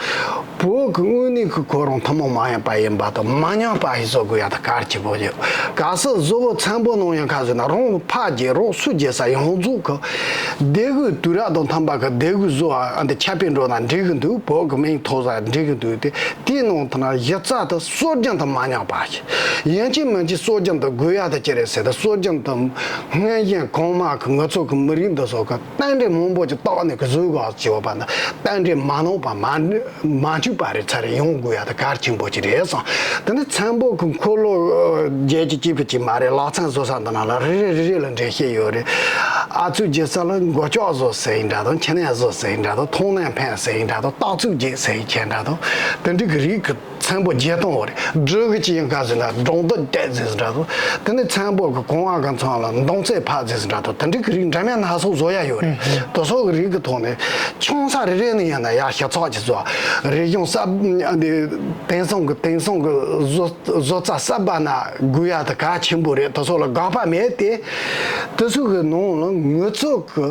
བོད་ཀྱི་དངོས་གནས་ཀྱི་ཁོ་རང་ཐུན་མོང་མ་ཡིན་པ་ཡིན་པ་དང་མ་ཉམས་པ་ཞིག་བཟོ་དགོས་ཡ་དེ་གལ་ཆེན་པོ་ཡོད། གལ་སྲིད་བཟོ་བོ་ཚན་པོ་ནང་ཡང་ཁ་ཟེར་ན་རང་ཕ་རྒྱལ་རོགས་སུ་རྒྱལ་ས་ཡོངས་རྫོགས་ཀྱི་ལྡེ་གུ་དུས་རབས་དང་མཐུན་པ་གི་ལྡེ་གུ་བཟོ་བ་ཨ་འདི་ཁྱབ་སྤེལ་འགྲོ་ན་འགྲིག་གི་འདུག་བོད་ཀྱི་མིང་ཐོགས་ས་འགྲིག་གི་འདུག་དེ་དེའི་ནང་དུ་ན་གཞི་རྩ་དེ་སྲོལ་རྒྱུན་དེ་མ་ཉམས་པ་ཞིག་ཡིན་གཅིག་མིན་གཅིག་སྲོལ་རྒྱུན་དེ་དགོས་ཡ་དེ་ཅི་རེད་ཟེར་ཏེ་སྲོལ་རྒྱུན་དེ་སྔོན་བྱོན་གོང་མ་གི་ང་ཚོ་གི་མི་རིགས་འདི་ཚོ་གི་རྟེན་འབྲེལ་མང་པོ་ཅིག་བརྟག་ནས་གི་བཟོས་ག་བྱེད་པ་ན་རྟེན་འབྲེལ་མ་ནོར་བ་མ་མ་ པ་རེད། ཚར་རེ་ཡོང་དགོས་ཡ་དེ་གལ་ཆེན་པོ་ཅིག་རེད་བསམ། དེ་ནི་ཚན་པོ་གི་འཁོར་ལོ་བརྒྱད་ཅུ་གཅིག་པུ་ཅིག་མ་རེད། ལག་ཚན་བཟོ་ས་འདི་ནང་ལ་རེ་རེ་རེ་རེ་ལ་འགྲེལ་བཤད་ཡོད་རེད། ཨ་ཚུགས་རྒྱག་ས་ལ་མགོ་ལྕོག་བཟོ་ཟེར་ཡིན་འདྲ་དང་། མཆིན་ནད་བཟོ་ཟེར་ཡིན་འདྲ་དང་། མཐོང་སྣེ་འཕེན་ཟེར་ཡིན་འདྲ་དང་། སྟག་ཚུགས་རྒྱག་ཟེར་ཡིན་འདྲ་དང་། དེ་འདྲ་གི་རིགས་ཀྱི་ཚན་པོ་བརྒྱད་སྟོང་བ་རེད། སྦྲུལ་གྱི་ཅི་ཡང་ག་ཟེར་ན་སྒྲུང་དུ་བསྡད་ཟེར་འདྲ་དང་། དེ་ནི་ཚན་པོ་གི་གོང་བ་གི་མཚམས་ལ་མདུང་རྩེ་ཕབ་ཟེར་འདྲ་དང་། དེ་འདྲ་གི་རིགས་འདྲ་མིན་སྣ་ཚོགས་བཟོ་ཡ་ཡོད་རེད། དེ་ཚོ་གི་རིགས་ཀྱི་ཐོག་ནས་ཆུང་ས་རེ་རེ་ནས་ཡིན་ན་ཡ་ཤ་ཚོགས་ཀྱི་བཟོ། རིག་གཞུང་གསར་འདི་དེང་སང་གི་དེང་སང་གི་བཟོ་བཟོ་རྩལ་གསར་པ་ན་དགོས་ཡ་དེ་གལ་ཆེན་པོ་རེད། དེ་ཚོ་ལ་དགག་པ་མེད་དེ། དེ་ཚོ་གི་ནང་ལ་ངུ་ཚོགས་གི་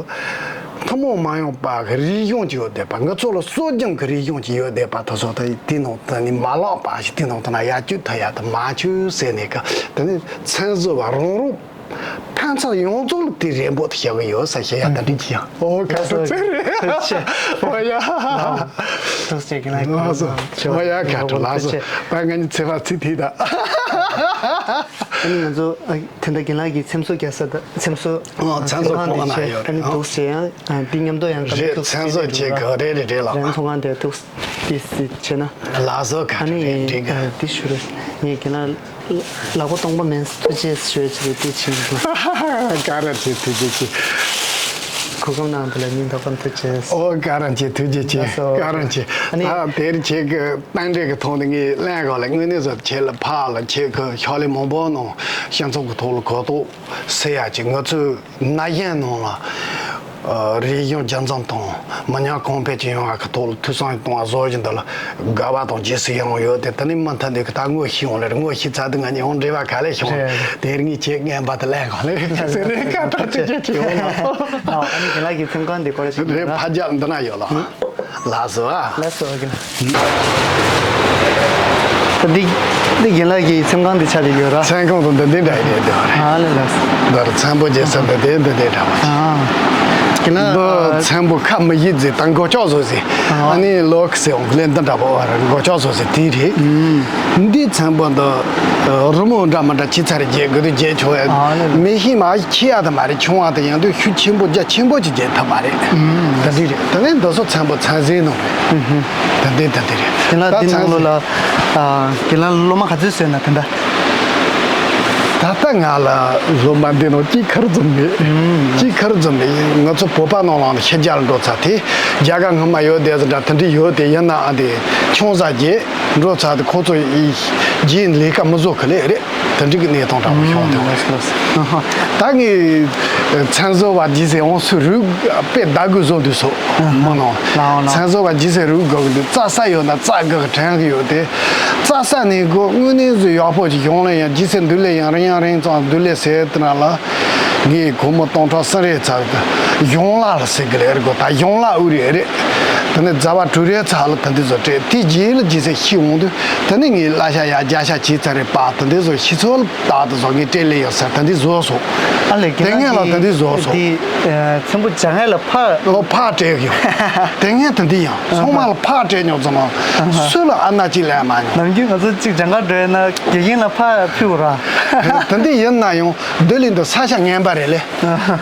ཐུན་མོང་མ་ཡིན་པ་གི་རིག་གཞུང་ཅིག་ཡོད་བསྡད་པ། ང་ཚོ་ལ་སྲོལ་རྒྱུན་གི་རིག་གཞུང་ཅིག་ཡོད་བསྡད་པ། དེ་ཚོ་ད་དེ་ནང་དུ་ནི་མ་ལག་པ་ཞིག་དེ་ནང་དུ་ན་ཡར་བཅུག་ཐུབ་ཡ་དེ་མ་བྱུང་ཟེར་ནས་གི། དེ་ནི་ཚན་བཟོ་བ་རང་རང་ཕན་ཚུན་ཡོངས་རྫོགས་ལ་དེ་རེ་འབོད་དུ་བྱ་གི་ཡོད་ས་ཞེས་ཡ་ད་འདྲི་ཅི་ཡང་། ཨོ་ཁ་ཐུག་ཚེ་རེད། ཐུགས་རྗེ་ཆེ། ཨོ་ཡ། ཐུགས་རྗེ་ཆེ། ལགས་སོ། ཨོ་ཡ། ཁ་ཐུག་ལགས་སོ། ད་ང་གཉིས་ཚེ་བ་ཚིག་ཐིག་ད། ཨ་ནི་ང་ཚོ་ཨ་དེ་འདྲ་རྒན་ལགས་ཀྱིས་འཚེམ་བཟོ་རྒྱག་ས་དང་འཚེམ་བཟོ་ཨ་འཚེམ་བཟོ་ཁང་དེ་ཁོང་ན་བྱས། ཡོད་ཨ་རེད། ནི་ཨ་འདུག་སེ་ཡང་ཨ་འདི་མཉམ་དུ་ཡང་རེད། འཚེམ་བཟོ་བྱེད་དགོས་རེད། རེད་རེད་ལགས། རང་ཚོང་ཁང་དེ་འདུག་སེ་དེ་བྱས་ན། ལགས་སོ། ག་ཨ་ནི་རེད་རེད་ག་ཨ་འདི་ཞུ་རེད། ངས་རྒན་ལགས་ལག་པ་སྟོང་པ་མིན། ཐུགས་རྗེ་ཆེ་ཞུ་ཡ་ཅིག་རེད། དེ་བྱས་ན། ག་རེ་བྱེད། ཐུགས་རྗེ་ཆེ། གོ་སྐབས་གནང་བ་ལ་སྙིང་ཐག་པ་ནས་ཐུགས་རྗེ་ཆེ། ཨོ་ག་རེ་བྱེད། ཐུགས་རྗེ་ཆེ། ལགས་སོ། ག་རེ་བྱེད། ཨ་ནི་ད་དེར་ཁྱེད་ཀྱི་རྟེན་འབྲེལ་གྱི་ཐོག་ནས་ངས་གླེང་གོ་ལ། དངོས་གནས་བཟོ་ཁྱེད་ལ་ཕར་ལ་ཁྱེད་ཀྱི་ཕྱག་ལས་མང་པོ་གནང་། སྤྱི་ཚོགས་ཀྱི་ཐོག་ལ་གོ་རྟོགས་སད་ཡ་ཅིག་ང་ཚོའི་ན་གཞོན་ནང་ལ་ཨ་རིག་གཞུང་སྦྱང་བརྩོན་དང་མི་ཉམས་གོང་འཕེལ་ཅིག་ཡོང་བ་གི་ཐོག་ལ་ཐུགས་བསམ་གཏོང་བ་བཟོ་བཞིན་དུ་ལ་དགའ་བ་དང་རྗེས་སུ་ཡི་རང་ཡོད་དེ། དེ་ནི་མུ་མཐུད་དེ་གི་ད་ངོ་ཤེས་ཡོང་ལེ་རེད། ངོ་ཤེས་ཚར་དུས་ང་གཉིས་ཡང་འབྲེལ་བ་ག་ལེ་བྱུང་ལེ། རེད། དེ་རིང་ངས་ཁྱེད་རྔན་པ་དེ་ལེན་གོ་ལེ་ཟེར་ནས་བཀའ་དྲིན་ཆེ་ཞུ་ཡོང་ལ། ཨ་ནི་རྒན་ལགས་ཀྱི་འཚེམ་ཁང་འདི་སྐོར་ཞིག་རེད། ཕ་རྒྱག་འདི་ན་ཡོད་ལ། ལགས་སོ། ཨ་ལགས་སོ། ཨ་ཀི་ལགས། ད་འདི་འདི་རྒན་ལགས་ཀྱི་འཚེམ་ཁང་འདི་ཆགས་བསྡད་ཡོད་ར། འཚེམ་ཁང་དང་འདི་འདི་འདྲ་ཡི་རེད་འདུག་རེད། ཨ་ལས་ལགས་སོ། འདི་རུ་འཚམས་པོ་རྒྱས་ས་འདི་འདི་འདི་འདི་འདྲ་བ། ཨ་རྒན་ལགས། འདི་འཚམས་པོ་ཁ་མི་ཡིད་ཟེར་དང་མགོ་ལྕོག་བཟོ་ཟེར། ཨ་ནི་ལོག་ཟེར་འོང་ལེ་འདི་འདྲ་བ་བ་ར་མགོ་ལྕོག་བཟོ་ཟེར་དེ་རེད། འདི་འཚམས་པོ་འདི་རི་མོ་འདྲ་མི་འདྲ་ཅི་ཚར་རེ་རྒྱས་དགོས་དུས་རྒྱས་ཆོག་ཡ། ཨ་ལས་ལགས། མི་ཤེས་མ་ཤེས་ཡ་དང་མ་རེད། ཆུང་བ་དང་ཡང་དུས་ཤུགས་ཆེན་པོ་རྒྱ་ཆེན་པོ་ཅིག་རྒྱས་ཐུབ་མ་རེད། ད་འདི་རེད། ད་ནི་འདི་ཚོ་འཚམས་པོ་འཚམས་ཟིན་ནོ་རེད། ད་འདི་ད་འདི་རེད། དེ་ལ་ད་འདི་ནང་ལོགས་ལ་ཨ་དེ་ལ་སློབ་མ་ག་ཚོད་བཟོས་ན་དེ་འདྲ། ད་ལྟ་ང་ལ་སློབ་མ་འདི་ནང་གཅིག་ཁར་འཛོམས་མེད། གཅིག་ཁར་འཛོམས་མེད། ང་ཚོ་བོད་པ་ནང་ལ་ཕྱི་རྒྱལ་འགྲོ་ཚར་དེ་རྒྱ་གར་སྔོན་མ་ཡོད་བསྡད་ཟིན་འདྲ་དེ་འདྲ་ཡོད་དེ། ཡིན་ནའང་དེ་ཆུང་ས་རྒྱས་འགྲོ་ཚར་དེ་ཁོ་ཚོ་རྒྱས་ལས་ཀ་མི་བཟོ་གི་ལས་རེད། དེ་འདྲ་གི་གནས་སྟངས་འདྲ་བོ་བྱུང་འདུག་ལགས་སོ། ལགས་སོ། ད་ངས་མཚམས་བཟོ་བ་རྗེས་སེ་འོང་སུ་རུག་དཔེ་ད་དགོས་བཟོ་འདུག་སོ། མི་ནང་ལ་འོང་ལ། མཚམས་བཟོ་བ་རྗེས་སེ་རུག་དགོས་འདུག་རྩྭ་ས་ཡོད་ན་རྩྭ་དགག་དྲན་གི་ཡོད་དེ། རྩྭ་ས་ནས་སྒོ་དངོས་གནས་བཟོ་ཡག་པོ་ཅིག་ཡོང་ལ་ཡང་རྗེས་སེ་འདུག་ལས་ཡང་རིང་ཡང་རིང་ཙང་འདུག་ལས་ཟེར་དེ་ན་ལ། ངས་སྒོར་མོ་སྟོང་ཕྲག་གསུམ་རེ་ཚར་གི་ཡོང་ལ་ལ་ཟེར་གི་ལས་རེད་གོ། ད་ཡོང་ལ་ཨུ་རེད་རེད། དེ་ནས་ཟླ་བ་དྲུག་རེ་ཚར་ལ་དེ་འདྲ་བཟོ་སྤྲད་དེ་རྗེས་ལ་རྗེས་སེ་ཤི་འོང་དུས་དེ་ནས་ངས་གླ་ཆ་ཡ་བརྒྱ་ཆ་བྱས་ཚར་རེད་པ། དེ་འདྲ་བཟོ་ཤི་ཚོད་ལ། ད་དེ་བཟོ་ངས་སྤྲད་ལེ་ཡོད་ཟེར་དེ་འདྲ་བཟོས་སོང་། ཨ་ལས་དེ་སྔོན་ལ་དེ་འདྲ་བཟོས་སོང་། དེ་ཚེམ་བུ་སྦྱང་ཡ་ལ་ཕ་ལོ་ཕར་སྤྲད་ཡོང་། དེ་སྔོན་དེ་འདྲ་ཡང་ཚང་མ་ལ་ཕར་སྤྲད་མྱོང་ཙམ་མ། སུ་ལ་ཨ་ན་གཅིག་ལས་མ་མྱོང་། ནམ་རྒྱུན་ང་ཚོ་གཅིག་སྦྱང་ག་འགྲོ་ཡ་ན་དགེ་རྒན་ལ་ཕར་ཕུལ་ར། དེ་འདྲ་ཡིན་ན་ཡང་འདི་ལས་འདི་ས་ཆ་ངན་པ་རེད་ལེ།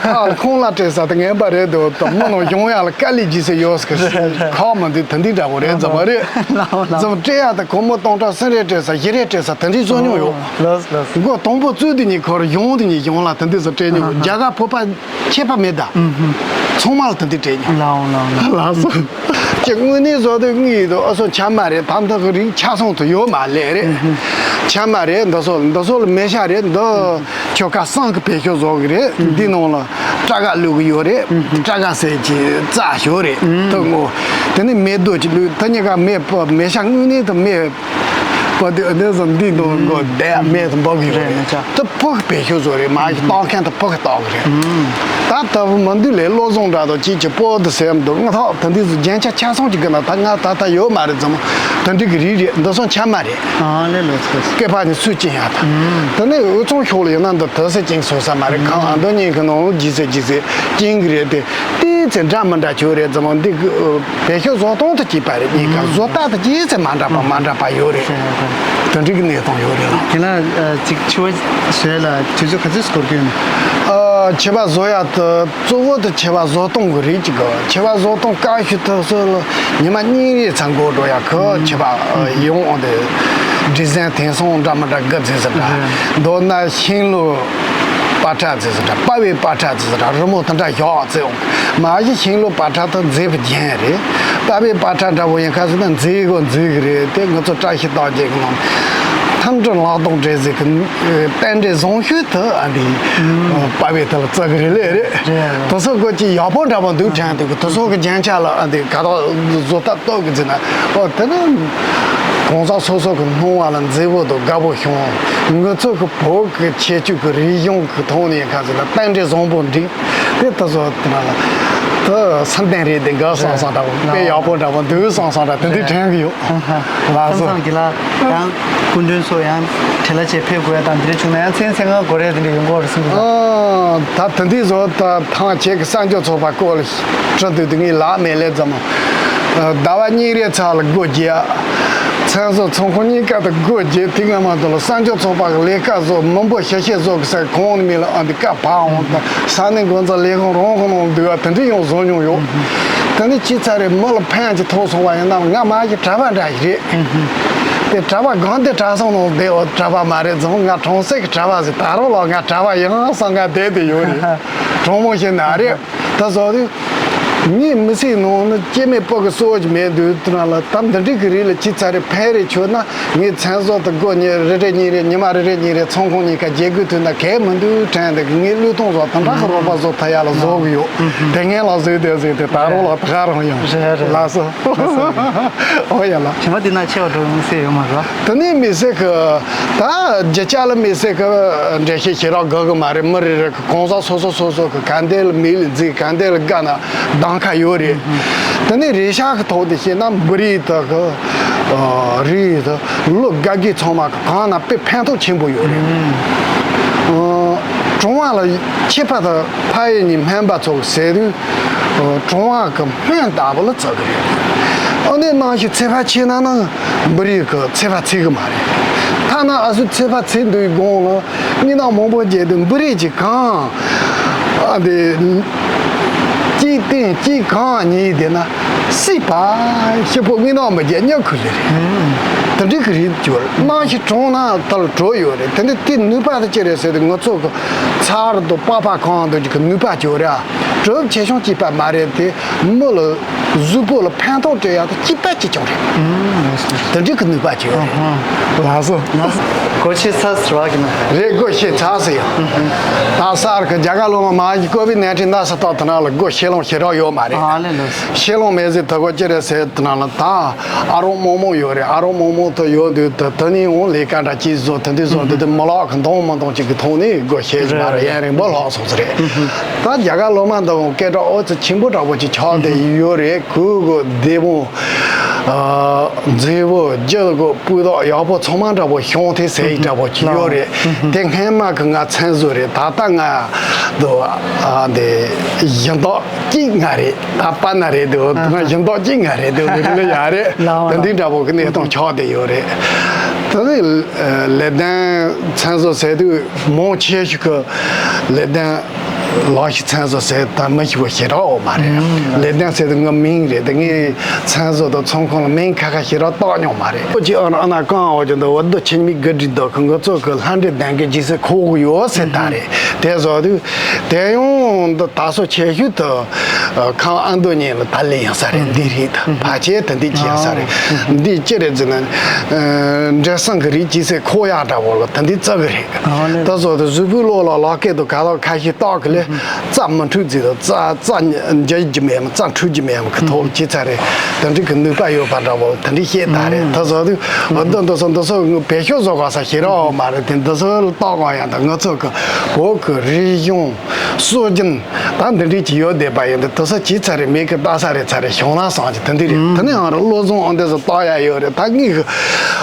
ཨ་ཁོང་ལ་སྤྲད་ས་དེ་ངན་པ་རེད་དོ། དང་མི་ནང་གཞུང་ཡག་ལ་དཀའ་ལས་རྗེས་སུ་ཡོད་ཟེར་གི་ཁག་མི་འདུག་དེ་འདྲ་འདྲ་བོ་རེད་ཙམ་མ་རེད། ཙམ་སྤྲད་ཡག་དེ་སྒོར་མོ་སྟོང་ཕྲག་གསུམ་རེ་སྤྲད་ས་བཞི་རེ་སྤྲད་ས་དེ་འདྲའི་བཟོ་མྱོང་ཡོད། ལགས་ལགས། མགོ་དང་པོ་བཙུགས་དེ་ཉིད་ཁོར་གཞུང་དེ་ཉིད་གཞུང་ལ་དེ་འདྲ་བཟོ་སྤྲད་མྱོང་ཡོད། རྒྱ་གར་བོད་པ་ཁྱད་པར་མེད་ད། ཚང་མ་ལ་དེ་འདྲ་སྤྲད་མྱོང་། ལགས་ལགས་ལགས། ལགས་སོ། ཀྱི་དངོས་གནས་བཟོ་དུས་དངོས་ཡོད་དུ་ཨ་སོ་ཆ་མ་རེད། ད་འདི་གི་རིགས་ཆ་ཚང་དུ་ཡོད་མ་ལེ་རེད། ཆ་མ་རེད། འདི་སོ་འདི་སོ་ལ་མེ་ཤ་རེད། འདི་ཁྱོ་ག་སང་གི་བེད་སྤྱོད་བཟོ་གི་རེད། འདི་ནང་ལ་སྐྲ་ག་བླུག་གི་ཡོད་རེད། སྐྲ་ག་ཟེར་གྱི་རྩ་ཞོ་རེད། དུ་ངོ་དེ་ནི་མེ་རྡོ་ཅིག་བླུག་དེ་གཉིས་ཀ་མེ་མེ་ཤ་དངོས་གནས་དུ་མེ་པ་དེ་འདི་ཚོ་འདི་ནང་གོ་བསྡད་མེ་དུ་འབབ་གི་ཡོད་རེད། དུ་ཕོ་གི་བེད་སྤྱོད་བཟོ་རེད། མ་གི་བཏང་མཁན་དུ་ཕོ་གི་བཏང་གི་རེད། ད་ལྟ་བུ་མ་འདུག་ལས་བློ་བཟང་འདྲ་དང་ཅིག་གི་པོ་དུ་སེམས་འདུག་ང་ཐག་ད་འདི་ཚོ་རྒྱན་ཆ་ཆ་ཚང་གི་གི་ན་ད་ང་ད་ལྟ་ཡོད་མ་རེད་ཙམ་ད་འདི་གི་རིགས་རེད། འདི་སོང་ཆ་མ་རེད། ཨ་ལེ་ལོ་ཚོ་སྐེད་པ་ནི་སུས་ཅིང་ཡ་ད་ད་ནི་འུ་ཚང་ཤོག་ལ་ཡོད་ན་འདི་ད་སེ་ཅིང་སོ་ས་མ་རེད། གང་ཨ་འདི་གཉིས་གི་ནང་ལོ་ཇི་སེ་ཇི་སེ་ཅིང་གི་རེད་དེ། ཏོག་ཙམ་འདྲ་མི་འདྲ་ཆོས་རེད་ཙམ་འདི་གི་བེད་སྤྱོད་བཟོ་སྟངས་དུ་སྐྱེས་པ་རེད། གཉིས་ཀ་བཟོ་ལྟ་དུ་སྐྱེས་ཚེ་མ་འདྲ་པ་མ་འདྲ་པ་ཡོད་རེད། དེ་འདྲ་གི་གནས་སྟངས་ཡོད་རེད་ལ། དེ་ལ་ཅིག་ཆུ་བ་ཟོས་ལ་དུས་ཚོད་ག་ཚོད་འགོར་གྱི་ཡོད། ཕྱུ་པ་བཟོ་ཡ་དེ་གཙོ་བོ་དེ་ཕྱུ་པ་བཟོ་སྟངས་གི་རིགས་ཅིག་གི། ཕྱུ་པ་བཟོ་སྟངས་དཀའ་ཤོས་དེ་སོ་ལ་ཉི་མ་གཉིས་རེ་ཚང་འགོར་འགྲོ་ཡ་གི། ཕྱུ་པ་ཡོང་དེ་ཌི་ཟའིན་དེང་སང་འདྲ་མི་འདྲ་དགུ་ཙམ་ཟེར་འདྲ། མདོར་ན་ཤིང་ལོ་པ་ཏྲ་ཙམ་ཟེར་འདྲ། པ་བའི་པ་ཏྲ་ཙམ་ཟེར་འདྲ། རི་མོ་དེ་འདྲ་བཞག་ཙམ་ཡོང་། མ་གཞི་ཤིང་ལོ་པ་ཏྲ་དེ་མཛེས་པོ་རྒྱན་རེད། པ་བའི་པ་ཏྲ་འདྲ་བོ་ཡིན་ཁ་ཟེར་ན་མཛེས་གོ་མཛེས་གི་རེད། དེ་ང་ཚོ་བཀྲ་ཤིས་རྟགས་བརྒྱད་གི་ནང་ཐམ་ཀྲི་ལག་རྡོག་འདྲ་ཟིག་གི་རྟེན་འབྲེལ་བཟང་ཤོས་དེ་ཨ་འདི་པ་བའི་དེ་ལ་བརྩི་གི་རེད་ལེ་རེད། དེ་ཚོ་གོ་ཅི་ཡག་པོ་འདྲ་བོ་འདུག་དྲན་འདུག་དེ་ཚོ་གི་རྒྱན་ཆ་ལ་ཨ་འདི་ག་རོགས་བཟོ་ལྟ་སྟོབས་གི་ཟེར་ན། ཨོ་དེ་ནི་གང་ཟག་སོ་སོ་གི་སྣང་བ་ལ་མཛེས་པོ་དང་དགའ་པོ་བྱུང་། ང་ཚོ་གི་བོད་གི་ཁྱད་ཆོས་གི་རིག་གཞུང་གི་ཐོག་ནས་ཁ་ཟེར་ན་རྟེན་འབྲེལ་བཟང་པོ་འགྲིག་དེ་ད་གཟོད་དེ་ན་ལ་དེ་སེམས་གཏིང་རེད། དེ་འགའ་སང་སང་འདྲ་བོ་དཔེ་ཡག་པོ་འདྲ་བོ་འདུག་སང་སང་འདྲ་དེ་འདྲ་དྲན་གི་ཡོད། ལགས་སོ། ཁམས་སངས་ཀྱི་ལ་ཡང་སྐུ་མགྲོན་ཚོ་ཡང་བྲེལ་བ་བྱས་ཕེབས་དགོས་ཡ་དང་དེ་འདྲ་བྱུང་ན་ཡང་མཚན་མཚན་ང་གོ་རེ་དེ་འདྲ་ཡོང་གི་རེད་གསུང་གི་འདུག་ཨ་ད་དེ་འདྲའི་བཟོ་ད་ཐང་ཆེ་གི་གསར་འགྱུར་ཚོགས་པ་སྐོར་ལ་འབྲི་འདུག་དེ་ངའི་ལག་མེད་ལེ་ཙམ། ཟླ་བ་གཉིས་རེ་ཚར་ལ་སྒོ་རྒྱག་མཚན་བཟོ་ཚོང་ཁང་གཉིས་ཀ་དང་སྒོ་རྒྱག་དེ་སྔ་མ་དུ་ལ་གསར་འགྱུར་ཚོགས་པ་གི་ལས་ཀ་བཟོ་མི་འབོར་ཞེ་བཤད་བཟོ་གི་ས་གང་ནས་མེད་ལ་ཨ་འདི་བཀའ་ཕབ་འོང་དང་ས་གནས་འགོ་འཛིན་ལས་ཁུངས་རང་ཁོ་ནང་འདུག་ཨ་དེ་འདྲ་ཡང་བཟོ་མྱོང་ཡོད། དེ་ནས་ཅི་ཚར་རེ་མི་ལ་ཕན་ཅིག་ཐོགས་སོང་བ་ཡིན་ན་ང་མ་གི་གྲྭ་པ་འདྲ་ཞིག་རེད། དེ་གྲྭ་པ་གང་དེ་གྲྭ་ཚང་ནང་བསྡད་འོ་གྲྭ་པ་མ་རེད་ཙང་ང་གྲོང་གསེབ་ཀྱི་གྲྭ་པ་ཟིག་ད་རུང་ལ་ང་གྲྭ་པ་ཡིན་བསམ་ང་བསྡད་དེ་ཡོད་རེད། གྲོང་མོ་ཞིག་ན་རེད། ད་བཟོ་དུས། ངའི་མི་ཚེའི་ནང་ན་སྐྱེ་དམན་སྤུ་གུ་གསོ་བ་ཅིག་མེད་དུས་དེ་ན་ལ་ད་འདི་འགྲིག་གི་རེད་ལ་ཅི་ཚར་རེ་ཕན་རེ་ཆོད་ན་ངའི་མཚན་བཟོ་དང་སྒོ་ཉི་རེ་རེ་གཉིས་རེ་ཉི་མ་རེ་རེ་གཉིས་རེ་ཚོང་ཁང་གཉིས་ཀ་བརྗེ་དགོས་དུས་ན་གལ་མི་འདུག་དྲན་འདུག་ངའི་བློས་གཏོང་བཟོ་དང་དྲག་གི་རོགས་པ་བཟོ་ཐ་ཡ་ལ་བཟོ་གི་ཡོད། དེ་ངན་ལ་བཟོས་དེ་བཟོས་དེ་ད་རུང་ལ་ད་ག་རང་ཡང་ལགས་སོ། ཨོ་ཡ་ལ། ཞི་མ་འདི་ན་ཆེ་བ་འགྲོ་མི་སྲིད་ཡོད་མ་རེད། དེ་ནས་མི་སྲིད་གི་ད་རྒྱུ་ཆ་ལ་མི་སྲིད་གི་འགྲེལ་བཤད་ཞེ་དྲག་དགོས་གི་མ་རེད། མི་རེ་རེ་གི་གང་ཟག་སོ་སོ་སོ་སོ་གི་ག་འདྲ་ལ་མི་ལ་འཛིན་ག་འདྲ་ལ་དགའ་ན་གདམ་ཁ་ཡོད་རེད། དེ་ནས་རེ་ཤག་གི་ཐོག་ཏུ་བཤད་ན་འབུ་རིགས་དག་གི་རིགས་དག་ལོ་དགའ་དགའ་ཚང་མ་གི་གང་ན་དཔེ་ཕན་ཐོགས་ཆེན་པོ་ཡོད་རེད། གྲོང་བ་ལ་ཁྱད་པར་དུ་ཕ་ཡུལ་ནས་སྨན་པ་ཚོ་ཟེར་དུས་གྲོང་བ་གི་སྨན་ལྟ་བུ་ལ་བརྩི་གི་རེད། ཨ་ནི་ནང་བཞིན་ཚད་པ་ཆེ་ན་ནང་འབུ་རིགས་གི་ཚད་པ་ཚད་གི་མ་རེད། ཐ་ན་ཨ་སུ་ཚད་པ་ཚད་འདུག་དགོངས་ལ། མི་ནག་མང་པོ་བརྒྱད་དུ་འབུ་རིགས་ཀྱི་གང་། ཨ་དེ། གཅིག་བསྟེན་གཅིག་གང་ཉིད་དེ་ན། སྲིད་པ། ཤི་ཕོ་མི་ནག་མི་བརྒྱད་ཉག་ཁུ་ལེ་རེད། དེ་འདྲི་གི་རིགས་ཀྱི་བར་སྣང་ཞིག་གྲོང་ན་དལ་གྲོ་ཡོད་རེད། དེ་འདྲི་དེ་ནུས་པ་དེ་ཅི་རེད་ཟེར་ཏེ་ང་ཚོ་གི་ཚར་དུ་པགས་པ་གང་དུ་ཅིག་གི་ནུས་པ་ཅི་ཡོད་རེད། གྲོབ་ཆེ་ཆུང་གཅིག་པ་མ་རེད་དེ་མི་ལ། གཟུགས་པོ་ལ་ཕན་ཐོགས་སྤྲད་ཡག་དེ་ཅི་ལྟ་ཅི་ཀྱང་རེད། དེ་འདྲའི་གི་ནུས་པ་ཅིག་ཡོད་རེད། ལགས་སོ། སྒོ་ཕྱེ་ཚར་ཟེར་བ་གི་ན། རེད། སྒོ་ཕྱེ་ཚར་ཟེར་ཡང་། ད་སར་གི་རྒྱ་གར་ལོ་མ་མ་གི་ཀོ་བིད་ནའིན་ཊིན་ན་ས་ཐོག་དེ་ན་ལ་སྒོ་ཕྱེ་ལོང་ཕྱེ་རོགས་ཡོད་མ་རེད། ཨ་ལེ་ལོ། ཕྱེ་ལོང་མེད་ཟེར་ད་གོ་ཅི་རེད་ཟེར་དེ་ན་ལ་ད་ཨ་རོགས་མོག་མོག་ཡོད་རེད། ཨ་རོགས་མོག་མོག་དུ་ཡོད་དུས་དེ་དེ་ནི་འོང་ལས་ཀ་འདྲ་ཅིག་བཟོ་དེ་འདྲ་བཟོ་དེ་དེ་མི་ལོག་གི་འདོང་མི་འདོང་ཅིག་གི་ཐོག་ནས་སྒོ་ཕྱེ་ཟེར་མ་རེད། ཡན་རིང་པོ་ལྷག་སོང་ཟེར་རེད། ད་རྒྱ་གར་ལོ་མ་འདི་སྐད་གྲགས་ཨོ་ཙི་ཆེན་པོ་འདྲ་པོ་ཅིག་ཆགས་བསྡད་ཡོད་རེད། གུ་གུ་བདེ་མོ། མཛེས་པོ་རྒྱུ་གུ་སྤུས་དག་ཡག་པོ་ཚང་མ་འདྲ་པོ་ཤོང་ཐེ་ཟེར་ཡིག་འདྲ་པོ་ཅིག་ཡོད་རེད། དེ་སྔན་མ་གི་ང་མཚན་བཟོ་རེད། ད་ལྟ་ང་འདི་ཨ་འདི་བཞིན་མདོག་གཅིག་ང་རེད། ད་པ་ན་རེད་འདུག་ང་བཞིན་མདོག་གཅིག་ང་རེད་འདུག་རེད་ལ་ཡ་རེད། ལའོ་དེ་འདི་འདྲ་པོ་གི་གནས་སྟངས་ཆགས་བསྡད་ཡོད་རེད། ད་ནི་ལེ་ལྡན་མཚན་བཟོ་ཟེར་དུས་མང་ཆེ་ཤོས་གི་ལེ་ལྡན། ལག་ཤེས་མཚན་བཟོ་ཟེར་ད་མི་ཞིག་པོ་ཞེ་དྲག་འོ་མ་རེད། ལེ་ལྡན་ཟེར་དུས་ངའི་མིང་རེད། ད་ངའི་མཚན་བཟོ་དང་ཚོང་ཁང་ལ་མིང་ཁ་ཁ་ཞེ་དྲག་བཏགས་མྱོང་མ་རེད། ཁོ་ཅི་ཨ་ན་ཨ་ན་གང་འོ་ཅི་འདུག་བ་འདི་ཆེན་མི་དགུ་སྒྲིག་འདུག་ཁོ་ང་ཚོ་གི་ལྷ་འདྲེ་ལྡན་གི་ཇི་སེ་ཁོག་གི་ཡོད་ཟེར་ད་རེད། དེ་བཟོ་དུས་དེ་ཡང་འདི་ད་སོ་ཆེ་ཤོས་དུ་ཁང་ཨ་མདོ་ཉིན་ལ་ད་ལེ་ཡང་ས་རེད། འདི་རེད། ད་ཕ་ཆེ་ད་འདི་ཅི་ཡང་ས་རེད། འདི་ཅི་རེད་ཟེར་ན་འབྲས་སང་གི་རིགས་ཇི་སེ་ཁོག་ཡག་འདྲ་བོ་ལ་ད་འདི་རྩ་གི་རེད། ད་བཟོ་དུས་གཟུགས་པོའི་ལོགས་ལ་ལག་སྐད་དུ་ག་ལ་ཁ་ཤས་རྟགས་ཀྱི་ལས་རྩ་མི་འཁྲུག་ཟིག་དང་རྩ་རྩ་འཇལ་རྒྱུ་མེད་མ་རྩ་འཁྲུག་རྒྱུ་མེད་མ་གི་ཐོག་ལ་ཅི་ཚ་རེད། དེ་འདྲའི་གི་ནུས་པ་ཡོད་པ་འདྲ་བོ་དེ་འདྲའི་བཤད་ད་རེད། ད་བཟོ་དུས་འདི་འདི་ཚོ་འདི་ཚོ་བེད་སྤྱོད་བཟོ་ག་ས་ཞེ་ར་བ་མ་རེད། དེ་འདི་ཚོ་ལ་རྟགས་གང་ཡང་དང་ང་ཚོ་གི་བོད་གི་རིག་གཞུང་སྲོལ་རྒྱུན་ད་འདི་འདྲའི་ཅི་ཡོད་བསྡད་པ་ཡིན་ད་ དེ་ཚོ་ཇི་ཚ་རེད། མིག་གིས་ལྟ་ས་རེད། ཚ་རེད། བྱུང་ན་བསམ་གྱི་དེ་འདི་རེད། དེ་ནས་ཨང་ར་བློ་བཟང་ཨང་དེ་ཚོ་ལྟ་ཡ་ཡོད་རེད། ད་ངས་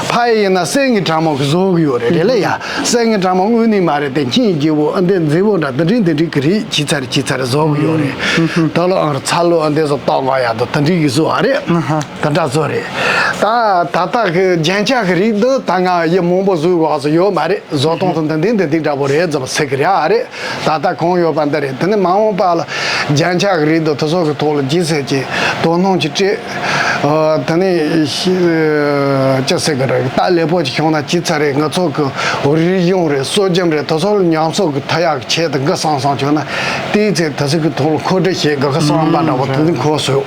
ཕ་ཡི་ཡིན་ན་སེང་གེ་དྲ་མོ་གི་བཟོ་གི་ཡོད་རེད། རེད་ལ་ཡ། སེང་གེ་དྲ་མོ་དངོས་གནས་མ་རེད་དེ། མཁྱེན་རྒྱུ་བོ་ཨང་དེ་མཛེས་པོ་འདྲ་དེ་འདྲའི་དེ་འདྲའི་གི་རེད། ཇི་ཚ་རེད། ཇི་ཚ་རེད་བཟོ་གི་ཡོད་རེད། ད་ལོ་ཨང་ར་ཚ་ལོ་ཨང་དེ་ཚོ་ལྟ་ག་ཡ་དོ་དེ་འདྲའི་གི་བཟོ་བ་རེད། དེ་འདྲ་བཟོ་རེད། ད་ད་ལྟ་གི་རྒྱན་ཆ་གི་རིགས་འདི་ད་ང་ཡི་མང་པོ་བཟོས་བ་ཚོ་ཡོད་མ་རེད། བཟོ་སྟངས་དང་འདི་འདི་འདི་འདྲ་པོ་རེད་ཟེར་བ་ཟེར་གི་རེད། ཨ་རེད། ད་ལྟ་གང་ཡོད་པ་འདི་རེད། དེ་ནས་མ་འོངས་པ་ལ་རྒྱན་ཆ་གི་རིགས་འདི་དེ་ཚོ་གི་ཐོག་ལ་ཇི་ཟེར་གྱི་དོ་སྣང་ཅིག་སྤྲད། ཨ། དེ་ནས་ཅི་ཟེར་གི་རེད། ད་ལེགས་པོ་ཅིག་བྱུང་ན་ཇི་ཚ་རེད། ང་ཚོ་གི་རིག་གཞུང་རེད། སྲོལ་རྒྱུན་རེད། དེ་ཚོ་ལ་ཉམས་གསོ་གི་ཐུབ་ཡག་གི་ཆེད་དུ་གི་བསམ་བསམ་བྱུང་ན་དེའི་ཚེ་དེ་ཚོ་གི་ཐོག་ལ་མཁོ་སྤྲོད་བྱེད་དགོས་གི་བསམ་པ་འདྲ་པོ་དེ་འདི་འཁོར་སོང་།